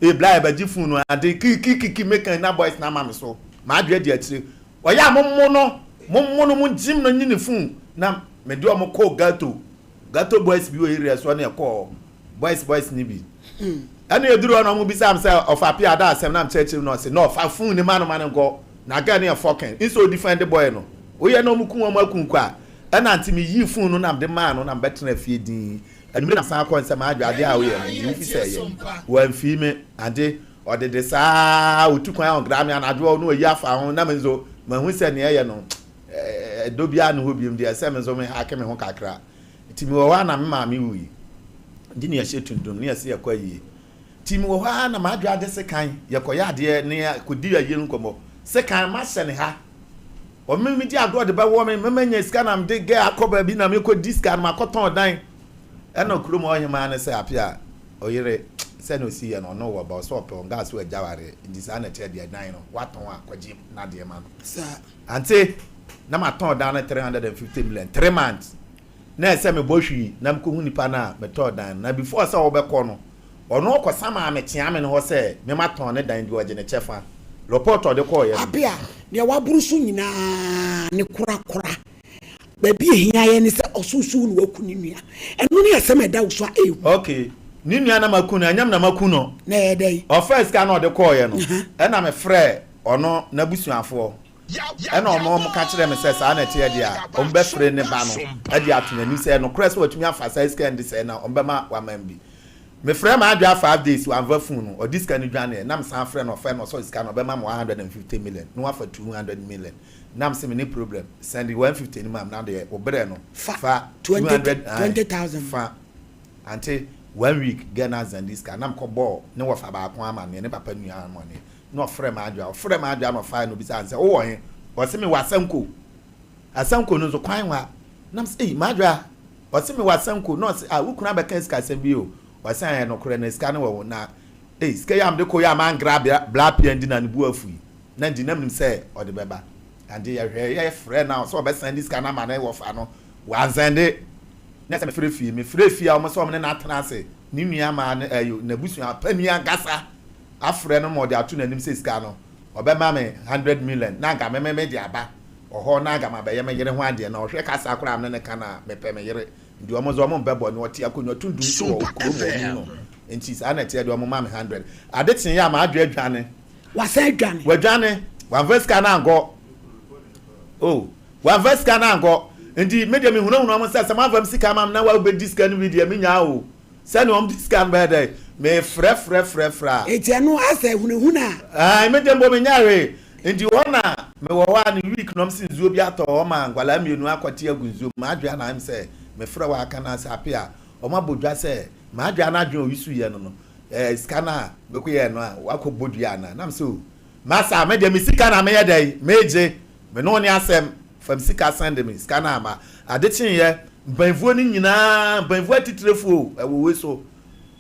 Eh, bla yɛbɛgye phone no ade kikikiki meka na boys no ama me so. M'adwe adi akyire. Ɔyɛ a mommo no, mommo no, mongyim no nye ne phone na Mede ɔmo kɔɔ ghetto, ghetto boys bi wɔ area soɔ na yɛkɔɔ hɔ, boys boys no bi. Ɛna yɛduru hɔ na ɔmo bisaa me sɛ ɔfa pia ada asɛm na mekyerɛkyerɛ mu na ɔse no fa phone no ma no ma no nkɔ na girl no yɛ fɔkin nso ɔdefend boy no woyɛ na ɔmo ku wɔn aku nkɔ a ɛna nti meyii phone no na mede maa no na mebɛtena fie dinn anwummere na san kɔ nsɛ m'adwe adeɛ a woyɛ no nti wofi sɛ ɛyɛ wamfii me ade ɔdede saa ɔtu kwan a ɔnkra me anadwo na wayi afa ho na me nso mahu sɛ nea ɛyɛ no Ɛdɔ biara nni hɔ biom deɛ sɛ me nso me hake me ho kakra. Nti mewɔ hɔ a na me maame wui. Nti ne yɛhyɛ tuntum ne yɛse yɛkɔ ayie. Nti mewɔ hɔ a na m'adwe ade sekan yɛkɔyɛ adeɛ ne yɛkɔdi ayie no nkɔmmɔ. Sekan mahyɛ ne ha. Ɔme medi agorɔ de bɛwɔ me mɛma nya sika na mede gɛ akɔ baabi na mekɔdi sika no makɔtɔn dan. Ɛna kurom ɔhemaa no sɛ Apia ɔyere. Sɛnea ɔsi yɛ no ɔne wo wɔ ba ɔsɛ ɔpɛ ɔngaa sɛ wagya awareɛ nti saa na ɛteɛ deɛ dan no watɔn a kɔgye nadeɛ ma no. Saa. Ante na matɔn dan no 350 million 3 months na ɛsɛ mebɔ hwii na mekɔhu nipa no a metɔɔ dan no na before sɛ ɔbɛkɔ no ɔno ɔkɔsa maa me kyea me no hɔ sɛ me matɔn ne dan nti ɔgye ne kyɛfa report ɔde kɔɔyɛ no. Abea, deɛ waboro so nyinaa ne korakora. Baabi a ehia yɛn ne sɛ ɔsoosow na waku ne nua. Ɛno ne asɛm a ɛda wo so a ɛyɛ hu. Ok, ne nua na maku no, ɛnyɛ me na maku no. Na ɛyɛ dɛn? Ɔfaa sika no a ɔde kɔeɛ no, ɛnna mefrɛɛ ɔno n'abusuafoɔ, ɛnna wɔka kyerɛɛ me sɛ saa na ɛteɛ deɛ a, wɔbɛfrɛ ne ba no de ato n'anim sɛ ɛyɛ nokorɛ sɛ watumi afa saa sika no de sɛɛ na wɔbɛma wama me bi. Mefrɛɛ m'adwoa 5 days, wamfa phone no, ɔde sika no dwaneeɛ, na mesan frɛɛ no, ɔfrɛɛ no, ɔsɛ sika no ɔbɛma me 150 million, na wafa 200 million. Na mese me ne problem send 150 no ma me na deɛ wo brɛ no fa 200 20,000 fa ante one week girl no azandi sika na mekɔ bɔɔ ne wɔfa baako amaneɛ ne papa nua amaneɛ na ɔfrɛ m'adwoa ɔfrɛ m'adwoa na ɔfae no obisaa no sɛ wowɔ he ɔse mewɔ asanko asanko no nso kwan wa na mese ei m'adwoa ɔse mewɔ asanko na ɔse ah wo kunu abɛka sikasɛm bi o ɔse ɛyɛ nokorɛ na sika no wɔ wo na ei sika yi a mede kɔ yi a mangra bla pia ndi na ne bu afu yi na nti na menim sɛ ɔde bɛba nti yɛhwɛ yɛ frɛ no a sɛ ɔbɛsɛnde sika no ama ne wɔfa no wansɛnde na sɛ mefrɛ fie mefrɛ fie a wɔn sɛ wɔn ne no atena ase ne nua maa ne ɛyo n'abusua panin ankasa afrɛ no ma ɔde ato n'anim sɛ sika no ɔbɛma me 100 million na anka meme me de aba ɔhɔ na anka mabɛyɛ me yere ho adeɛ na ɔhwɛ kasa koraa me ne ne ka no a mepɛ me yere nti wɔn nso wɔn mpɛ bɔne ɔte akonnwa tuntum so wɔ kurom wɔ mu no nti saa na ɛteɛ deɛ wɔn ma me 100 ade kyeeɛ a m'adwe adwane Wasan adwane. Wadwane. Wamfa sika no ankɔ. Oh, wamfa sika no ankɔ. Nti me deɛ mehunahuna wɔn sɛ sɛ moamfa me sika ama me na wabɛdi sika no bi deɛ menyaa o. Sɛnea wɔn de sika no bɛyɛ dɛ. Mefrɛ frɛ frɛ frɛ a. Nti ɛno asɛ hunahuna a. Ae, me deɛ mpo menyaa hwee. Nti hɔ na mewɔ hɔ a ne week na wɔn se nsuo bi atɔ hɔ ma nkwadaa mmienu akɔte agu nsuo mu. M'adwene a na ayɛ me sɛ mefrɛ wɔ aka no ase ape a wɔn abɔ dwa sɛ m'adwene a n'adwene a ɔyusuiɛ no no Eh sika no a meko yɛɛ no a wakɔ bɔ dua anaa? Na me sɛ oh masa me deɛ me sika na meyɛ dɛn megye me ne wo ne asɛm fa me sika sɛnde me sika no ama ade kyeeɛ mpanyinfoɔ no nyinaa mpanyinfoɔ atitirefoɔ o ɛwɔ wei so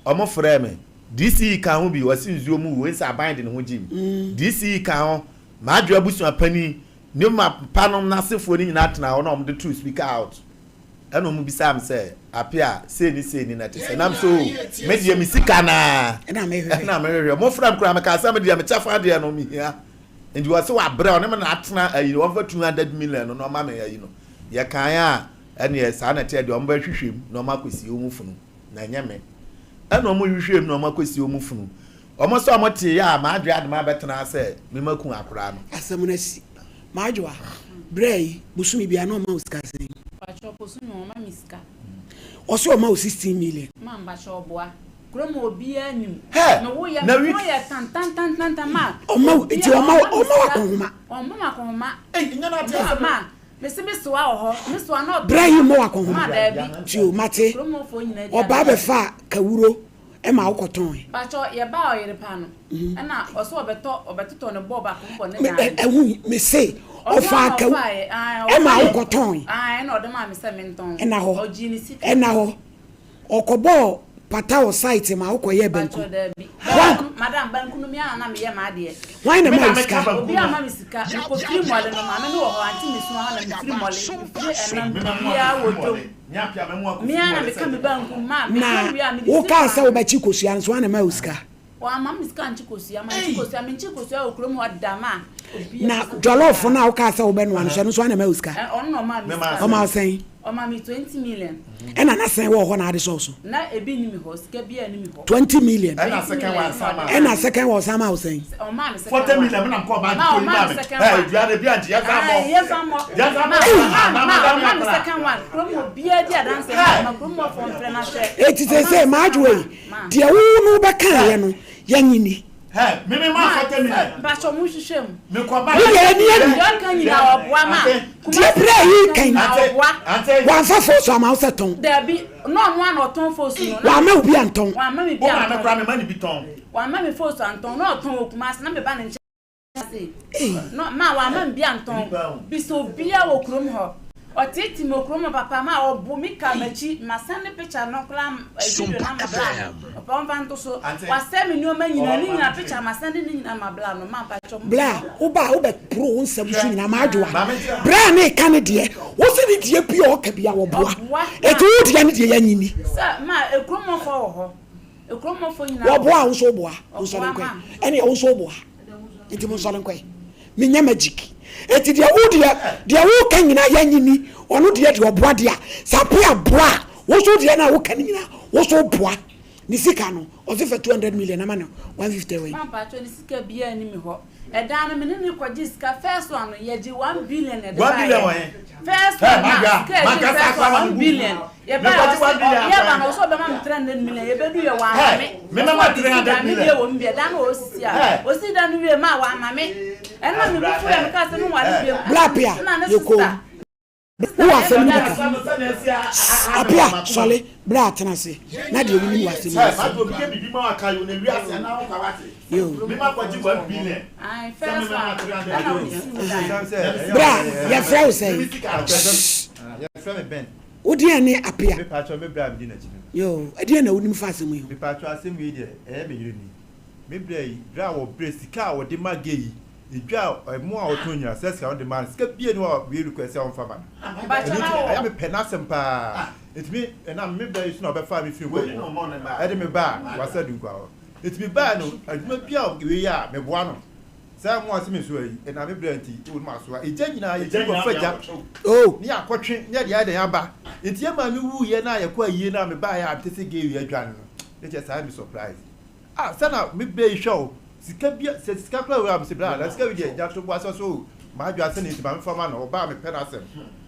ɔmo frɛɛ me DCE ka ho bi ɔse nsuo mu wei sɛ aban de ne ho gyim DCE ka ho m'adwo abusua panin ne ma pa nom n'asefoɔ no nyinaa tena hɔ na ɔmo de to speaker out Ɛna ɔmo bisaa me sɛ, Apea, sei ne sei ni na ɛte sɛ? Na me sɛ, Oo, me deɛ me sika no ara ɛna mehwehwɛ. Ɔmo frɛɛ me koraa, mekaa sɛ me deɛ me kyɛfa deɛ no mehia. Nti ɔse wabrɛ, ɔne me na atena ayi no, ɔmfa 200 million no na ɔma me ayi no. Yɛkaeɛ a, ɛneɛ saa na ɛteɛ deɛ ɔmo bɛhwehwɛ mu na ɔmo akɔsie ɔmo funu, na ɛnyɛ me. Ɛna ɔmo hwehwɛɛ mu na ɔmo akɔsie ɔmo funu. Ɔmo sɛ ɔmo teeɛ a, m'adwene ade m'abɛtena ha sɛ me maku akoraa no. Asɛm no asi. M'adwoa, berɛ yi, bosome biara na ɔma wo sika sɛn? Mpakyɛw bosome ɔma me sika. Ɔse ɔma wo 16 million. Ma mpakyɛw ɔboa. Kurom hɔ obiara nim. Hɛ! Me wo yɛ Na me week. kunu yɛ tantantantantan ma Ɔma wo, obiara nti ɔma wo, ɔma me ɔma wo sika. akɔnhoma. Ɔmma me akɔnhoma. Ei, nyɛ na ate Ma asɛm. ma mese me soa wɔ hɔ me soa na ɔtɔ Berɛ yi mmɔ wo akɔnhoma. Ma daabi. Tio, mate. Kurom hɔfoɔ nyinaa di Ɔbaa adanseɛ. bɛfaa kawuro ma wokɔtɔn. Pakyɛ yɛbaa ɔyere pa no ɛna ɔsɛ ɔbɛtɔ ɔbɛtotɔ ne bɔɔl baako bɔ ne dan no. Ɛho me se ɔfaa kaw ɛma wokɔtɔn. Ɛna ɔde maa me sɛ mentɔn. Ɛna hɔ Ɔgyee ne sika. Ɛna hɔ ɔkɔbɔɔ pata wɔ site ma wokɔyɛɛ banku. Pakyɛ daabi. Banku madam banku no me ara na meyɛ m'adeɛ. Hwan na ɛmaa wo sika? Obi amma me sika. Mekɔfiri Mɔle no maame no wɔ hɔ ante me sua hɔ na mefiri Mɔle mefiri ɛnam biribiara wɔ dwom. Me ara na meka me banku ma Na meka wie a mede si wokaa sɛ kwan. wobɛkye kosua no so hwan na ɛmaa wo sika? Wamma me sika ankye kosua. Mankye kosua. Menkyee kosua wɔ kurom hɔ da ma obiara Na bisa jollof obiara. no a wokaa sɛ wobɛnoa no so ɛno nso hwan na ɛmaa wo sika? Ɛ, ɔno na ɔmaa me sika. Ɔmaa wo sɛn? Ɔmaa me 20 million. Ɛna na sɛn wɔ hɔ na ade sɔɔ so? Na ebi nni me hɔ. Sika biara nni me hɔ. 20 million. Ɛna 20 second million one na san ɔde maa maa Ɛna me. second one ɔsan maa wo sɛn? Sɛ ɔmaa me second 40 one. million me na mekɔɔ bank Ma kɔyi ɔmaa maa me me. second Hey, one. dua de bi ankye yɛnsan mmɔ. Ae, yɛnsan mmɔ. Yɛnsan mmɔ Ma saa ɔmaa na ma madam ɔmaa me akora. second one. Kurom hɔ obiara di adanseɛ Hey! ma kurom hɔfoɔ mfrɛ na hwɛ. Eti Ɔmaa me seesei second m'adwoa yi, one. Ma. deɛ wo ne wobɛkaeɛ no, yɛnnye nni. Hey, me me maa 40 million. Mpakyɛ mo nhwehwɛ mu. Me kɔ bank. Wo deɛ ani adu. Deɛ ɔka nyinaa ɔboa ma. Deɛ berɛ a yi kan. Ante, ante. Wamfa foosu ama wo sɛ tɔn. Dabi, na ɔno ara na ɔtɔn foosu no. Wamma obi antɔn. Wamma me bi Wo maame antɔn. koraa me ma ne bi tɔn. Wamma me foosu antɔn, na ɔtɔn wɔ Kumasi, na me ba ne nkyɛn ase. No, ma wamma me bi antɔn. Bisa obiara wɔ kurom hɔ. Ɔteetee me wɔ kurom hɔ papa ma ɔbo me kaa m'akyi masɛnde picture no koraa video no ama bla no ɔpɛ ɔmfa nto so wasɛe me nneɛma nyinaa ne nyinaa picture masɛnde ne nyinaa ma bla no ma mpakyɛw mo Bla wo ba a wo bɛ poro wo nsɛm so nyinaa madwoa bra ne ka ne deɛ wo se ne deɛ bi a ɔka bi a wɔboa eti wo deɛ ne deɛ yɛ nyini. Sɛ ma ekurom hɔ wɔ hɔ ekurom hɔ nyinaa wɔboa a wo nso woboa wo nsɔre nkɔɛ ɛne wo nso woboa nti mo nsɔre nkɔɛ. Menyɛ magic. Enti deɛ wo deɛ deɛ woka nyinaa yɛnye ni ɔno deɛ deɛ ɔboa deɛ a sɛ apea boa a wo nso deɛ no a woka no nyinaa wo nso boa ne sika no ɔse fa 200 million ama no 150 wei. Ma mpakyɛw ne sika biaa nni me hɔ ɛdan no me ne no kɔgye sika first one no yɛgye 1 billion na ɛde baeɛ first one na sika yɛgye first one 1 billion Yɛbae a ɔse yɛba no ɔse ɔbɛma me 300 million yɛbɛdu yɛ wamma me ɔse ɔde si dan me deɛ wɔ mu bi ɛdan no ɔsisi a ɔsi dan no wie maa wamma me ɛna me bo fuiɛ mekaa sɛ menware biom Bra Apea ɛna ne yɛ komm sister Wowɔ asɛm no bi ka Apea sɔre bra tena ase na deɛ wonim wɔ asɛm yi ho sɛm Yoo Ae first one ɛna ɔde sii dan. Bra yɛfrɛ wo sɛn Shh Wo deɛn ne Apea? Me paatwɔ me bra a medi n'akyi no. Yoo, ɛdeɛn na wonim fa asɛm yi ho? Me paatwɔ asɛm wei deɛ ɛyɛ me yere ni. Me bra yi, berɛ a wɔbrɛ sika a wɔde ma gay yi, edwa a ɛmo a wɔtɔn nyinaa saa sika no wɔde ma no, sika biara ni hɔ a wei request sɛ ɔmfa ma no. Ɛno nti ɛyɛ a mepɛ n'asɛm paa. Nti me, ɛnam me bra yi so na ɔbɛfaa me firi Nkɔkɔɔ ɛde me baa Wassa Dunkwa hɔ. Nti me baeɛ no, adwuma biara a wei yɛ a, meboa no. Saa mmoa se me so ayi, ɛnam me brɛ nti, o ne masoa. Egya nyinaa yɛtumi kɔfa gya ne yɛakɔtwe ne yɛde ayɛ dɛn aba. Nti yɛn maame wuiɛ no a yɛkɔ ayie no a mebaeɛ a mete sɛ gay wei adwane no, ne kyerɛ saa me surprise. Ah sɛ na me brɛ yi hwɛ o, sika bia, sɛ sika koraa wura me se bra na sika wei deɛ gya to boa sɛ so o, m'adwoa sɛ ne nti ma me fa ma no, ɔbaa mepɛ n'asɛm.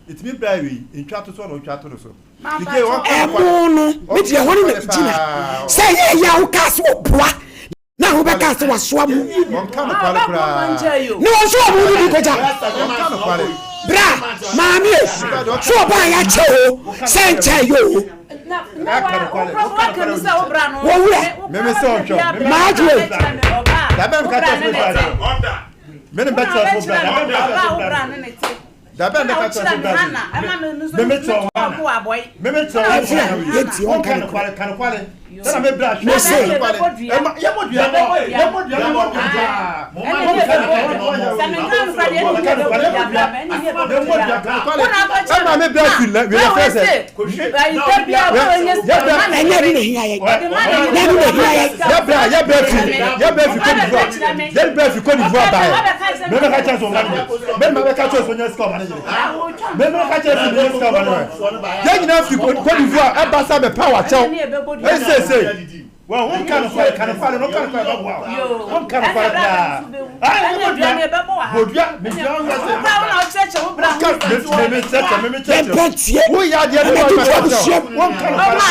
Nti me brɛ wei, ntwa to so na ɔntwa to no so. Ɛmo no, me deɛ ɛhɔ no na megyina. Sɛ ɛyɛ ɛyɛ a wokaa sɛ ɔboa na wobɛkaa sɛ wasoa mu. Ne wɔn nso wɔn mu bi kɔgya. Bra, maame e, so ɔbaa yɛakyɛ o, sɛ nkyɛ yɛ o. Wɔwura, maadwo e. Dabi a mɛka kyerɛ sɛ bra bi me me kyerɛ wo me me kyerɛ wo Ɛfiri a yɛntie ɔnka ɔnka nokorɛ. ka nokware sɛna me bra hwɛ Me se. nokware ɛma yɛmɔ dua yɛmɔ dua yɛmɔ dua ɛma me bra fi lɛ wei fɛ sɛ Ɛnyɛ ɛno na ɛhia yɛn. Nyɛ ɛno na ɛhia yɛn. yɛbrɛ yɛbrɛ fi yɛbrɛ fi Cote d'Ivoire yɛbrɛ fi Cote d'Ivoire baeɛ mɛmɛ ka kyerɛ sɛ ɔma ne Mɛma bɛka kyerɛ sɛ ɔnya sika ɔma ne yere. Mɛma bɛka kyerɛ sɛ ɔnya sika ɔma ne yere. Yɛn nyinaa fi Cote d'Ivoire ɛba sɛ bɛpa wakyɛw. Ɛsese. Wɔn ho nka no kware ka no kware no ka no kware bɛboa wo. Ho nka no kware koraa. Ayi ne bɔ dua. Bɔ dua me dua wo yɛ sɛ. Ka me me me kyerɛkyerɛ me me kyerɛkyerɛ. Yɛmpɛ ntie. Wo yɛ adeɛ no Ɛna ma tutu ma kyerɛ. abusua mu. Wo nka no kware koraa.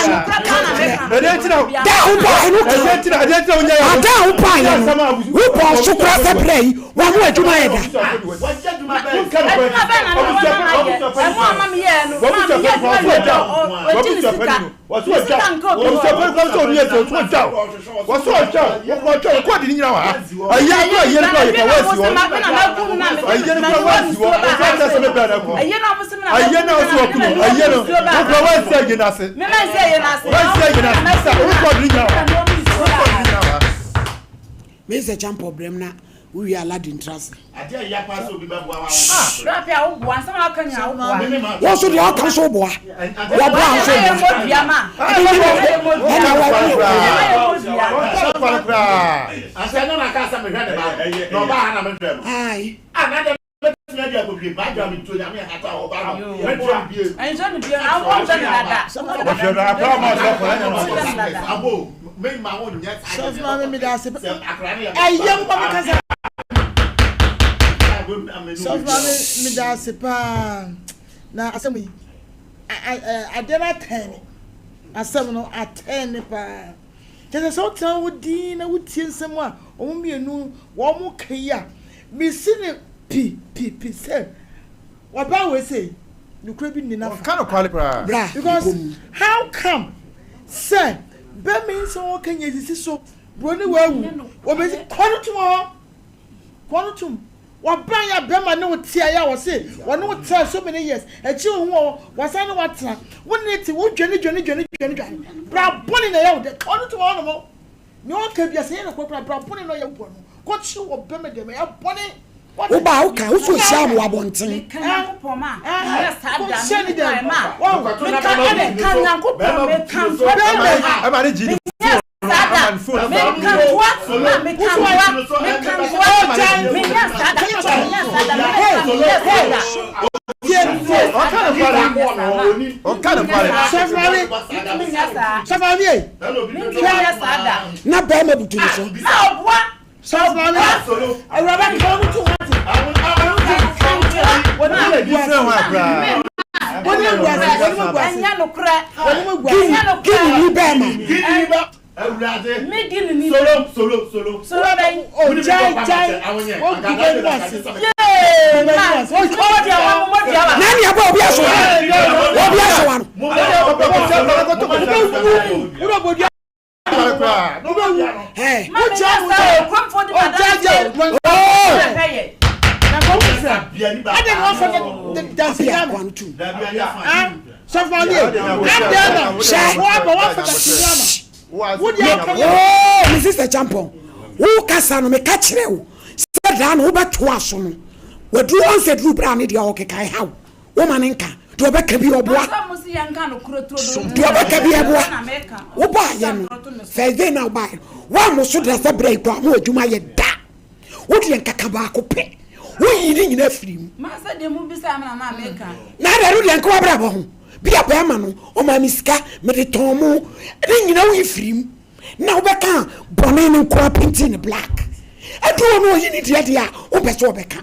Ɛdeɛ nti na. Da a wobaeɛ no ka. Ɛdeɛ nti na ɛdeɛ nti na wonyɛ yɛ. Ada a wobaeɛ no wobɔɔ so koraa sɛ berɛ yi wɔn adwuma yɛ da. Mensɛ kyampɔ brɛm na Wo wie Aladdin tra ase. Adeɛ a ɛya paa sɛ obi bɛboa wa wo. Bra pɛ a wo boa nsɛm a waka nyinaa wo boa. Wo nso deɛ ɔka nso wo boa. Wɔ boa nso wo boa. Ɛna wɔ Asɛ ɛno na kaa sɛ mehwɛ ne ba no na ɔbaa ha na mehwɛ no. Ayi. Ah na deɛ mɛtumi adi akɔhwie ba adwa me tuo nyame hata ɔba no mɛtua no bie. Ɛnhwɛ no bie no awɔ nhwɛ no dada. Wɔhwɛ no akora ɔma ɔsɛ kɔ ɛnyɛ no ɔkɔ. Abo me ma wo nyɛ saa Sɔfo maame meda ase. Sɛ akora no yɛ Ɛyɛ mo ma me kasa. Sɔfo maame meda ase paa. Na asɛm yi adeɛ no atɛn ne. Asɛm no atɛn ne paa. Kyerɛ sɛ sɛ wotena hɔ dinn na wotie nsɛm a wɔn mmienu wɔn ka yi a, mesi ne pi pi pi sɛ ɔbaa wei sei nokorɛ bi nni n'afa. Ɔnka nokware koraa. Bra Because mekɔ mu. how come sɛ bɛma yi nsɛm a wɔka nyɛ sisi so broni wawu wɔbɛsi kɔ no tum hɔ kɔ no tum. Wɔbɛn yɛ a bɛrima ne wo te a yɛ a wɔse wɔne wo tena so many years akyiri wo ho wɔ wɔsan ne wo atena wo ne te wo dwane dwane dwane dwane dwane bra bɔne na ɛyɛ wo dɛ ka ɔno to hɔ nom nea ɔka bia sɛ yɛ nokorɛ koraa bra bɔne na ɔyɛ wo bɔ no kɔkye wɔ bɛrima dɛm ɛyɛ bɔne Wo ba a wo ka wo so hyia mo wɔ abɔnten. Meka Nyankopɔn ma menyɛ saa da kɔhyɛ ne me dɛm ma wɔn meka meka Nyankopɔn meka ntoa menyɛ saa da meka ntoa ma meka ntoa meka ntoa menyɛ saa da menyɛ saa da meka menyɛ saa da. Na bɛrima butu ne so. Na ɔboa. Sɔfo maame, awuraba keka wɔn tu wɔn ti. Wɔn mu egu ase. Wɔn mu egu ase. Wɔn mu egu ase. Ɛnyɛ nokorɛ. Wɔn mu egu ase. Gini ni bɛrima. Me gini ni. Solo solo solo. Solo bɛyi. O jai jai. O gu bɛ mu ase. Yee ma. Mo di awa mo di awa. Nani abɔ obi aso wa no. Obi aso wa no. Wúlò bò di. Me sister Champon, wo kasa no meka kyerɛ wo sɛ daa no wobɛtoa so no waduru ɔnsɛ duru berɛ a ne deɛ ɔkeka ɛha wo Woma no nka. Deɛ ɔbɛka bi ɔboa. Deɛ ɔbɛka bi ɛboa. Wobaayɛ no first day na wobaayɛ no woammo so da sɛ berɛ yi koraa mo adwuma yɛ da. Wo deɛ nkaka baako pɛ. Woyi ne nyinaa firi mu. Na adɛ no deɛ nka wabrabɔ ho. Bi a bɛrima no ɔmaa me sika mede tɔn mo ne nyinaa woyi firi mu. Na wobɛka bɔne no nkoa painting no black. Ɛduru hɔ no ɔyi ne deɛ deɛ a wompɛ sɛ ɔbɛka.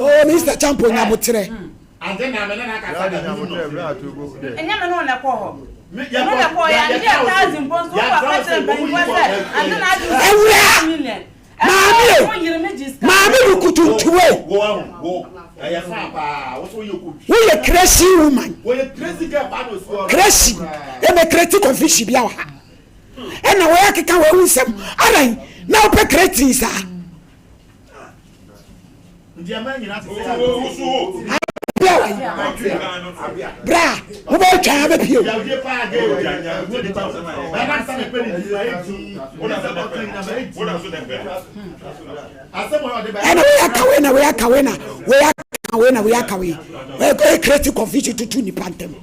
Oh, Mr. Champo nyabotrɛ. Ante na me ne no akasa da mehu no. Ɛnyɛ me ne wo na ɛkɔɔ hɔ. Me na ɛkɔɔ yɛ ante yɛ taxi mpo nso wokɔ ka kyerɛ mpanyinfoɔ sɛ ante na agye wo Awura! sika million. Maame Ɛna e! wo yere me gye sika. Maame no kutuntuwe. Wo ahu wo ɛyɛ fan paa wo so woyɛ kotwi. Woyɛ crazy woman. Wɔyɛ crazy girl paa na osi hɔ. Crazy. Ɛna create confusion bi wɔ ha. Ɛna wɔyɛ akeka wɔn ewu nsɛm. Adan na wopɛ creating saa. Bra, wobɛyɛ twan abɛpie o. Ɛna wei aka wei na wei aka wei na wei aka wei na wei aka wei. Ɛyɛ create confusion tutu nipa ntam.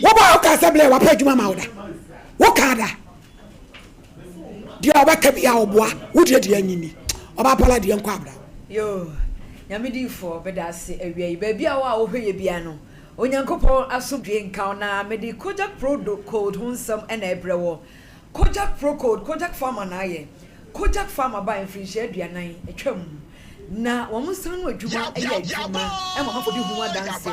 Wobɔ a wokaa sɛ blɛ wapɛ adwuma ma wo da. Wokaa da. Deɛ ɔbɛka bi a ɔboa wo deɛ deɛ anyini. Ɔba pala deɛ nkɔ abra. Yoo Nyame difoɔ medase awia yi baabi a wo a wohwɛ yɛ biara no Onyankopɔn asomdwie nka wo na mede Kojak Pro Cold ho nsɛm na ɛbrɛ wɔ Kojak Procold, Kojak Pharma na ayɛ. Kojak Pharma bae mfirinhyia 40 atwam, na wɔn nsa ano adwuma yɛ adwuma ma amanfo di ho adanse.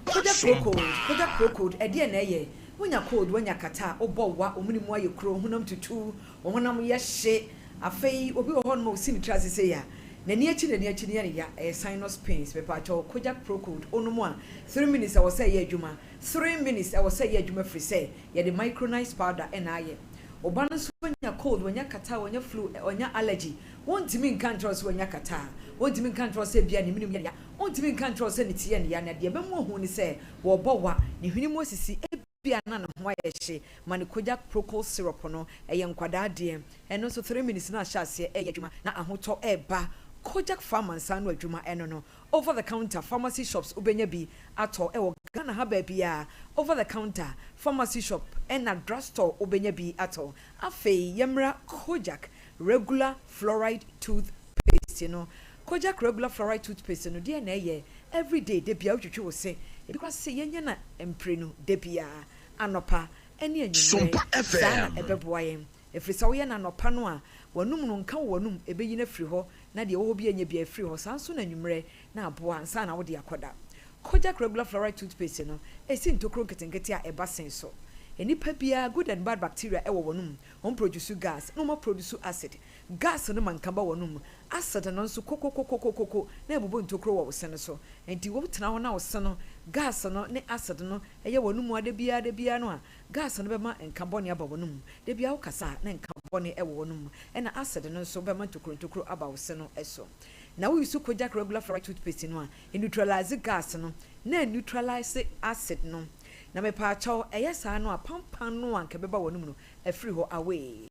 Kojak Procold, Kojak Procold, ɛdeɛn na ɛyɛ? Wonya cold, woanya kata, wobɔ wa, wo mene mu ayɛ kuro, wo honam tutu, wo honam yɛ hye. Afei obi wɔ hɔnom a osi ne tiri ase sei a, n'ani akyi n'ani akyi no yɛ no ya, ɛyɛ sinus pains. Mepaakyɛw, Kojak Procold, wonom a, three minutes ɛwɔ sɛ ɛyɛ adwuma. Three minutes ɛwɔ sɛ ɛyɛ adwuma firi sɛ Yɛde micronized powder na ayɛ. Wo ba no nso anya cold, wanya catarrh, wanya flu, wanya allergy. Wontumi nka nkyerɛ wo sɛ wanya catarrh. Wontumi nka nkyerɛ wo sɛ ebia ne menem yɛ no ya. Wontumi nka nkyerɛ wo sɛ ne ti yɛ no ya. Na deɛ ɛbɛma wahu ne sɛ wɔrebɔ wa, ne hwene mu asisi, ebia na ne ho ayɛ hye. Ma no Kojak Procold syrup no. Ɛyɛ nkwadaa deɛ. Ɛno nso three minutes na ahyɛ aseɛ reyɛ adwuma na ahotɔ reba. Kojak Pharma nsa ano adwuma ɛno no. Over the counter pharmacy shops wobɛnya bi atɔ wɔ Ghana ha baabiara, over the counter pharmacy shop ɛna drug store wobɛnya bi atɔ. Afei yɛmmra Kojak regular fluoride tooth paste no. Kojak regular fluoride tooth paste no deɛn na ɛyɛ? Everyday da biara wotwitwi wo se, ebi koraa se yɛnyɛ no mprenu da biara, anɔpa ne anwummerɛ, saa na ɛbɛboa yɛn. Ɛfiri sɛ woyɛ no anɔpa no a, w'anom no nka wɔ w'anom, ɛbɛyi no afiri hɔ, na deɛ ɛwɔ hɔ biara nyɛ biara afiri hɔ, saa nso na anwummerɛ na aboa ansa na wode akɔda. Kojak Regular Fluoride Toothpaste no si ntokuro nketenkete a ɛba sen so. Nnipa biara good and bad bacteria wɔ wɔn mu. Wɔn produce gas na wɔn aproduce acid. Gas no ma nka ba wɔn mu. Acid no nso kokokokokoko na ɛbobɔ ntokuro wɔ wo se no so. Enti wo tena hɔ na wo se no gas no ne acid no yɛ wɔn mu a da biara da biara no a, gas no bɛma nka bɔne aba wɔn mu. Da biara wo kasa a na nka bɔne wɔ wɔn mu. Ɛna acid no nso bɛma ntokuro ntokuro aba wo se no so. Na wo use Kojak Regular Fluoride Toothpaste no a, Eneutralise gas no na eneutralise acid no. Na mepaakyɛw, ɛyɛ saa no a pampan no a anka ɛbɛba w'anom no afiri hɔ away.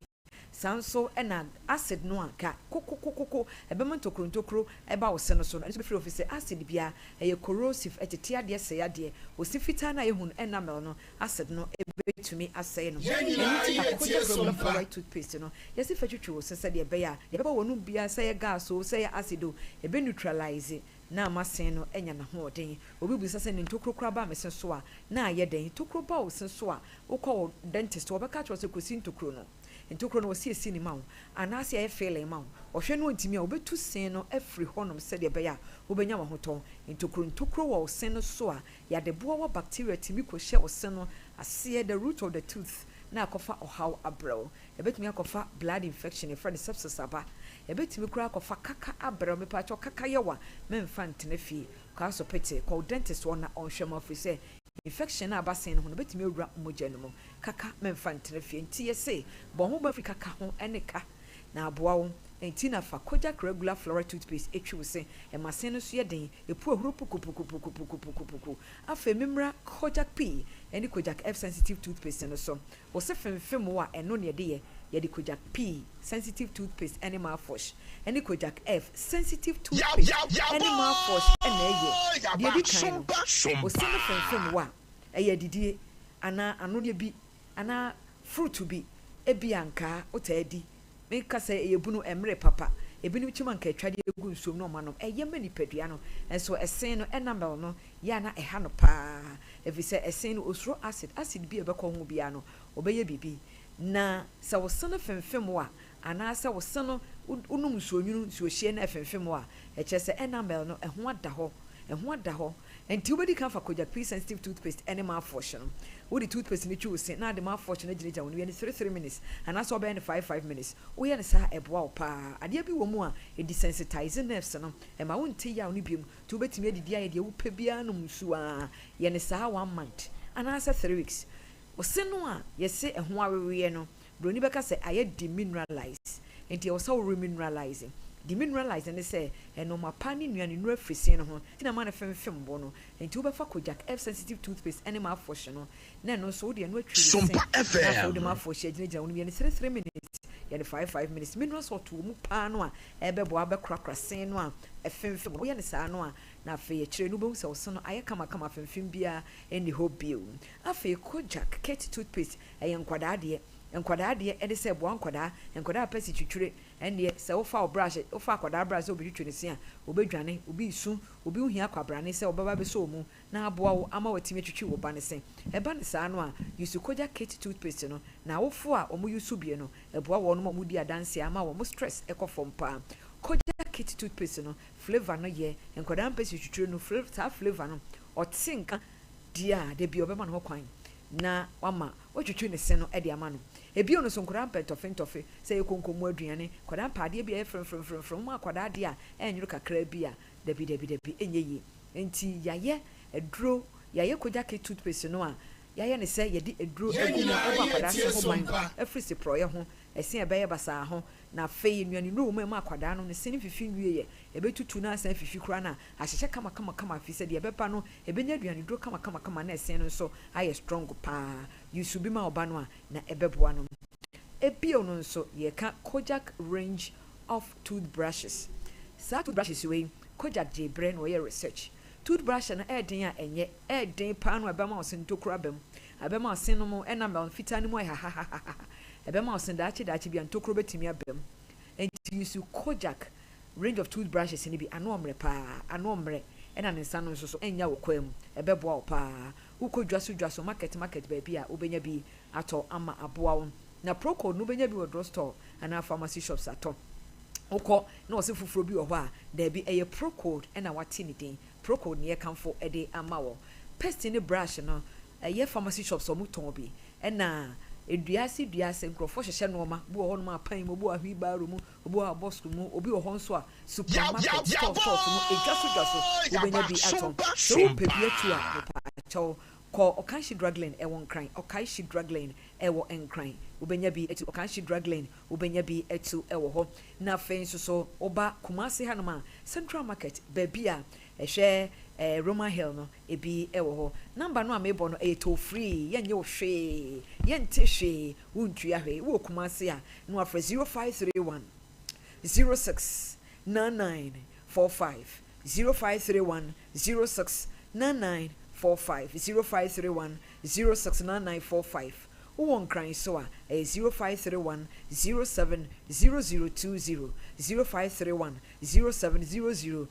Saa nso na acid no a anka kokokokoko ɛbɛma ntokuro ntokuro ɛba wo se no so no, ɛno nso bɛfiri hɔ efisɛ acid biara ɛyɛ corrosive, ɛtete adeɛ sɛe adeɛ. Ose fitaa no a yɛhu no, enamel no, acid no bɛtumi asɛe no. Ɛno nti na Kojak Regular Fluoride Toothpaste no, yɛse fa twitwi wo se sɛdeɛ ɛbɛyɛ a deɛ ɛbɛba w'anom biara, sɛ ɛyɛ gas o, sɛ ɛyɛ acid o, ɛbɛ neutralise na ama se no anya n'ahoɔden. Obi bisa sɛ, Ne ntokuro koraa ba me se so a, na ayɛ dɛn? Tokuro ba wo se so a, wokɔ wo dentist hɔ, ɔbɛka akyerɛ wo sɛ kɔsi ntokuro no. Ntokuro no, wɔsiesie no ma wo, anaasɛ yɛayɛ filling ma wo. Ɔhwɛ na ɔntumi a, ɔbɛtu se no afiri hɔnom sɛdeɛ ɛbɛyɛ a wobɛnya w'ahotɔ. Ntokuro ntokuro wɔ wo se no so a, yadeboawa bacteria tumi kɔhyɛ wo se no aseɛ, the root of the tooth, na akɔfa ɔhaw abrɛ wo. Ɛbɛtumi akɔfa blood infection, yɛfrɛ no sepsis aba. Ɛbɛtumi koraa akɔfa kaka abrɛ wo. Mepaakyɛw kaka yɛ wo a, mɛmfa ntena fie. Kɔ asopiti, kɔ wo dentist hɔ na ɔnhwɛ ma wo firi sɛ infection a aba sen no ho no bɛtumi awura mogya no mu. Kaka mɛmfa ntena fie. Nti yɛse bɔ ho ban firi kaka ho ne ka na aboa wo. Nti na fa Kojak Regular Fluoride Toothpaste twi wo se. Ɛma sen no so yɛ den, ɛpu ahuro pukupukupukupukupuku. Afei memmra Kojak P ne Kojak F Sensitive Toothpaste no so. Wo se femfem wo a ɛno na yɛde yɛ, yɛde Kojak P sensitive toothpaste ne mouthwash ne Kojak F sensitive toothpaste ne mouthwash na ɛyɛ. Deɛ ɛdi kan no, wo se no femfem wo a, ɛyɛ adidie anaa anodeɛ bi anaa fruit bi, ebia ankaa wotaa di, meka sɛ ɛyɛ bunu ɛmmere papa, ebinom kyim ankaa atwadeɛ gu nsuom na wɔanom, ɛyɛ ma nipadua no, nso ɛsen no enamel no yɛ a na ɛha no paa, efisɛ ɛsen no osuro acid, acid bi a ɛbɛkɔ ho biara no, ɔbɛyɛ biribi. Na sɛ wo se no femfem wo a, anaasɛ wo se no, wonom nsuonwunu, nsuohyeɛ na ɛfemfem wo a, ɛkyerɛ sɛ enamel no, ɛho ada hɔ, ɛho ada hɔ. Enti wobɛdi kan afa Kojak P-Sensitive Toothpaste ne mouthwash no. Wode toothpaste no twi wo se na ade mouthwash no agyinagyina w'ano, yɛ no threethree minutes anaasɛ wobɛyɛ no fivefive minutes. Woyɛ no saa a, ɛboa wo paa. Adeɛ bi wɔ mu a, ɛdesensitise nerves no, ɛma wonte yaw no biom. Nti wobɛtumi adidi ayɛ deɛ wopɛ biara anom nsuo ara. Yɛ no saa one month anaasɛ 3 weeks. Wo se no a yɛse ɛho aweweɛ no, buroni bɛka sɛ ayɛ demineralize. Nti ɛwɔ sɛ wo remineralize. Demineralize ne sɛ nnoɔma pa ne nnuane nnuro afiri se no ho nti na ɛma no femfem bo no. Nti wobɛfa Kojak F Sensitive Toothpaste ne mouthwash no na ɛno nso wode ɛno atwi wo se Sompa na afei wode FM. mouthwash agyinagyina w'anom. Yɛ no 3 3 minutes, yɛ no 5 5 minutes. Mineral salt wɔ mu paa no a ɛbɛboa abɛkorakora se no a ɛfemfem no. Woyɛ no saa no a, na afei akyire no wobɛhu sɛ wo se no ayɛ kamakama, femfem biara nni hɔ bio. Afei Kojak Kit Toothpaste, ɛyɛ nkwadaa deɛ. Nkwadaa deɛ ɛne sɛ ɛboa nkwadaa. Nkwadaa pɛ se twitwire. Ɛndeɛ sɛ wofa wo brush, wofa akwadaa brush sɛ wobɛtwitwi ne se a, ɔbɛdwane. Obi resu, obi ho hia kwabrane sɛ ɔbɛba abɛsɔ wo mu na aboa wo ama watumi atwitwi wo ba no se. Ɛba no saa no a, use Kojak Kit Toothpaste no. Na awofoɔ a wɔn use bie no, ɛboa wɔn ma wɔdi adanseɛ ama wɔn stress kɔ fam paa. Kojak Kit Toothpaste no, flavour no yɛ, nkwadaa mpɛ se twitwire no, saa flavour no, ɔte nka deɛ a, da biara ɔbɛma no ho kwan na wama watwitwi ne se no de ama no. Ebio no nso, nkwadaa mpɛ ntɔfe ntɔfe, sɛ ɛyɛ konkomu aduane, nkwadaa mpɛ adeɛ bi a ɛyɛ fremfremfremfrem, woma akwadaa adeɛ a ɛnwono kakra bi a, dabi dabi dabi, ɛnyɛ yie. Enti yɛayɛ aduro, yɛayɛ Kojak Kit Toothpaste no a yɛayɛ no sɛ yɛde aduro Yɛn agu mu nyinaa ɛbɔ akwadaa yɛtie se ho ban Sompa. afiri seporɔeɛ ho, ɛse a ɛbɛyɛ basaa ho, na afei nnuane nnuro wɔ mu a ɛma akwadaa no ne se no fifi nwieɛ, ɛbɛtutu na asan afifi koraa na ahyehyɛ kamakamakama firi sɛ deɛ ɛbɛba no ɛbɛnya aduane duro kamakamakama na ɛse no nso ayɛ strong paa. Use bi ma wo ba no a na ɛbɛboa no. Ebio no nso yɛka Kojak range of toothbrushes. Saa toothbrushes wei Kojak gyee berɛ na ɔyɛɛ research. Toothbrush no ɛyɛ den a ɛnyɛ, ɛyɛ den paa no a ɛbɛma wo se ntokuro aba mu, ɛbɛma wo se no mu enamel fitaa no mu ayɛ hahahaha, ɛbɛma wo se daakye daakye bi a ntokuro bɛtumi aba mu. Enti use Kojak range of toothbrushes no bi, ano ɔmmerɛ paa, ano ɔmmerɛ, ɛna ne nsa no nso so ɛnnya wo kwaa mu, ɛbɛboa wo paa. Wokɔ dwa so dwa so, market market baabi a wobɛnya bi atɔ ama aboa wo. Na Procold no wobɛnya bi wɔ drugstore anaa pharmacy shops atɔ. Wokɔ na wɔse foforɔ bi wɔ hɔ a, daabi, ɛyɛ Procold ɛna wate ne din. Procold ne yɛkamfo de ama wɔ. Paste ne brush no, ɛyɛ pharmacy shops a wɔtɔn bi. Ɛna dua ase dua ase nkurɔfoɔ hyehyɛ nnoɔma. Obi wɔ hɔnom a pan mu, obi wɔ wheelbarrow mu, obi wɔ hɔ a box mu, obi wɔ hɔ nso a supermarket, store stores mu, edwa so dwa so, wobɛnya bi atɔn. Sɛ wopɛ bi atu a, mepaakyɛw, kɔ Okaishie Drug Lane ɛwɔ Nkran, Okaishie Drug Lane ɛwɔ Nkran, wobɛnya bi atu. Okaishie Drug Lane, wobɛnya bi atu ɛwɔ hɔ. Na afei nso so, woba Kumasi hanom a, Central Market, baabi a ɛhwɛ Roman Hill no, ebi wɔ hɔ. Number no a mebɔ no, ɛyɛ toll free, yɛnnye wo hwee, yɛnte hwee, wontua hwee. Wowɔ Kumasi a, na wafrɛ 0531 06 99 45, 0531 06 99 45, 0531 06 99 45. Wowɔ Nkran nso a, ɛyɛ 0531 07 0020, 0531 07 0020,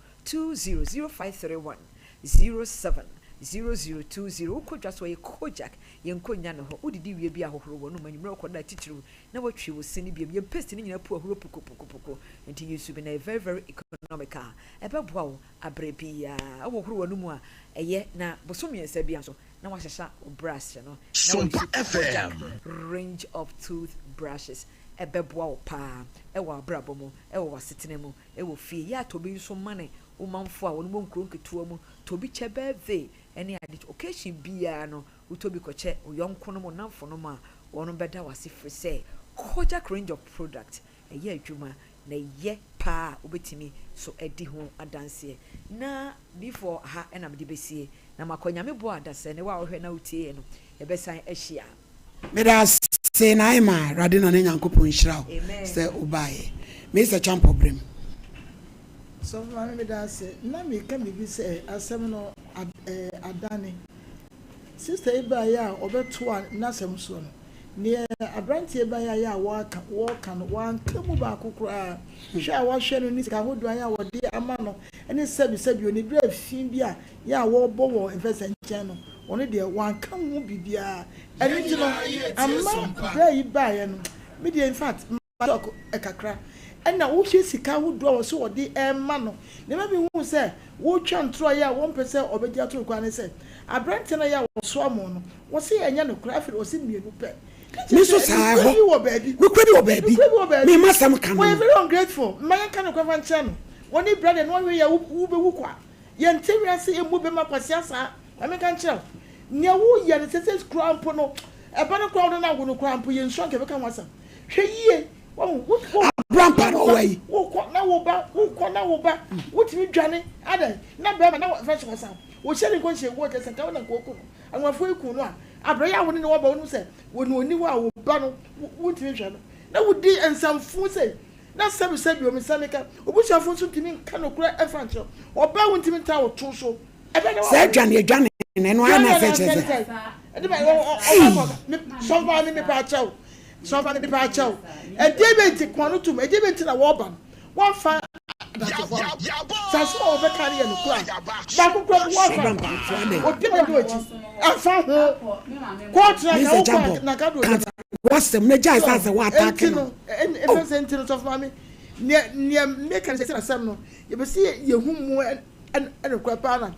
0531 07 0020. Wokɔ dwa so a, ɛyɛ Kojak, yɛn nkonnya no hɔ. Wodidi wie bi a, hohoro w'anom anwummerɛ wokɔda a, titiriw na woatwi wo se no biom. Yɛn paste no nyinaa pu ahuro pukupukupuku, nti use bi na ɛyɛ very very economical. Ɛbɛboa wo aberɛ biara. Wohohoro w'anom a, ɛyɛ na bosom mmiɛnsa biara nso, na woahyehya wo brush no na Sompa wouse Kojak FM. range of tooth brushes. Ɛbɛboa wo paa wɔ w'abrabɔ mu, wɔ w'asetena mu, wɔ fie. Yɛ a tɔ bi nso ma ne wo manfoɔ a wɔn wɔ nkuro nketewa mu. Tɔ bi kyɛ birthday ne ade. Occasion biara no, wotɔ bi kɔkyɛ wo yɔnkonom, wo nnamfonom a, wɔn bɛda wo ase firi sɛ Kojak range of product ɛyɛ adwuma na ɛyɛ paa a wobɛtumi so adi ho adanseɛ. Na difoɔ ha na mede bɛsie na makɔ. Nyame boa adasɛ ne wo a wohwɛ na wotie yɛ no yɛbɛsan ahyia. Meda ase Naima Awurade Nana Nyankopɔn nhyira wo sɛ wo baeɛ. Mesa Champɔ brem. Sɔfo maame meda ase na meka biribi sɛ asɛm no adane. Sister yi baeɛ a ɔbɛtoa n'asɛm soɔ no, neɛ abranteɛ baeɛ a yɛ a wɔaka wɔka no wanka mu baako koraa. Hwɛ a wahwɛ no ne sika ahodoɔ a yɛ a wɔde ama no ne sɛbi sɛbi o ne berɛ fi bi a yɛ a wɔrebɔ wɔ mfɛsɛ nkyɛn no ɔno deɛ wanka ho biribiara. Ɛno nti no ama berɛ yi baeɛ no me deɛ in fact shock kakra. Ɛna wohwɛ sika ahodoɔ a wɔsɛ wɔde rema no. Nea ɛma mehuu sɛ wɔretwa ntorɔ yɛ a wɔmpɛ sɛ ɔbɛgye ato no koraa ne sɛ, aberanteɛ no a yɛ a wɔsoa mo no, wɔse ɛnyɛ nokorɛ, afei deɛ wɔse mmienu pɛ. Ne Me kyerɛ nso sɛ saa nokorɛ ɛhɔ. bi wɔ baabi. Nokorɛ bi wɔ baabi. Nokorɛ bi wɔ baabi. Me mma asɛm ka no Wɔyɛ no. very ungrateful. Mma yɛnka nokorɛ mfa nkyerɛ no. Wɔne brother no wɔwe yɛ a wobɛwu kwa. Yɛnte wiase mmu bɛma kwasea saa. Ma menka nkyerɛ wo. Nea woyɛ no sɛsɛ koraa mpo no, ɛba no koraa a wode no awo no koraa mpo yɛnsua nka yɛbɛka ho asɛm. Hwɛ yie, wahu, wo, wo, Abrampa na na wo ba, ɔwɔ yi. wokɔ na wo ba, wokɔ na wo ba, wotumi dwane, adɛn, na bɛrima na wɔfɛ so wɔsan, wɔhyɛ ne nkɔnhyɛ wu ɔkyɛ sɛ nka wo na nka wɔku no, anwanfoɔ yi ku no a, abrɛ yi a wo ne ne wɔ ba, wonim sɛ wɔn ɔni hɔ a wo ba no, wontumi nhwɛ no, na wodi nsɛmfo sei, na sɛbi sɛbi omi sɛ meka, obusuafo nso ntumi nka nokorɛ mfa nkyerɛ wo, ɔbaa wontumi ntaa wo to so, Saa dwane adwane no ɛno ara na sɛ kyerɛ sɛ. Sɔfo mi mepa akyɛw sɔfo mi mepa akyɛw ɛdeɛ bɛ nti kɔn no tum ɛdeɛ bɛ nti na wɔba no wɔnfa adansefo ama sɛ asɛm a wɔbɛka no yɛ no kura baako kura bi wɔnfa obi a wɔde akyi ɛnfa ho kóòtù na nka wokɔ na nka do obi wasɛm na gyae sɛ sɛ wɔataake no ɛfɛ sɛ nti no sɔfo maame nea nea meka no sɛ sɛ asɛm no yɛbɛsi yɛhu mu Nokorɛ paa na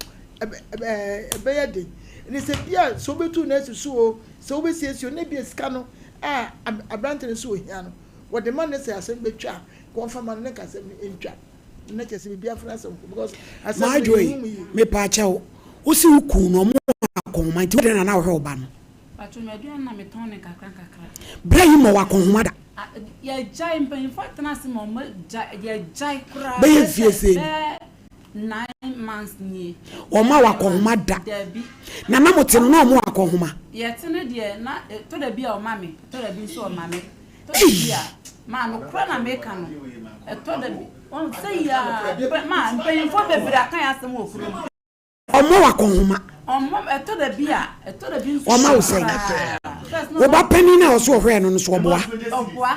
ɛbɛyɛ den. Ne sɛ bia sɛ wobɛtu no asi so o, sɛ wobɛsiesie o, na ebia sika no a aberante no sɛ ohia no, wɔde ma no sɛ asɛm bɛtwa a, nka wɔmfa ma no na nka asɛm no ntwa. Na kyerɛ sɛ biribi afiri asɛm ho because asɛm no Marjorie, yɛnhu mu yie. mepaakyɛw, wo se wo kun no ɔmo akɔnhoma nti wo dɛn na na wohwɛ wo ba no? Pacho me aduane na metɔn no nkakra nkakra. Berɛ yi mmɔ wo akɔnhoma da. Yɛgyae mpanyinfoɔ atena ase ma ɔmo gyae yɛgyae koraa Bɛyɛ bɛyɛ mfie sɛ sei ni. bɛyɛ 9 months nie. Wɔmma wo akɔnhoma da. Dabi. Na na mote no na ɔmo wɔ akɔnhoma? Yɛte no deɛ na ɛtɔ da bi a ɔma me ɛtɔ da bi nso ɔma me ɛtɔ da bi a maa nokorɛ na meka no ɛtɔ da bi wɔn sɛ yia maa mpanyinfoɔ bebree aka yɛn asɛm wɔ kurom. Ɔmmɔ wo akɔnhoma. Ɔmmɔ ɛtɔ da bi a ɛtɔ da bi nso. Ɔma wo sɛn? Wo ba panin a ɔso ɔhwɛɛ no no so ɔboa? Ɔboa.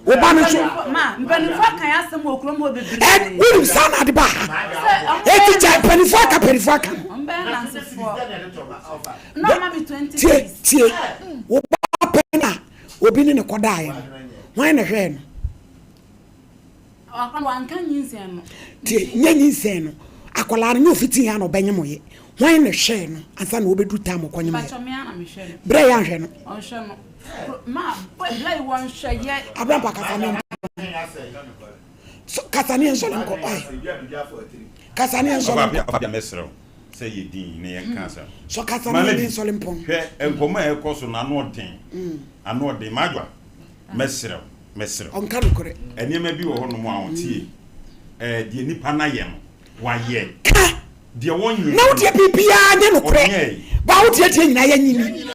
Wo ba no so. Ma mpanimfoɔ aka yɛn asɛm wɔ kurom hɔ bebree. Ɛ wonim saa na ade ba ha. Eti gya mpanimfoɔ aka mpanimfoɔ aka no. Ɔmo bɛyɛ nansefoɔ. Na ɔma mi 20 Tie tie wo ba panin a obi ne ne kɔdaeɛ no hwan na ɛhwɛɛ no? Wanka nyinsɛn no. Tie, nyɛ nyinsɛn no. Akwadaa no nyɛ ofitii a na ɔbɛnyem yɛ. Hwan na ɛhwɛɛ no ansa na ɔbɛduru time ɔkɔnyem yɛ? Mpakyɛ me ara na mehwɛ no. Berɛ yɛ anhwɛ no. Ɔnhwɛ no. Ma berɛ yi wɔnhwɛ yɛ. Abrampa kasa ne so kasa ne nsɔre nkɔ ɔyɛ. Kasa ne nsɔre nkɔ. Ɔfa mɛsrɛ wo sɛ yɛ din ne yɛn ka asɛm. So kasa ne nsɔre mpɔn. Hwɛ nkɔmɔ a ɛkɔ so no ano ɔden. Ano ɔden madwa mɛsrɛ wo mɛsrɛ wo. Ɔnka nokorɛ. Nneɛma bi wɔ hɔ nom a ɔtie. Ɛɛ deɛ nipa no ayɛ no wayɛ. Ka. Deɛ wɔnyɛ. Na wo deɛ biribiara nyɛ nokorɛ. Ba wo deɛ deɛ nyinaa yɛ nyini.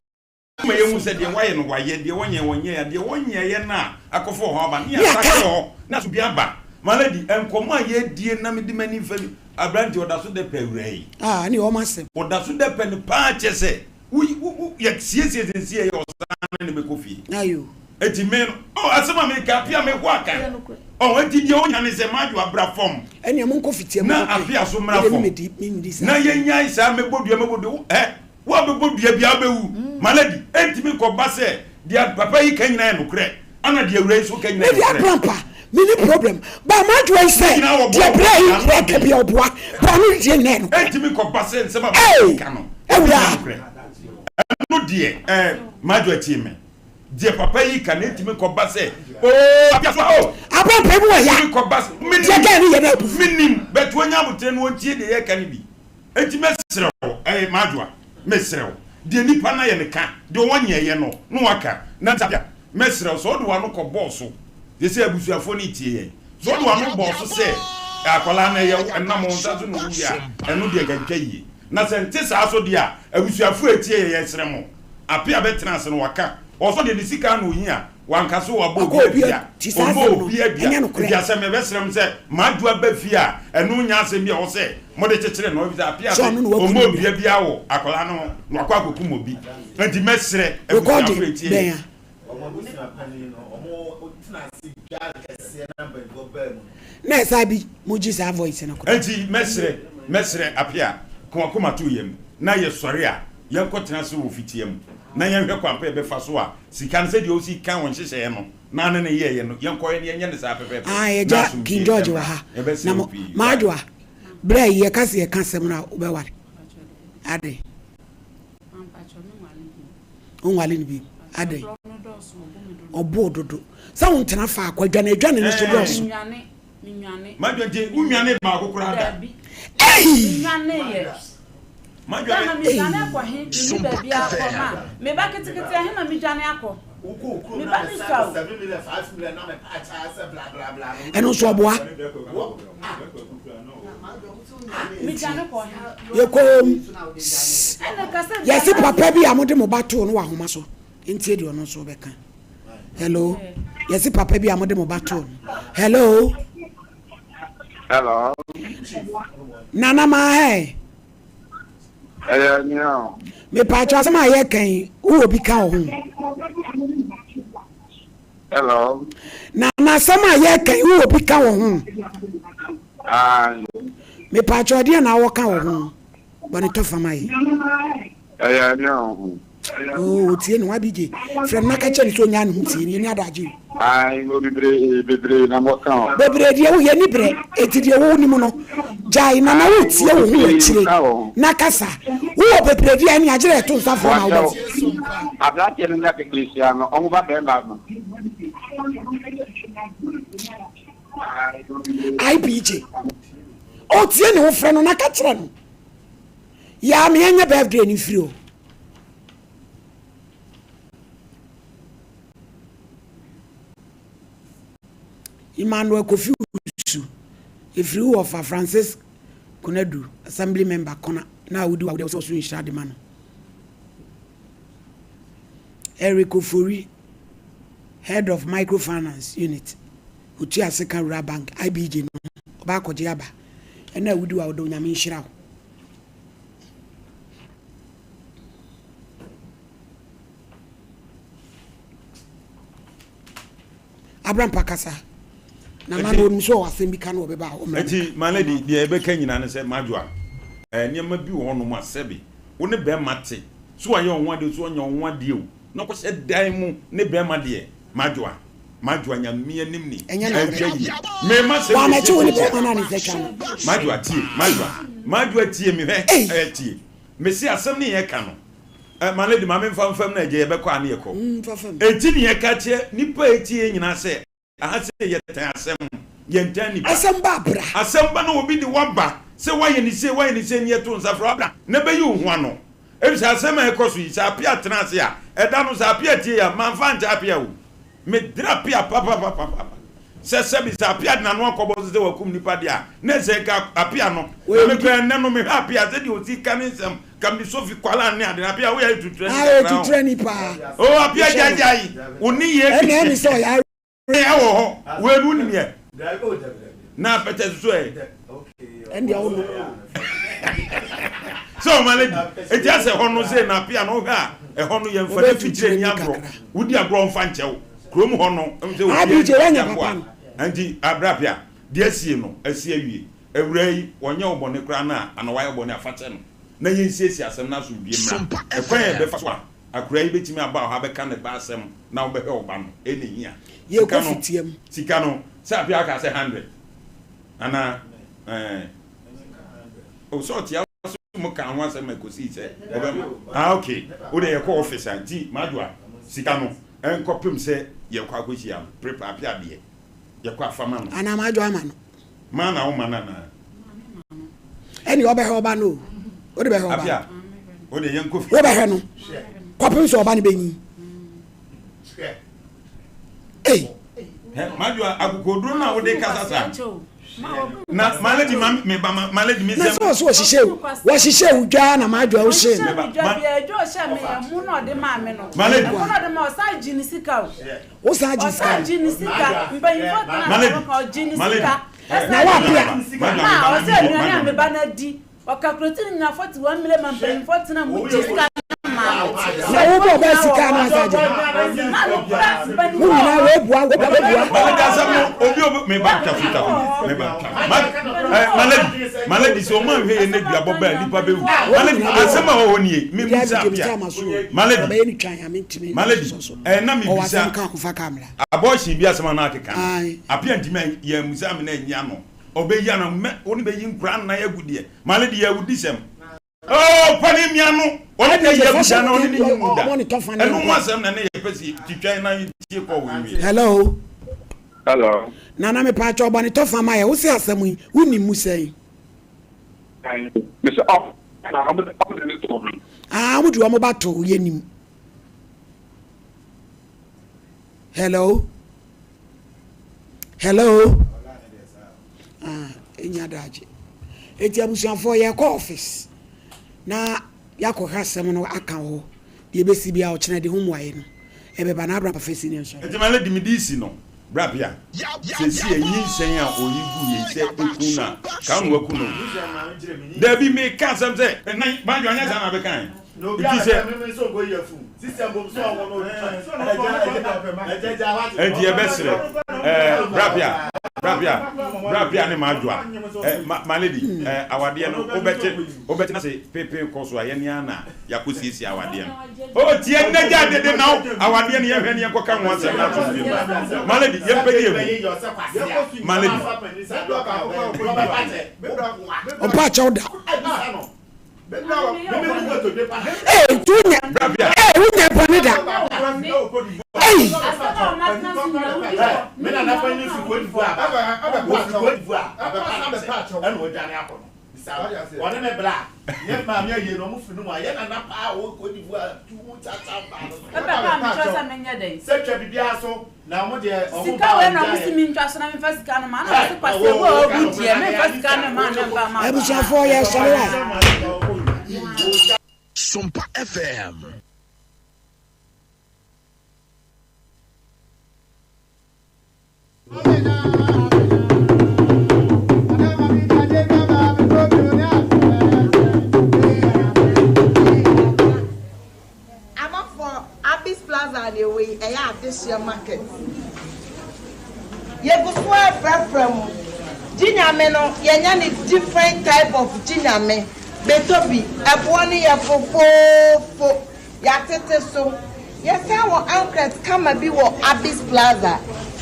Ma yɛhu sɛ deɛ wayɛ no wayɛ, deɛ wɔnyɛɛ wɔnyɛɛ, deɛ wɔnyɛeɛ no a akɔfa ɔhaw aba ne yɛasakra hɔ na asomdwoeɛ aba. My lady, nkɔmmɔ a yɛredie na mede m'ani fa bi, aberanteɛ ɔda so dɛ pɛ awuraa yi. Ah, ɛne wɔn asɛm. Ɔda so dɛ pɛ no paa kyerɛ sɛ wo, wo, wo, yɛsiesie siesie yɛ ɔsan ne no bɛkɔ fie. Ayo. Eti me no, oh, asɛm a meka, apia me ho aka. Oh, eti deɛ onya ne sɛ m'adwo abra fam. Ɛnea monkɔ fitia mu Na kɔpɛ. apia so mmra Mede me fam. medi, menni saa Na asɛm. yɛnyae saa mɛbɔ dua mɛbɔ dua, wo, ɛ, Wo a bɛbɔ dua biara wobɛwu. My lady, ɛntumi nkɔba sɛ deɛ papa yi ka nyinaa yɛ nokorɛ ɛna deɛ awuraa yi nso ka nyinaa yɛ Me deɛ nokorɛ. Abrampa me ni problem but m'adwoa yi sɛ Ne nyinaa wɔboa deɛ brɛ yi ano brɛ ka den. bia ɔboa but ɔno deɛ nyinaa yɛ nokorɛ. Ɛntumi nkɔba sɛ nsɛm a papa yi Ei ka no nyinaa yɛ awuraa. nokorɛ. Ɛno deɛ eh, m'adwoa tie me. Deɛ papa yi ka no ɛntumi nkɔba sɛ oh apia so oh. Abrampa emu wɔ ya. Ɛntumi nkɔba sɛ Deɛ menim girl no yɛ no abufuo. menim but wɔnya aboterɛ no wɔntie deɛ yɛreka no bi. Enti mɛsrɛ wo, ɛɛ, m'adwoa, mesrɛ wo, deɛ nipa no ayɛ no ka, deɛ ɔnyɛeɛ no, na waka. Na Tabia, mɛsrɛ wo, sɛ wode w'ano kɔbɔɔ so, seesei abusuafoɔ no retie yɛn, sɛ wode w'ano bɔɔ so sɛ akwadaa no, ɛyɛ wo, ɛnam wo nsa so na ɔwuiɛ a, ɛno deɛ ɛntwa yie. Na sɛ ɛnte saa nso deɛ a, abusuafoɔ a ɛretie yɛn, yɛsrɛ mo, Apea bɛtena ase na waka, ɔsɔ deɛ ne sika na ɔhia, Wanka sɛ wabɔ Wakɔ obi obi adua. ti saa Ɔmmɔɔ asɛm no, obi adua. ɛnyɛ nokorɛ. Enti asɛm yɛbɛsrɛ mo sɛ m'adwoa ba fie a, ɛno nyɛ asɛm bi a ɛwɔ sɛ mode kyekyere no. Efisɛ Appiah Sɛ se ɔno na waku ɔmmɔɔ ne nua. dua biara wɔ akwadaa no ho na wakɔ akɔkum obi. Enti mɛsrɛ Recording abusuafo a ɛtie bɛn yɛn. a? Wɔn abusua panin no, wɔn tena ase dware kɛseɛ na mpanyinfoɔ baa mu no. Na ɛsaa bi mo gye saa voice no koraa. Enti mɛsrɛ, mɛsrɛ Appiah, ka w'akoma to yam na yɛsɔre a, yɛnkɔtena ase wɔ fitia mu na yɛnhwɛ kwan pa a yɛbɛfa so a Sika no, sɛdeɛ ɔsi kan wɔn nhyehyɛeɛ no na ne no yɛeɛ no, yɛnkɔyɛ no, yɛnyɛ no saa pɛpɛɛpɛ, Ah, na yɛgya asomdwoeɛ King George wɔ mmra. ha. Yɛbɛsrɛ Na wo mo, pii. Wai. m'adwoa, berɛ a yɛka sɛ yɛka asɛm no a, wobɛware? Adɛn? Wonwale no bio? Adɛn? Ɔboo dodo. Sɛ wontena faako, adwane adwane no so dɔɔso. Madwoa nti, wonnwane baako koraa da? Ei! Madwoa na medwane akɔ he? Menni baabi akɔ ma. Me ba ketekete ɛhe na medwane akɔ? Me ba ne sua o. Ɛno nso ɔboa. Medwane kɔ he? Yɛkɔm. Ɛna kasa Yɛse papa bi a mode mo ba too no wɔ ahoma so. Ntie deɛ ɔno nso bɛka. Hello. Yɛse papa bi a mode mo ba too no. Hello. Hello. Nana maa hɛ. Ɛyɛ nea o. Mepatwa asɛm a yɛka yi, wowɔ bi ka wɔ ho? Hello. Na na asɛm a yɛka yi, wowɔ bi ka wɔ ho? Aye. Mepatwa ɛdeɛ na awɔ ka wɔ ho? Bɔne tɔ fam ayɛ. Ɛyɛ nea o. Oo, otie ne ho abigye. Frɛ no na ka kyerɛ no sɛ onyaa ne ho tie no. Yɛnni adagye o. Ae, o bebree, bebree na mɔka o. Bebree deɛ wo yɛnni berɛ, enti deɛ wo nim no, gyae na na wo tie wo ho wɔ akyire na kasa. Wo wɔ bebree deɛ a ɛnneɛ agyerɛ yɛto nsa frɛ ma wo bɛ. Aberanteɛ no ne aketesia no, wɔn ba barima no. IBJ, Otie ne ho frɛ no na ka kyerɛ no. Yaa me ɛnyɛ birthday no mfiri o. Emmanuel Kofi Usu, ɛfiri wo wɔfa Francis Konadu, Assembly Member Kona, na wodi wawode sɛ ɔso nhyira de ma no. Eric Ofori, Head of Microfinance Unit, Otua Sika Rural Bank, IBJ no, ɔba akɔgye aba. Ɛna wodi wawode Onyame nhyira wo. Abrampa kasa. Na ma no onim sɛ ɔwɔ asɛm bi ka na ɔbɛba a ɔmmra. Eti my lady deɛ ɛbɛka nyinaa ne sɛ madwoa eh, nneɛma bi wɔ hɔnom a sɛbe wo ne bɛrima te so wayɛ wo ho adeɛ so ɔnyɛ wo ho adeɛ o na ɔkɔhyɛ dan mu ne bɛrima deɛ madwoa. Madwoa Nyame anim ni Ɛnyɛ nokorɛ. ɛnhwɛ yie Mema sɛm Wa yɛ mɛkye wo ne siesie bɛrima no a ne nsa twa no. Madwoa tie Madwoa Madwoa tie me hwɛ Ei! ɛɛ tie Mese asɛm ne yɛka no ɛ ma lady ma memfa mfam na agya yɛbɛkɔ a ne yɛkɔ Mm, fa fam. Enti ne yɛka kyerɛ nipa a ɛtie yɛn nyinaa sɛ Aha sei yɛtan asɛm, yɛntan nnipa. Asɛm ba a bra. Asɛm ba na obi de wo aba sɛ woayɛ no sei, woayɛ no sei ne yɛto nsa frɛ wo a bra na bɛyi wo ho ano. Efisɛ asɛm a ɛkɔ so yi, sɛ Apea tena ase a, ɛda no sɛ Apea tie a, mamfa ankyɛ Apea o. Medere Apea papapapapa. Sɛ sɛbi sɛ Apea de n'ano akɔbɔ so sɛ wakum nnipa deɛ a, na ɛsɛ nka Apea no. Na me koraa ɛnnɛ no mehwɛ Apea sɛdeɛ ɔsi ka ne nsɛm, ka me Sophie Kwalaa ne ade no, Apea woyɛ atuturani Ayɛ kakra ho. tuturani paa. Oh Apea Mehwɛ no. gyaegyae wo nneyɛɛ bi. Ɛna ɛne sɛ ɔyɛ Ɛwɔ hɔ wei no wonim yɛ na pɛtɛ soso ɛ. Ɛndeɛ wo no. Sɛ ɔma lady eti asɛ hɔ no sɛ na apia no wohwɛ a ɛhɔ no yɛmfa ne fikyire ni agorɔ wodi agorɔ ɔmfa nkyɛw kurom hɔ no sɛ obi akoa nti abrapia deɛ asie no asie awie awura yi wɔnyɛ wo bɔne koraa no a ana wayɛ bɔne afakyɛ no na yɛnsiesie asɛm no asomdwie mmra ɛkwan a yɛbɛfa so a Akora yi bɛtumi aba wo ha bɛka ne ba asɛm na wobɛhwɛ wo ba no, ɛna ɛhia. Sika Yɛkɔ no, fitiam. sika no, sɛ apia aka sɛ 100 anaa ɛɛ. O sɛ ɔte ase mo ka ho asɛm ma ɛkɔsii sɛ ɔbɛma. Ah ok, wo deɛ yɛkɔ office a nti Madwoa sika no ɛnkɔpem sɛ yɛkɔ akɔhyia no, prepare apia deɛ yɛkɔ afa ma no. Anaa Madwoa ama no. Ma na wo ma no anaa? Ɛne ɔbɛhwɛ ɔba no o. Wode bɛhwɛ ɔba no. Wode yɛn kɔ fie. Wobɛhwɛ no. Kɔpem sɛ ɔba no bɛnyin. Ei. Madwoa akokoduro no a wode kasa saa. Na malady ma me ba ma malady me Na sɛ ɔso ɔhyehyɛ wɔhyehyɛ wo dwa na madwoa wo hyɛ no. Ɔhyehyɛ me dwa bia adwa ɔhyɛ me ɛmo na ɔde maa me no. Malady. Ɛmo na ɔde maa ɔsan gye ne sika o. Wo san gye sika Ɔsan gye ne sika. Mpanyinfoɔ tena ase wɔka ɔgye ne sika. Na wapea. Ma ɔsɛ aduane a me ba no adi. Ɔkakuroti no nyinaa 41 mile ma mpanyinfoɔ tena mu gye sika no ma no. Na wo bɔ ɔbaa sika no asa gye. Ma no kura Wo nyinaa webua webua. Malady asɛm no obi obi me ba twa so twa so me ba twa ma eh malady malady sɛ ɔmo anhwɛ yɛ ne duabɔ bɛɛ nipa bɛwu malady asɛm a ɛwɔ hɔ nie me musa apia malady malady eh na me bisa abortion bi asɛm a na akeka no apia ntumi yɛ musa me na anyi ano ɔbɛyi ano mɛ wo ne bɛyi nkura nnan agu deɛ malady yɛ awudi sɛm. Oh, pa ne mmea no, ɔne deɛ yɛ abuda na ɔne ne nyi mu da. Ɛno ho asɛm na ne yɛ pɛ si twitwan na tie kɔ wɔ wie. Hello. Hello. Nana me pa kyɛ ɔbɔ ne tɔfa ma yɛ wo se asɛm yi wo nim mu sɛn. Me se ɔ na ɔmo de ne too me. Ah ɔmo de ɔmo ba too yɛ nim. Hello. Hello. Ah, enya daagye. Eti abusuafoɔ yɛkɔ office na yɛakɔhwɛ asɛm no aka hɔ. Deɛ ɛbɛsi biara ɔkyena de ho mmuaeɛ no ɛbɛba na Abraham Afesi ne nsɔre. Enti ma lady me de si no bra pia sɛsi nyinsɛn a oyi gu yei sɛ eku no a ka wo na waku no o dabi me ka asɛm sɛ nan banjo anyɛ saa na bɛka ɛ nti sɛ nti yɛbɛsrɛ ɛɛ bra pia bra pia bra pia ne madwoa ɛ ma ma lady ɛ awadeɛ no wobɛte wobɛte na se pepe kɔ so a yɛne ana yɛakɔ siesie awadeɛ no Oh tie nnɛ gya dede na wo awadeɛ no yɛhwɛ ne yɛnkɔka ho asɛm no asomdwe mmra ma lady yɛmpɛgye yɛ mu ma lady. Ɔmpa akyɛw da. Ee tu nyɛ ee wo nyɛ bɔne da. Ei. Wɔne me bra yɛ maame ayie no ɔmo firi no mu a yɛ nana paa wɔ Cote d'Ivoire tu mu kyakya baa no so. Ɛbɛ paa me kyerɛ sɛ menyɛ dɛn. Sɛ twa bibiara so na ɔmo deɛ ɔmo Sika wei na ɔmo si me ntwa so na me nfa sika no ma na ɔmo si kwasi ewu a ɔbu deɛ me nfa sika no ma na nfa ma. Abusuafoɔ yɛ sɔre wa. Sompa FM. Amanfoɔ, Abis Plaza na ɛwɔ yi, ɛyɛ adehyeɛ market. Yɛgu so ara frɛfrɛ mo. Gye Nyame no, yɛanya no different type of Gye Nyame. Bɛtɔ bi, ɛboɔ no yɛ fofoofo. Yɛatete so. Yɛsan wɔ ankret kama bi wɔ Abis Plaza.